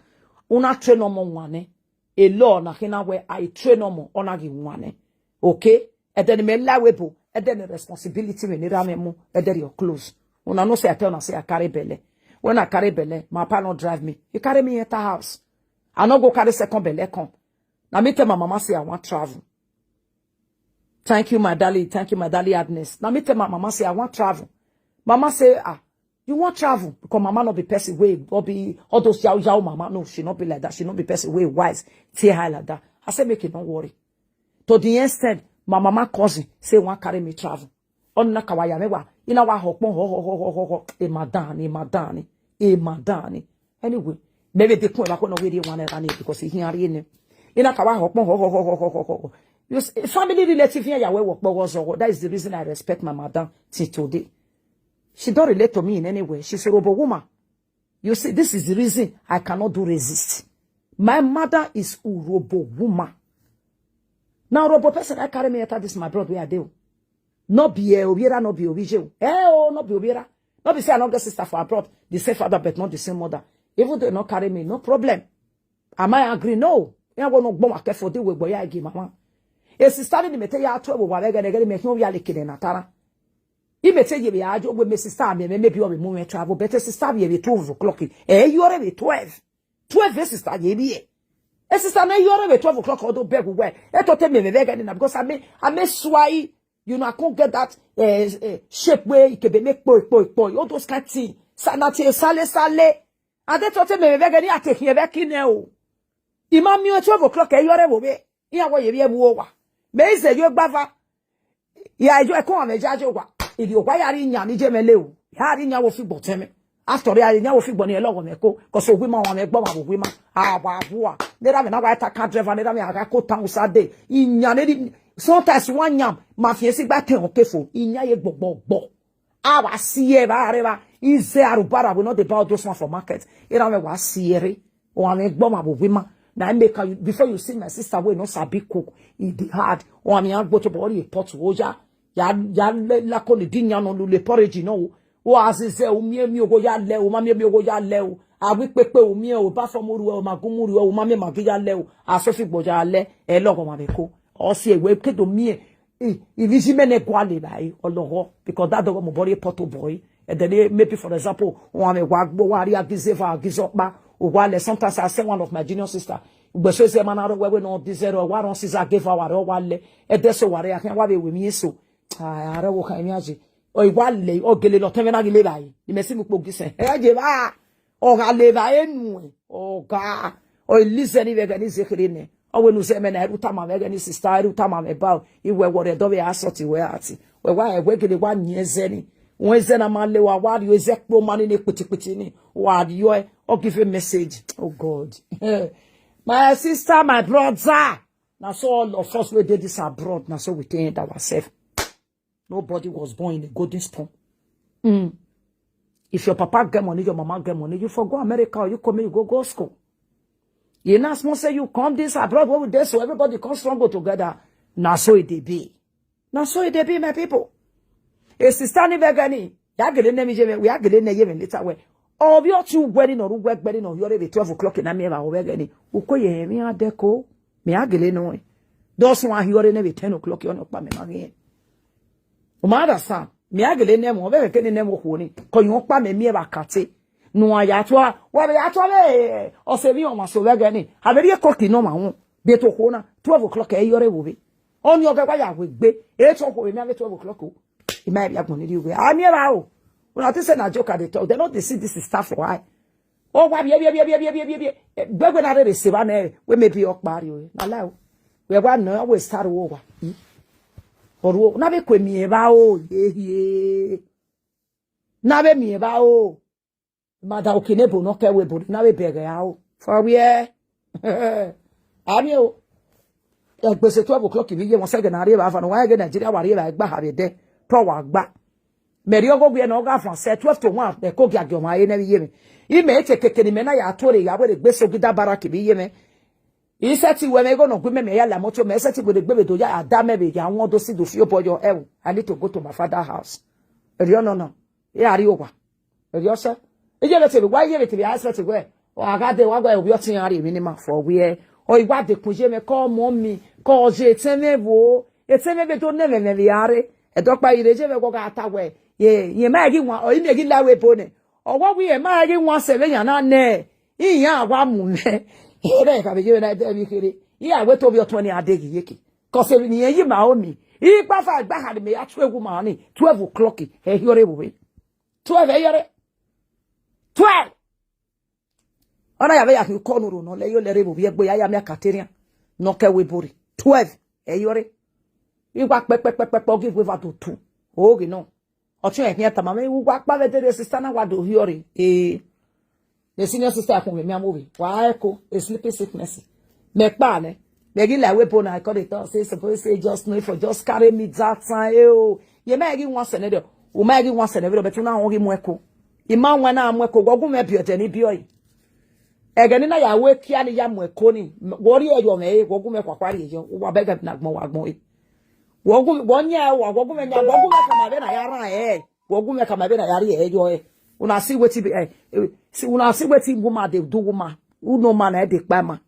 Una train ọmọ wan nẹ. A law na khin na wẹ a i train ọmọ, ọ na ghi wan nẹ. Okay? Ẹdẹ ne imẹ la ẹvbo ebo, ẹdẹ ne responsibility mwẹ ne erha mwẹ mu, ẹdẹ rriọ close. Una know say I tell una say I carry belle. When I carry belle, my papa no drive me. He carry me enter house. I no go carry second belle come. Na me tell my mama say I wan travel. Thank you, my darling. Thank you, my darling Agnes. Na me tell my mama say I wan travel. Mama say, "Ah, you wan travel?" Because mama no be person wey, or be all those yao yao mama. No, she no be like that. She no be person wey wise, tear high like that. I say, "Make you no worry." To the extent, my mama cousin say wan carry me travel. Ọ na ka wa ya mwẹ wa, I na wa họkpọn họ, họ, họ, họ, họ, họ. E ma dan ni, e ma dan ni, e ma dan ni. Anyway, mẹ vbe dekun ẹvbo akhuẹ ne ọ ghi rhie one naira ni, because I khian rhie nẹ. I na ka wa họkpọn họ, họ, họ, họ, họ, họ, họ. You see, family relative iran ya wẹ wẹ ọkpọ ọghe ọzọghọ. That is the reason I respect my madam till today. She don't relate to me in any way. She's a Urhobo woman. You see, this is the reason I cannot do resist. My mother is Urhobo woman. Now, Urhobo person, I carry me enter this my abroad where I dey o. No be eh, Obiera, no be Obije o. Eh, oh, no be Obiera. No be say I no get sister for abroad, the same father, but not the same mother. Even though they no carry me, no problem. Am I angry? No. I want no gbọmwa kẹ for the way boy I give mama. A sister ni mẹ te ya twelve wa vbe gẹdẹgẹdẹ, mẹ khian ovbi aleke nẹ na tara. I mẹ te ye vbe a jo wẹ mẹ sister mẹ, mẹ, maybe ọ vbe mu mwẹ travel, but a sister vbe vbe twelve o'clock. Eh, you are vbe twelve. Twelve, a sister ye vbe. A sister na, you are vbe twelve o'clock, ọ do beg wẹ. E to te mẹ vbe vbe gẹdẹ na, because I may, I may swai, you know, I can't get that, eh, eh, shape where it can be make poi, poi, poi. All those kind things. Sa na tie sale, sale. And they thought me vbe gẹdẹ ni a te khian vbe ki nẹ o. I ma miẹn twelve o'clock, ẹ yọrẹ vbe ovbe. Iran wẹ ye vbe ẹvbo owa. Mẹ i zẹ yo gbava. Ya yo ẹkọn amẹ jaje owa. Ivbi owa ya rri yan ni je mẹ le o. Ya rri yan wo fi gbọ tẹn mẹ. After all, ya rri yan wo fi gbọ ni ẹ lọghọ mẹ ko. Cause owi ma wa mẹ gbọ ma owi ma. A wa vua. Ne ra mẹ na wa ta car driver, ne ra mẹ a gha ko town Saturday. Iyan ne di, sometimes one yam ma fi esi gba tẹn o kefo. Iyan ye gbọgbọgbọ. A wa si ẹre vbe a rre evba. Ize arubara, we no dey buy all those one for market. Erha mwẹ wa si ẹre. Ọ mwẹ gbọ ma vbe owa ima. Na make you, before you see my sister wey no sabi cook, e dey hard. Ọ mwẹ a gbe otobọ rrie pot, o ya, ya, ya le, la ko ni di yan nọ lule porridge nọ o. Wa zizẹ, u miẹn emiogho ya lẹ o, u ma miẹn emiogho ya lẹ o. A wi kpekpe, u miẹn o, ba fọ mu ruẹ o, maggi mu ruẹ o, u ma miẹn maggi ya lẹ o. A so fi gbọ ya lẹ, ẹ lọghọ mwẹ vbe ko. Ọ si ẹre wẹ ke do miẹn, i, ivbi zi mẹ nẹ gualọ evbare, ọ lọghọ, because that dọghọ mobọ rrie pot obọ ẹre. And then, eh, maybe, for example, one me wa gbo, wa rria gize va, gize ọkpa, o wa lẹ, sometimes I send one of my junior sister. Ugbeso eze ma na rre wẹ wẹ nọ, dize rre, wa rọn size ghe va, wa rre, ọ wa lẹ. Ẹdẹ so wa rre, a khian wa vbe ru emwi eso. Ah, a rre wo kha emwi aye. Ọ i wa lẹ, ọ gele lọtẹn mwẹ na ghi le evbare. I mẹ si mu ukpo gisẹn. Ẹ ye vba, ọ gha le evbare nuẹn. Ọ gha. Ọ i lizẹ ni vbe ẹghẹ ni ze kherhe nẹ. Ọ wẹ ne u zẹ mẹ na, ẹre u tama mwẹ ẹghẹ ni sister, ẹre u tama mwẹ ba o. I wẹ wọ rre ẹdẹ ọ vbe a sọti wẹ a ti. Wẹ wa, wẹ gele wa yin ẹzẹ ni. Wọn ẹzẹ na ma le wa, wa rhie ẹzẹ kpo ma ni ne kpitikpiti ni. Wa rhie, ọ give a message. Oh God. My sister, my brother. Na so all of us wey dey this abroad, na so we take end ourselves. Nobody was born in a golden spoon. Mm. If your papa get money, your mama get money, you for go America or you come, you go, go school. You not small say you come this abroad, what would they so everybody come struggle together? Na so it dey be. Na so it dey be, my people. A sister ni vbe ẹghẹ ni, ya gele nẹ emwi ye mwẹ, we a gele nẹ ye mwẹ later wẹ. Ọ vbe ọtẹn uwẹ ni nọ, ru uwẹ gbe ni nọ, yọrọ vbe twelve o'clock na miẹn vbe ẹghẹ ni. Uko ye emwi a dẹko, mẹ a gele nọ. Dọsọn a hiọrẹ nẹ vbe ten o'clock, ọ nọ kpa mẹ ma ghi. U ma understand? Mẹ a gele nẹ ẹmwẹ, ọ vbe ẹghẹ kene nẹ ẹmwẹ okhuo ni. Kọ yọ kpa mẹ miẹn vbe akate. Nu a ya tua, wa vbe ya tua vbe, eh, ọse emwi ọmwa so vbe ẹghẹ ni. A vbe rhie coke nọ ma wọn. Bie to okhuo na, twelve o'clock ẹ i yọrọ vbe ovbe. Ọni ọghe wa ya wegbe, e to okhuo vbe mẹ avbe twelve o'clock o. I ma vbe agbọn ni rhie uwẹ. A miẹn vba o. Una think say na joke I dey talk. They no dey see this is stuff for eye. Owa vie, vie, vie. Gbẹgbẹ na rere sẹ evba nẹ, wẹ maybe ọkpa rrie ore. Na la o. Wẹ wa nọ, wẹ sa ru owa. Ọru, na vbe kue miẹn evba o, ye hie. Na vbe miẹn evba o. Mada okinebo ne ọ kẹ wẹ ebo na vbe bẹghe aro. For where? Amie o. Ẹgbese twelve o'clock vbe iye mwẹ, ọ sẹ ẹghẹ ne a rrie evba avan, wa ẹghẹ Nigeria wa rrie evba gba ha vbe ẹdẹ, te ọ wa gba. Mẹ rhie ọghoghiẹ ne ọ gha fan sẹ twelve to one, ẹko giagia ọmwa re nẹ vbe iye mwẹ. Imẹ te keke ne imẹ na ya tuorre ya wẹ rre egbe Sogida Barrack vbe iye mwẹ. I sẹtin wẹ mwẹ igho ne ọ gu imẹ, mẹ ya la motor, mẹ sẹtin wẹ rre egbe vbe do ya ada mẹ vbe ya wọn do si do fi obọ yọ ẹvbo. I need to go to my father house. Erriọ nọ na, I ra rrie owa. Erriọ sẹ. Iye vbe te vbe wa, iye vbe te vbe a expect wẹ, ọ a gha dee, wa gha ovbi ọtẹn iran rhie emwi ne ima fọ wiẹ. Ọ i wa dekun ye mwẹ, kọ mọ mi, kọ ye etẹn mwẹ vbo, etẹn mwẹ vbe do nẹ mwẹ mwẹ vbe a rre. Ẹdẹ ọkpa ire ye vbe wẹ gha ta wẹ, ye, ye ma ghi wan, ọ i miẹn ghi la ẹvbo ebo nẹ. Ọ wẹ wẹ ma ghi wan sẹ vbe yan na nẹ, iran wa mu mwẹ. Ere ka vbe ye vbe na ẹdẹ vbe kherhe. I ra wẹ te ovbi ọtẹn ni a deghi yeke. Cause emwi ne irẹn yi ma ro mi. I gba fa gba ha ne mẹ ya tue wu ma ni, twelve o'clock, ẹ hiọre vbe. Twelve ẹ hiọre. Twelve. Ọ na ya vbe ya khin ukọ ne uro nọ, lẹ yo lẹ rre vbe ovbi ẹgbe ya, ya miẹn katerian. Ne ọ kẹ wẹ ebo rre. Twelve ẹ hiọre. I wa kpẹkpẹkpẹkpẹ, ọ ghi wẹ eva do tu. Oghi nọ. Ọtẹn ẹkhin tama mwẹ, u wa kpa vbe dede, sister na wa do hiọre. Eh. The senior sister khun vbe miẹn amwẹ ovbi. Wa ẹko, a sleeping sickness. Mẹ kpa nẹ. Mẹ ghi la ẹvbo ebo na, I call the talk, say, suppose say, just know for, just carry me that time. Eh, oh. Ye ma ghi wan sẹ nẹ, u ma ghi wan sẹ nẹ, but u na họn ghi mu ẹko. I ma wan na mu ẹko, wẹ gu mwẹ biẹ ọdẹ ni biẹ ọe. Ẹghẹ ne I na ya wẹ kia ne I ya mu ẹko ni, wẹ rhie ẹre yọ mwẹ, wẹ gu mwẹ khuakhua rhie yọ, u wa bẹghe ne agbọn wa gbọn e. Wẹ gu, wẹ yan ẹre, wẹ gu mwẹ yan, wẹ gu mwẹ khama vbene a ya rhan ẹre, wẹ gu mwẹ khama vbene a ya rhie ẹre yọ ẹre. Una see wetin be, eh, eh, see, una see wetin woman dey do woman. Who know man na dey kpa ma.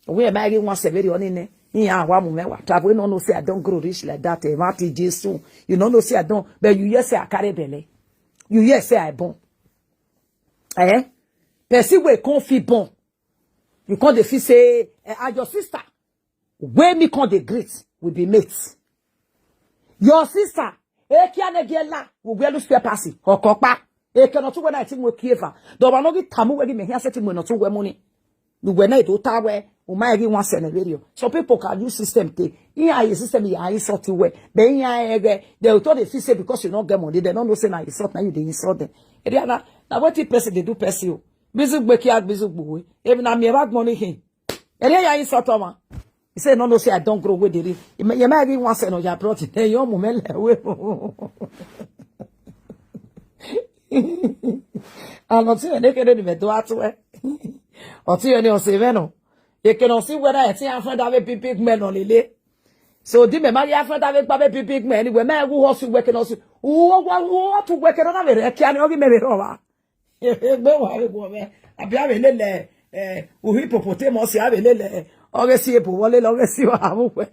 Wẹ ma ghi wan sẹ vberriọ ni nẹ, iran wa mu mwẹ wa travel. You no know say I don grow rich like that, eh, mwa ti Jesu. You no know say I don, but you hear say I carry belle. You hear say I born. Eh? Person wey come fit born. You come dey feel say, eh, as your sister, wey me come dey greet, we be mates. Your sister, ekia ne gie la, we wear loose paper si, ọkọkpa. Eke nọ tu wẹ na ti mu ekieva. Dọ wa nọ ghi tamu wẹ ghi mẹ hia sẹtin mu nọ tu wẹ mu ni. Uwẹ na do ta wẹ, u ma ghi wan sẹ nẹ vberriọ. Some people can use system te. Iran ye system ya insult wẹ. But iran ẹghẹ, they will tell the feel say because you no get money, they don't know say na insult, na you dey insult them. Area na, na wetin person dey do person o. Bizu gbe kia, bizu gbe we. Emwi na miẹn vbe agbọn ni khin. Area ya insult ọmwa. He say, no, no, say I don't grow with the ring. Ye ma ghi wan sẹ nọ ya brought it. Then you mumẹ lẹ we. Anọ ti mwẹ ne kere ni mẹ do a tuẹ. Ọ ti mwẹ ni ọ sẹ mwẹ nọ. Eke ne ọ si wẹ na, ẹ ti a friend avbe big, big men nọ lele. So, di mẹ ma ghi a friend avbe gba avbe big, big men, anyway, mẹ wu hustle wẹ ke nọ si. U, u, u, u, tu wẹ ke nọ na vbe rẹ kia ni, ọ ghi mẹ vbe rhọ vba. Egbe wa vbe guọ mwẹ. Abi a vbe lele, eh, u hippopotamus, a vbe lele, ọ ghe si ebo vbọ lele, ọ ghe si wa vbe uwẹ.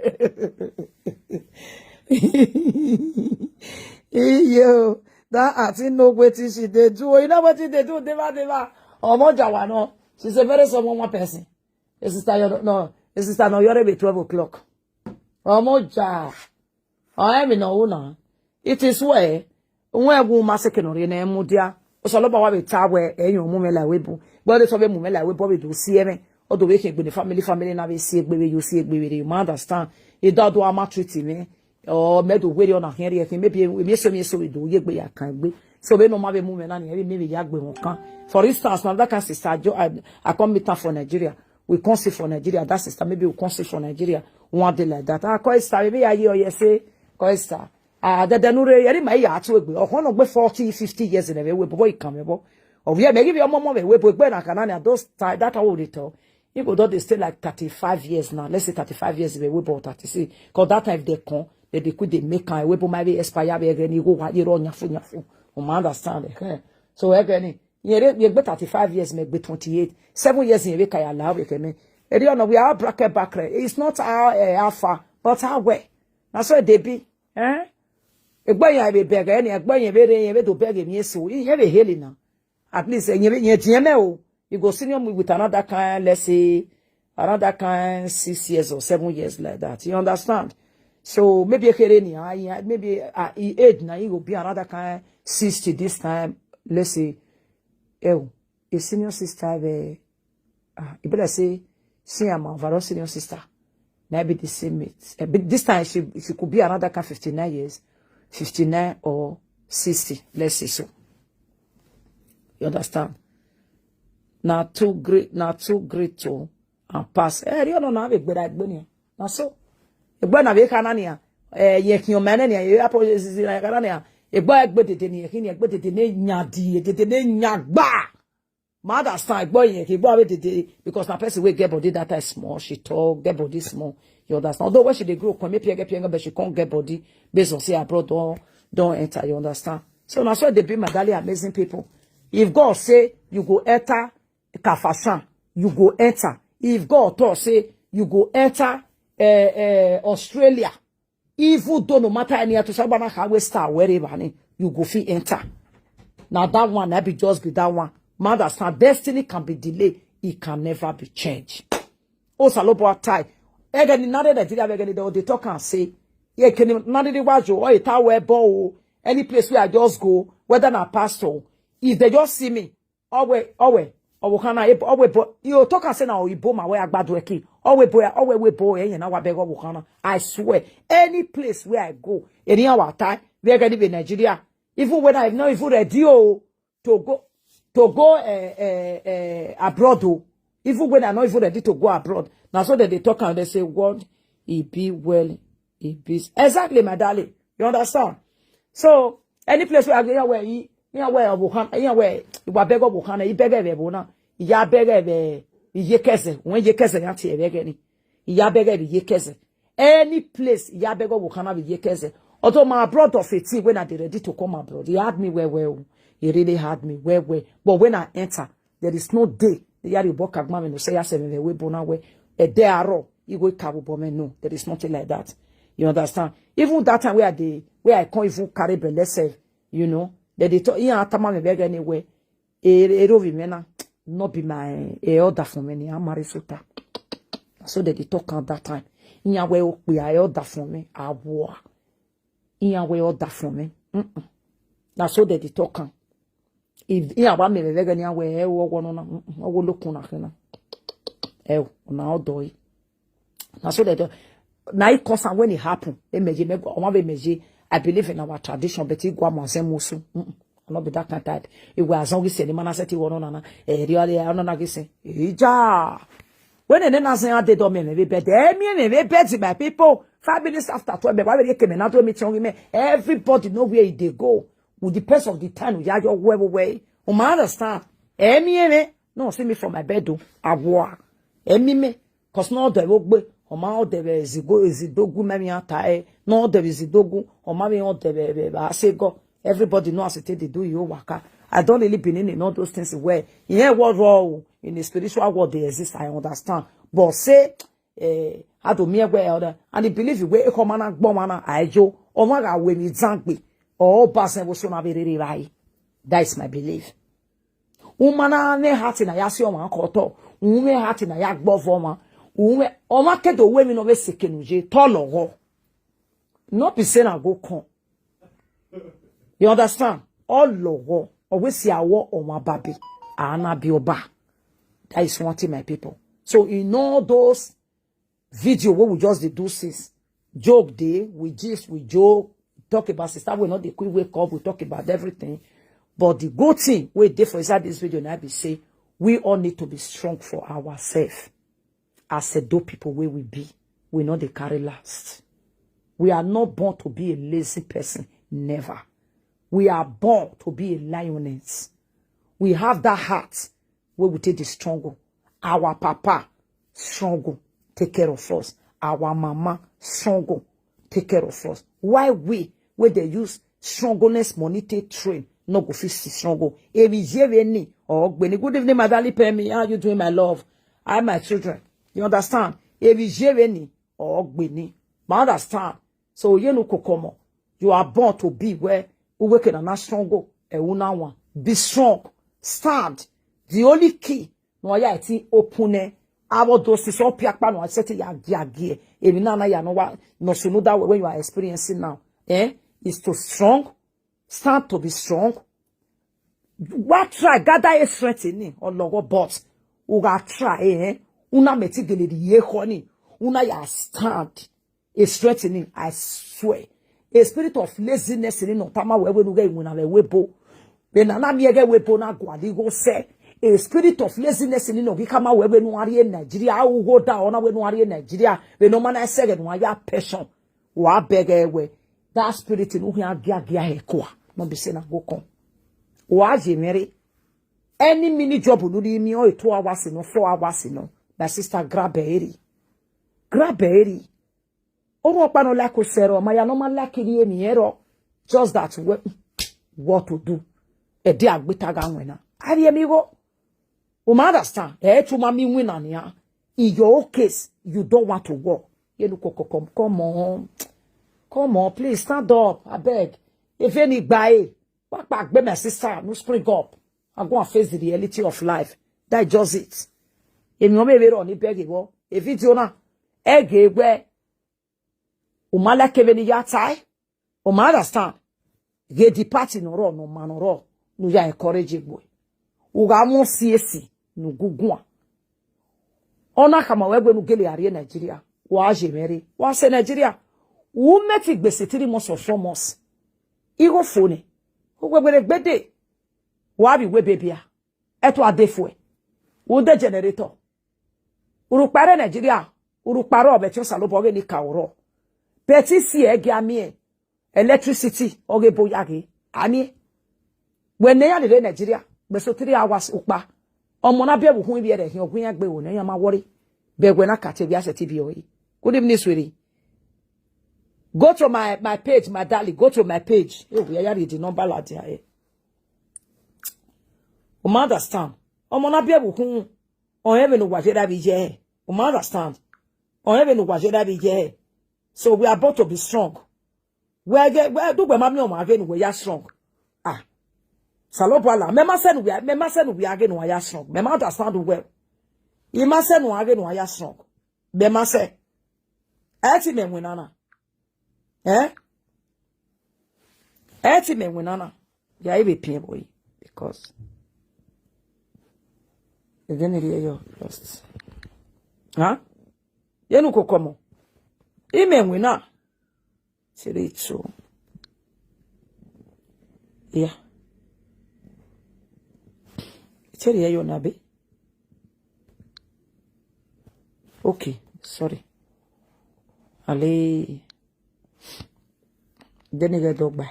Iyo, that aunty know wetin she dey do. You know wetin dey do, deva, deva. Ọmọ ja wa nọ. She's a very someone one person. A sister, you know, a sister, no, you're about twelve o'clock. Ọmọ ja. Ọ emwi ne ọ ru na. It is well. Uwẹ wu ma sẹ ke nọ rre ne mudia. Osanobua wa vbe ta wẹ, ẹyọn mu mwẹ la ẹvbo ebo. But ọ de sọ vbe mu mwẹ la ẹvbo ebo vbe do si ẹmwẹ. Ọ do vbe khian egbe ne family, family na vbe si egbe vbe yo si egbe vbe re, you ma understand. Idọdọ a ma treat mwẹ. Ọ mẹ do werriẹ ọna khian rhie khin, maybe emwi eso, emwi eso vbe do ye egbe ya kan egbe. So vbene ọ ma vbe mu mwẹ na ni, ẹvbo mwẹ vbe ya gbe mwẹ okan. For instance, another kind sister, Jo, I, I come meet her for Nigeria. We come see for Nigeria, that sister, maybe we come see for Nigeria one day like that. Ah, Koista, maybe I hear you say, Koista. Ah, dẹdẹ ne u rre, ẹre ma ya tu egbe. Ọkhọn nọ gbe forty, fifty years in a way, but boy, come, boy. Ọ vbe mẹ ghi vbe ọmọ ọmọ vbe wẹ, but egbe na kana ni, those ti-, that time we dey talk. He go don dey stay like thirty-five years now. Let's say thirty-five years vbe wẹ, but thirty-six. 'Cause that time if they come, they dey quick dey make am. Wẹ, but my be expire, vbe ẹghẹ ni, go wa, ye ro nyafu, nyafu. You ma understand, eh? So, ẹghẹ ni, ye re, ye gbe thirty-five years, me gbe twenty-eight. Seven years in a week, I allow it, me. Eri ọna, we are bracket back, eh? It's not how, eh, how far, but how well. Na so e dey be, eh? Egbe yan vbe bẹghe ni, egbe yan vbe rre, yan vbe do bẹghe emwi eso. Yan vbe heli na. At least, eh, yan vbe, yan diẹn mẹ o. You go senior me with another kind, let's say, another kind six years or seven years like that. You understand? So maybe ekere ni, ah, yeah, maybe, uh, he age now, he will be another kind sixty this time, let's say. Eh, A senior sister vbe, ah, e be like say, see am, Alvaro senior sister. Na be the same mate. Eh, but this time she, she could be around that kind fifty-nine years, fifty-nine or sixty, let's say so. You understand? Na too great, na too great to and pass. Eh, you know, na be gbera egbe ni. Na so. Egbe na be kana ni. Eh, ye kion mene ni, ye apo zizi na kana ni. Egbe egbe dede ni, ye kini egbe dede ni nya di, dede ni nya gba. Ma understand, egbe ye ki egbe ave dede, because na person wey get body that time small, she tall, get body small. You understand? Although when she dey grow, come make piege piege, but she can't get body based on say abroad don, don enter, you understand? So na so they be, my darling, amazing people. If God say you go enter Kafashan, you go enter. If God talk say you go enter, eh, eh, Australia, even though no matter any to Sabana Highway star, wherever ni, you go fit enter. Now that one, that be just be that one. Man, understand, destiny can be delayed, it can never be changed. Osalobua tie. Egeni nare Nigeria, egeni they, they talk and say, ye keni nare wa jo, or ita we bo o. Any place where I just go, whether na pastor, if they just see me, owe, owe, owe kana, owe bo, you talk and say na oyibo ma we agbadu eki. Owe bo, owe we bo, eh, na wa beg owe kana. I swear, any place where I go, any our time, we get in Nigeria, even when I'm not even ready, oh, to go, to go, eh, eh, eh, abroad, oh. Even when I'm not even ready to go abroad. Now, so that they talk and they say, "What? He be well, he be." Exactly, my darling. You understand? So, any place where I go, where he, where owe kana, where you beg owe kana, you beg everyone. You beg every, you keze, when you keze, you tie, beg any. Iya bẹghe vbe iye kẹzẹ. Any place, iya bẹghe ọvbokhan na vbe iye kẹzẹ. Although my abroad of eighteen, when I dey ready to come abroad, he had me well, well. He really had me well, well. But when I enter, there is no day. Ya rhie obọ ka gban mwẹ ne ọ sẹ ya sẹ mwẹ vbe ẹvbo ebo na wẹ, ẹdẹ arọ, igho ka vbe obọ mwẹ, no, there is nothing like that. You understand? Even that time where I dey, where I can't even carry belle sef, you know, they dey talk, iran tama mwẹ vbe ẹghẹ ne wẹ, e, ero vbe mwẹ na, no be my, eh, order for me ni, a ma rre sota. So they dey talk am that time. Iran wẹ okpia, eh, order for me, a wa. Iran wẹ order for me. Mm-mm. Na so they dey talk am. If iran wa mẹ vbe ẹghẹ ne iran wẹ, eh, ọghe nọ na, mm-mm, ọghe olokun na khin na. Eh, na ọdọ e. Na so that, uh, na it concern when it happen. Emeje, me, ọmwa vbe emeje. I believe in our tradition, but igua mu azẹn musu. Mm-mm. I no be that kind type. Iwe azẹn ghi sẹ ne ma na sẹ te wọ nọ na na. Eh, really, I no na ghi sẹ. Ija. When they na sẹ, I dey do me, me be bed. Eh, me, me be bed, my people. Five minutes after twelve, me, why we came na do me, me. Everybody know where they go. With the pace of the time, we are your way, way. You ma understand? Eh, me, me. No, see me from my bed, though. I war. Eh, me, me. 'Cause no de wo gbe, ọ ma ọ de vbe zigo, zidogu ma mi ata e. No de vbe zidogu, ọ ma mi ọ de vbe, vbe, vbe asego. Everybody know as it take dey do you waka. I don't really believe in all those things well. Yeah, what role in the spiritual world they exist, I understand. But say, eh, I don't mean well, and the belief where a man and woman are, I jo, or man are when it's angry, or basen was so na very right. That is my belief. Uma na mwẹ heart na ya si ọmwa ke otọ, u mwẹ heart na ya gbe ọvọ ọmwa, u mwẹ, ọmwa ke do wẹ emwi ne ọ vbe seke ne u ye, te ọ lọghọ. No be say na go come. You understand? Ọ lọghọ, ọ wẹ si awọ ọmwa babe, a na bi ọba. That is one thing, my people. So in all those video wey we just dey do since, joke dey, we gist, we joke, talk about sister wey no dey quick wake up, we talk about everything. But the good thing wey dey for inside this video na be say we all need to be strong for ourselves. As Edo people wey we be, we no dey carry last. We are not born to be a lazy person, never. We are born to be a lioness. We have that heart wey we take dey struggle. Our papa struggle, take care of us. Our mama struggle, take care of us. Why we, wey dey use struggleness money take train, no go fit see struggle? Emwi ye vbe ni, or gbe ni. Good evening, my darling Pemi. How you doing, my love? Hi, my children. You understand? Emwi ye vbe ni, or gbe ni. Ma understand. So, ye no kokomo. You are born to be where uweke na na struggle, eh, una one. Be strong. Stand. The only key no ya ti open e. Abo do si so piakpa no set ya gia gia. Emwi na na ya no wa, no sunu that way when you are experiencing now. Eh? Is to strong. Stand to be strong. Wa try gather a strength ni, ọlọghọ, but u gha try, eh? Una mẹ te gele rhie ekhọe ni, una ya stand. A strengthening, I swear. A spirit of laziness ni nọ tama wẹ wẹ ne u ghẹ iwinna vbe ẹvbo ebo. Vbe ne a na miẹn ẹghẹ ẹvbo ebo na gualọ igho sẹ. A spirit of laziness ni nọ ghi khama wẹ wẹ ne u gha rrie Nigeria, a ru ugho da ọ na wẹ ne u gha rrie Nigeria. Vbe ne ọ ma na sẹ ẹghẹ ne u gha ya pension. Wa bẹghe wẹ, that spirit ne u khian giagia hẹ kua, no be say na go come. Wa ye mwẹ rre. Any mini job ne u rhie miẹn, ọ two hours nọ, four hours nọ, my sister, grab ẹre. Grab ẹre. Orhunmwu ọkpa ne ọ like osẹe rrọọ, ma ya ne ọ ma like rhie emwi ẹre rrọọ. Just that, wẹ, what to do? Ẹdẹ agbeta gha wẹn na. A rhie emwi igho. U ma understand? Ẹ te u ma miẹn iwinna nian. In your own case, you don't want to work. Ye nu koko, come, come on. Come on, please stand up, abeg. Eve ni gba e. Wa kpa gbe, my sister, nu spring up and go and face the reality of life. That is just it. Emwi ọmọ vbe rrọọ ni bẹghe vbọ. E video na, ẹ ghe wẹ, u ma like vbene I ya tae, u ma understand. Ghe the party ne ọ rrọọ, ne ọ ma ne ọ rrọọ, ne u ya encourage egbe. U gha mwẹ esi esi ne u gu guan. Ọ na khama wẹ wẹ ne u gele a rrie Nigeria, wa ye mwẹ rre, wa sẹ Nigeria. U mẹ te gbe sẹ three months or four months. Igho fo nẹ, u wẹ wẹ rre gbede, wa vbe iwebe bia. Ẹto a de fuẹ, u de generator. Urhukpa rre Nigeria, urhukpa rrọọ vbe ẹtin Osanobua ọghe ni ka ru rrọọ. But isi ẹ gia miẹn electricity ọghe ebo ya ghe, a miẹn. Wẹ ne iran ni rre Nigeria, gbẹn so three hours ukpa. Ọmọ na biẹ vbe ukhunmwu ivbi ẹre, ẹhiẹn ọ gu iran gbe, wẹ ne iran ma worry. Bẹghe wẹ na ka te wia sẹtin biẹ ọre. Good evening, sweetie. Go to my, my page, my darling. Go to my page. Yo, we are the number ladian here. U ma understand? Ọmọ na biẹ vbe ukhunmwu, ọ rẹn vbene uwa ye da vbe iye ẹre. U ma understand? Ọ rẹn vbene uwa ye da vbe iye ẹre. So we are about to be strong. Wẹ ghe, wẹ do, wẹ ma miẹn ọmwa ghe ne uwẹ ya strong. Ah. Osanobua la, mẹ ma sẹ ne uwẹ, mẹ ma sẹ ne uwẹ a ghe ne uwa ya strong. Mẹ ma understand well. I ma sẹ ne uwa ghe ne uwa ya strong. Mẹ ma sẹ. Ẹ te mẹ winna na. Eh? Ẹ te mẹ winna na. Ya, I vbe piẹn vbe ọre, because ẹghẹ ne I rhie yọ lost. Huh? Ye nu koko ọmọ. I mẹ winna. Three, two. Yeah. Tell you your nabi. Okay, sorry. Ale. Then you get dog by.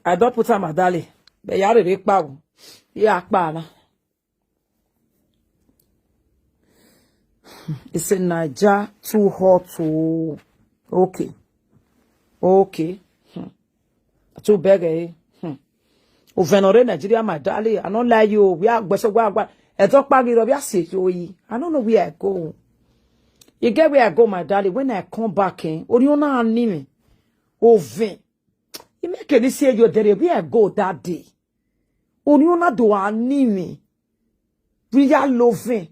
I don put am, my darling. But you are the kpa o. You are kpa na. It's a Naija too hot o. Okay. Okay. Hmm. Too big, eh? Hmm. Ovẹn ne ọ rre Nigeria, my darling, I no lie you. We are gbẹsẹ gua gua. Ẹdẹ ọkpa ghi rrọọ, we are sick, yo, yi. I don't know where I go. You get where I go, my darling. When I come back, eh? Orion na ni mi. Ovẹn. I make any say you there, where I go that day. Orion na do a ni mi. We are loving.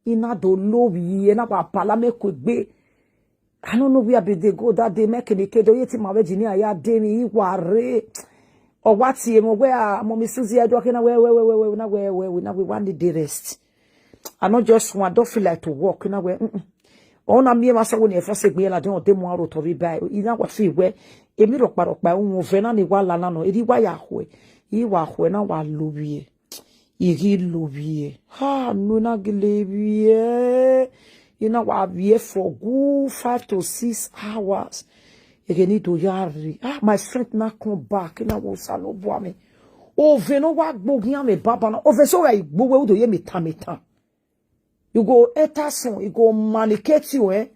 I na do love ye, na wa pala me kue gbe. I don't know where I be dey go that day, make any kid, oye ti ma vbe jini aya de mi, I wa re. Ọ wa tie mo wẹ, ah, Mummy Suzy, I do, okay, na wẹ, wẹ, wẹ, na wẹ, wẹ, wẹ, na wẹ, wa need the rest. I no just want, I don't feel like to work, na wẹ, mm-mm. Ọ na miẹn emwa sẹ wẹ ne ẹ fẹsẹ gbe la, de ọ de mu aro tọ vbe ba, I na wa fi wẹ, emwi rọkpa rọkpa, uhunmwu ovẹn na ni wa la na nọ, erriọ I wa ya khuẹ, I wa khuẹ na wa lovbiẹ. I ghi lovbiẹ. Ha, nu na gele vbiẹ. I na wa vbiẹ for good five to six hours. Ẹghẹ ne I do ya rre. Ah, my strength na come back. I na wẹ Osanobua mẹ. Ovẹn ne ọ wa gbe oghian mwẹ baba na. Ovẹn so gha gbe uwẹ, u do ye metan metan. You go enter some, you go manicate you, eh?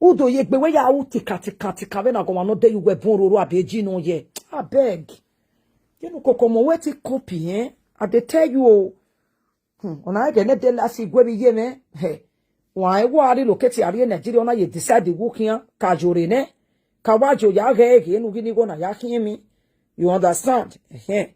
U do ye egbe wẹ ya ru tikan tikan tikan vbene agbọn ọmwa nọ de ye uwẹ bun roro abi eji nọ ye. Abeg. Ye nu koko ọmọ wẹ te copy, eh? I dey tell you o. Hmm, ọna ẹghẹ ne de last week wẹ vbe iye mwẹ. He. Wa ẹn wa relocate a rrie Nigeria, ọ na ye decide wu khian, ka yo rre nẹ. Ka wa yo ya ghẹ ghe ne u ghi ni igho na ya khian emwi. You understand? Ẹhẹn.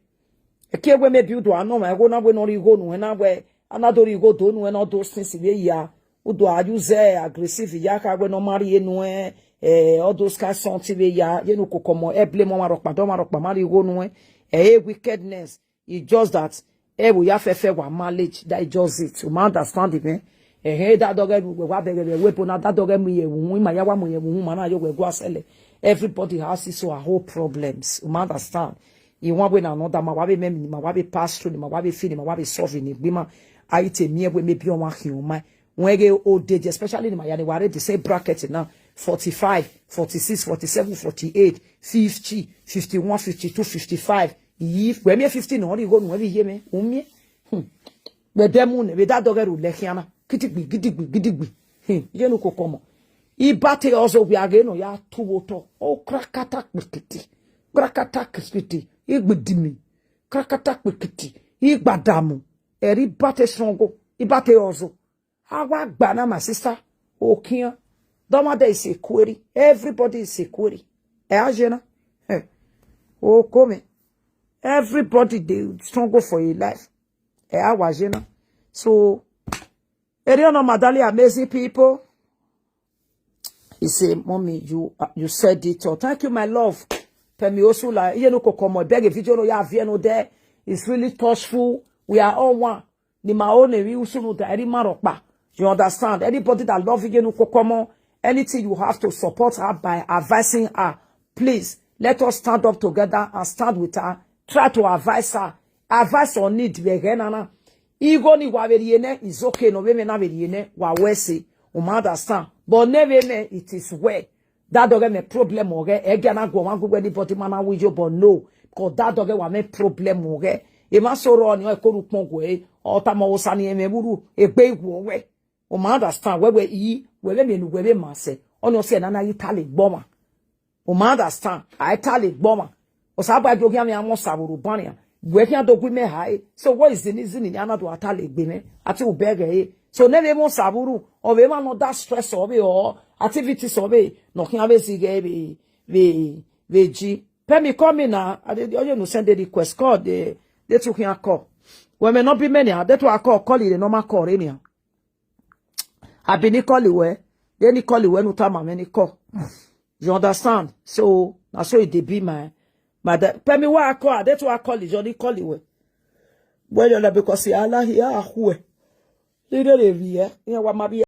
Ẹki wẹ maybe u do a nọ ọmwa igho na wẹ ne ọ rhie igho nuẹn na wẹ, a na do rhie igho do nuẹn na, ọ do since vbe ya. U do a use aggressive ya kha wẹ ne ọ ma rhie nuẹn, eh, all those kind something vbe ya, ye ne u koko ọmọ, ẹ blame ọmwa rhọkpa, de ọmwa rhọkpa ma rhie igho nuẹn. Eh, wickedness. It's just that ẹ vbe ya fẹfẹ wa manage, that is just it. U ma understand mwẹ? Ẹhẹn, da dọghẹ ru wẹ wa bẹghe vbe ẹvbo ebo na, da dọghẹ mu ye uhunmwu, ima ya wa mu ye uhunmwu, ma na yo wẹ gua sẹlẹ. Everybody has his or her own problems. U ma understand? Iwan wẹ na nọ da ma wa vbe mẹ, ma wa vbe pass through, ma wa vbe feel, ma wa vbe solve ni gbe ima. A i te miẹn wẹ maybe ọmwa khian ọmwa. Wẹ ghe old age, especially ni ma ya ni wa re the same bracket na, forty-five, forty-six, forty-seven, forty-eight, fifty, fifty-one, fifty-two, fifty-five. Iyi, wẹ miẹn fifty nọ rhie igho nuẹn vbe iye mwẹ, u miẹn. Hmm. Vbe ẹdẹ mu nẹ, vbe da dọghẹ ru lẹ khian na. Gidigbi, gidigbi, gidigbi. Hmm. Ye ne u koko ọmọ. Ibate ọzọ wia ghe ne ọ ya tu vbe otọ. O krakata kpikiti. Krakata kpikiti. Igbidimi. Krakata kpikiti. Igbadamu. Ẹre ibate srọngo. Ibate ọzọ. A wa gba na, my sister. Okian. Dọmwadẹ is a query. Everybody is a query. Ẹ a ye na. Eh. Oko mwẹ. Everybody dey struggle for a life. Ẹ a wa ye na. So, Eriona Madali, amazing people. He say, "Mommy, you, uh, you said it all." Thank you, my love. Pemi Osula, iye ne u koko ọmọ, beg a video no ya vie no there. It's really touchful. We are all one. Ni ma o ne vbe usunu da, eri ma rhọkpa. You understand? Anybody that love iye ne u koko ọmọ, anything you have to support her by advising her, please, let us stand up together and stand with her. Try to advise her. Advice on need vbe ẹghẹ na na. Igho ni wa vbe rhie nẹ, is okay, ne ọ vbe mwẹ na vbe rhie nẹ, wa wẹ ẹse, u ma understand. But ne vbe mwẹ, it is well. Da dọghẹ mwẹ problem ọghẹ, ẹ gia na guọmwa gu wẹ anybody ma na wu yo, but no, because da dọghẹ wa mwẹ problem ọghẹ. Emwa so rrọọ ni ọ ko ru ukpọn guẹ, ọ tama Osa ni ẹmwẹ vbe urhu, egbe iwuọ wẹ. U ma understand, wẹ wẹ iyi, wẹ vbe miẹn ne uwẹ vbe ma sẹ, ọnii ọ sẹ ne a na ghi ta le egbe ọmwa. U ma understand? A i ta le egbe ọmwa. Osanobua do khian mwẹ amwẹ Osa vbe oro banrian. Wẹ khian do gu imẹ hae. So what is the reason ne a na do a ta le egbe mwẹ? A te u bẹghe ẹre. So ne vbe emwa Osa vbe uru, ọ vbe emwa ne ọ da stress ọ vbe ọ, activities ọ vbe, ne ọ khian vbe zighe vbe, vbe, vbe ji. Pemi call me na, a de, ọ ye ne u send a request, call de, de tu khian call. Wẹ mẹ nọ bi mẹ nian, de tu a call, call ire ne ọ ma call re nian. A bi ni call wẹ, de ni call wẹ ne u tama mwẹ ni call. You understand? So, na so e dey be my, my da-, pemi wa call, a de tu a call, you ni call wẹ. Wẹ yọ lẹ because a la hia a khuẹ. Ni rere vbiẹ, iran wa ma vbiẹ.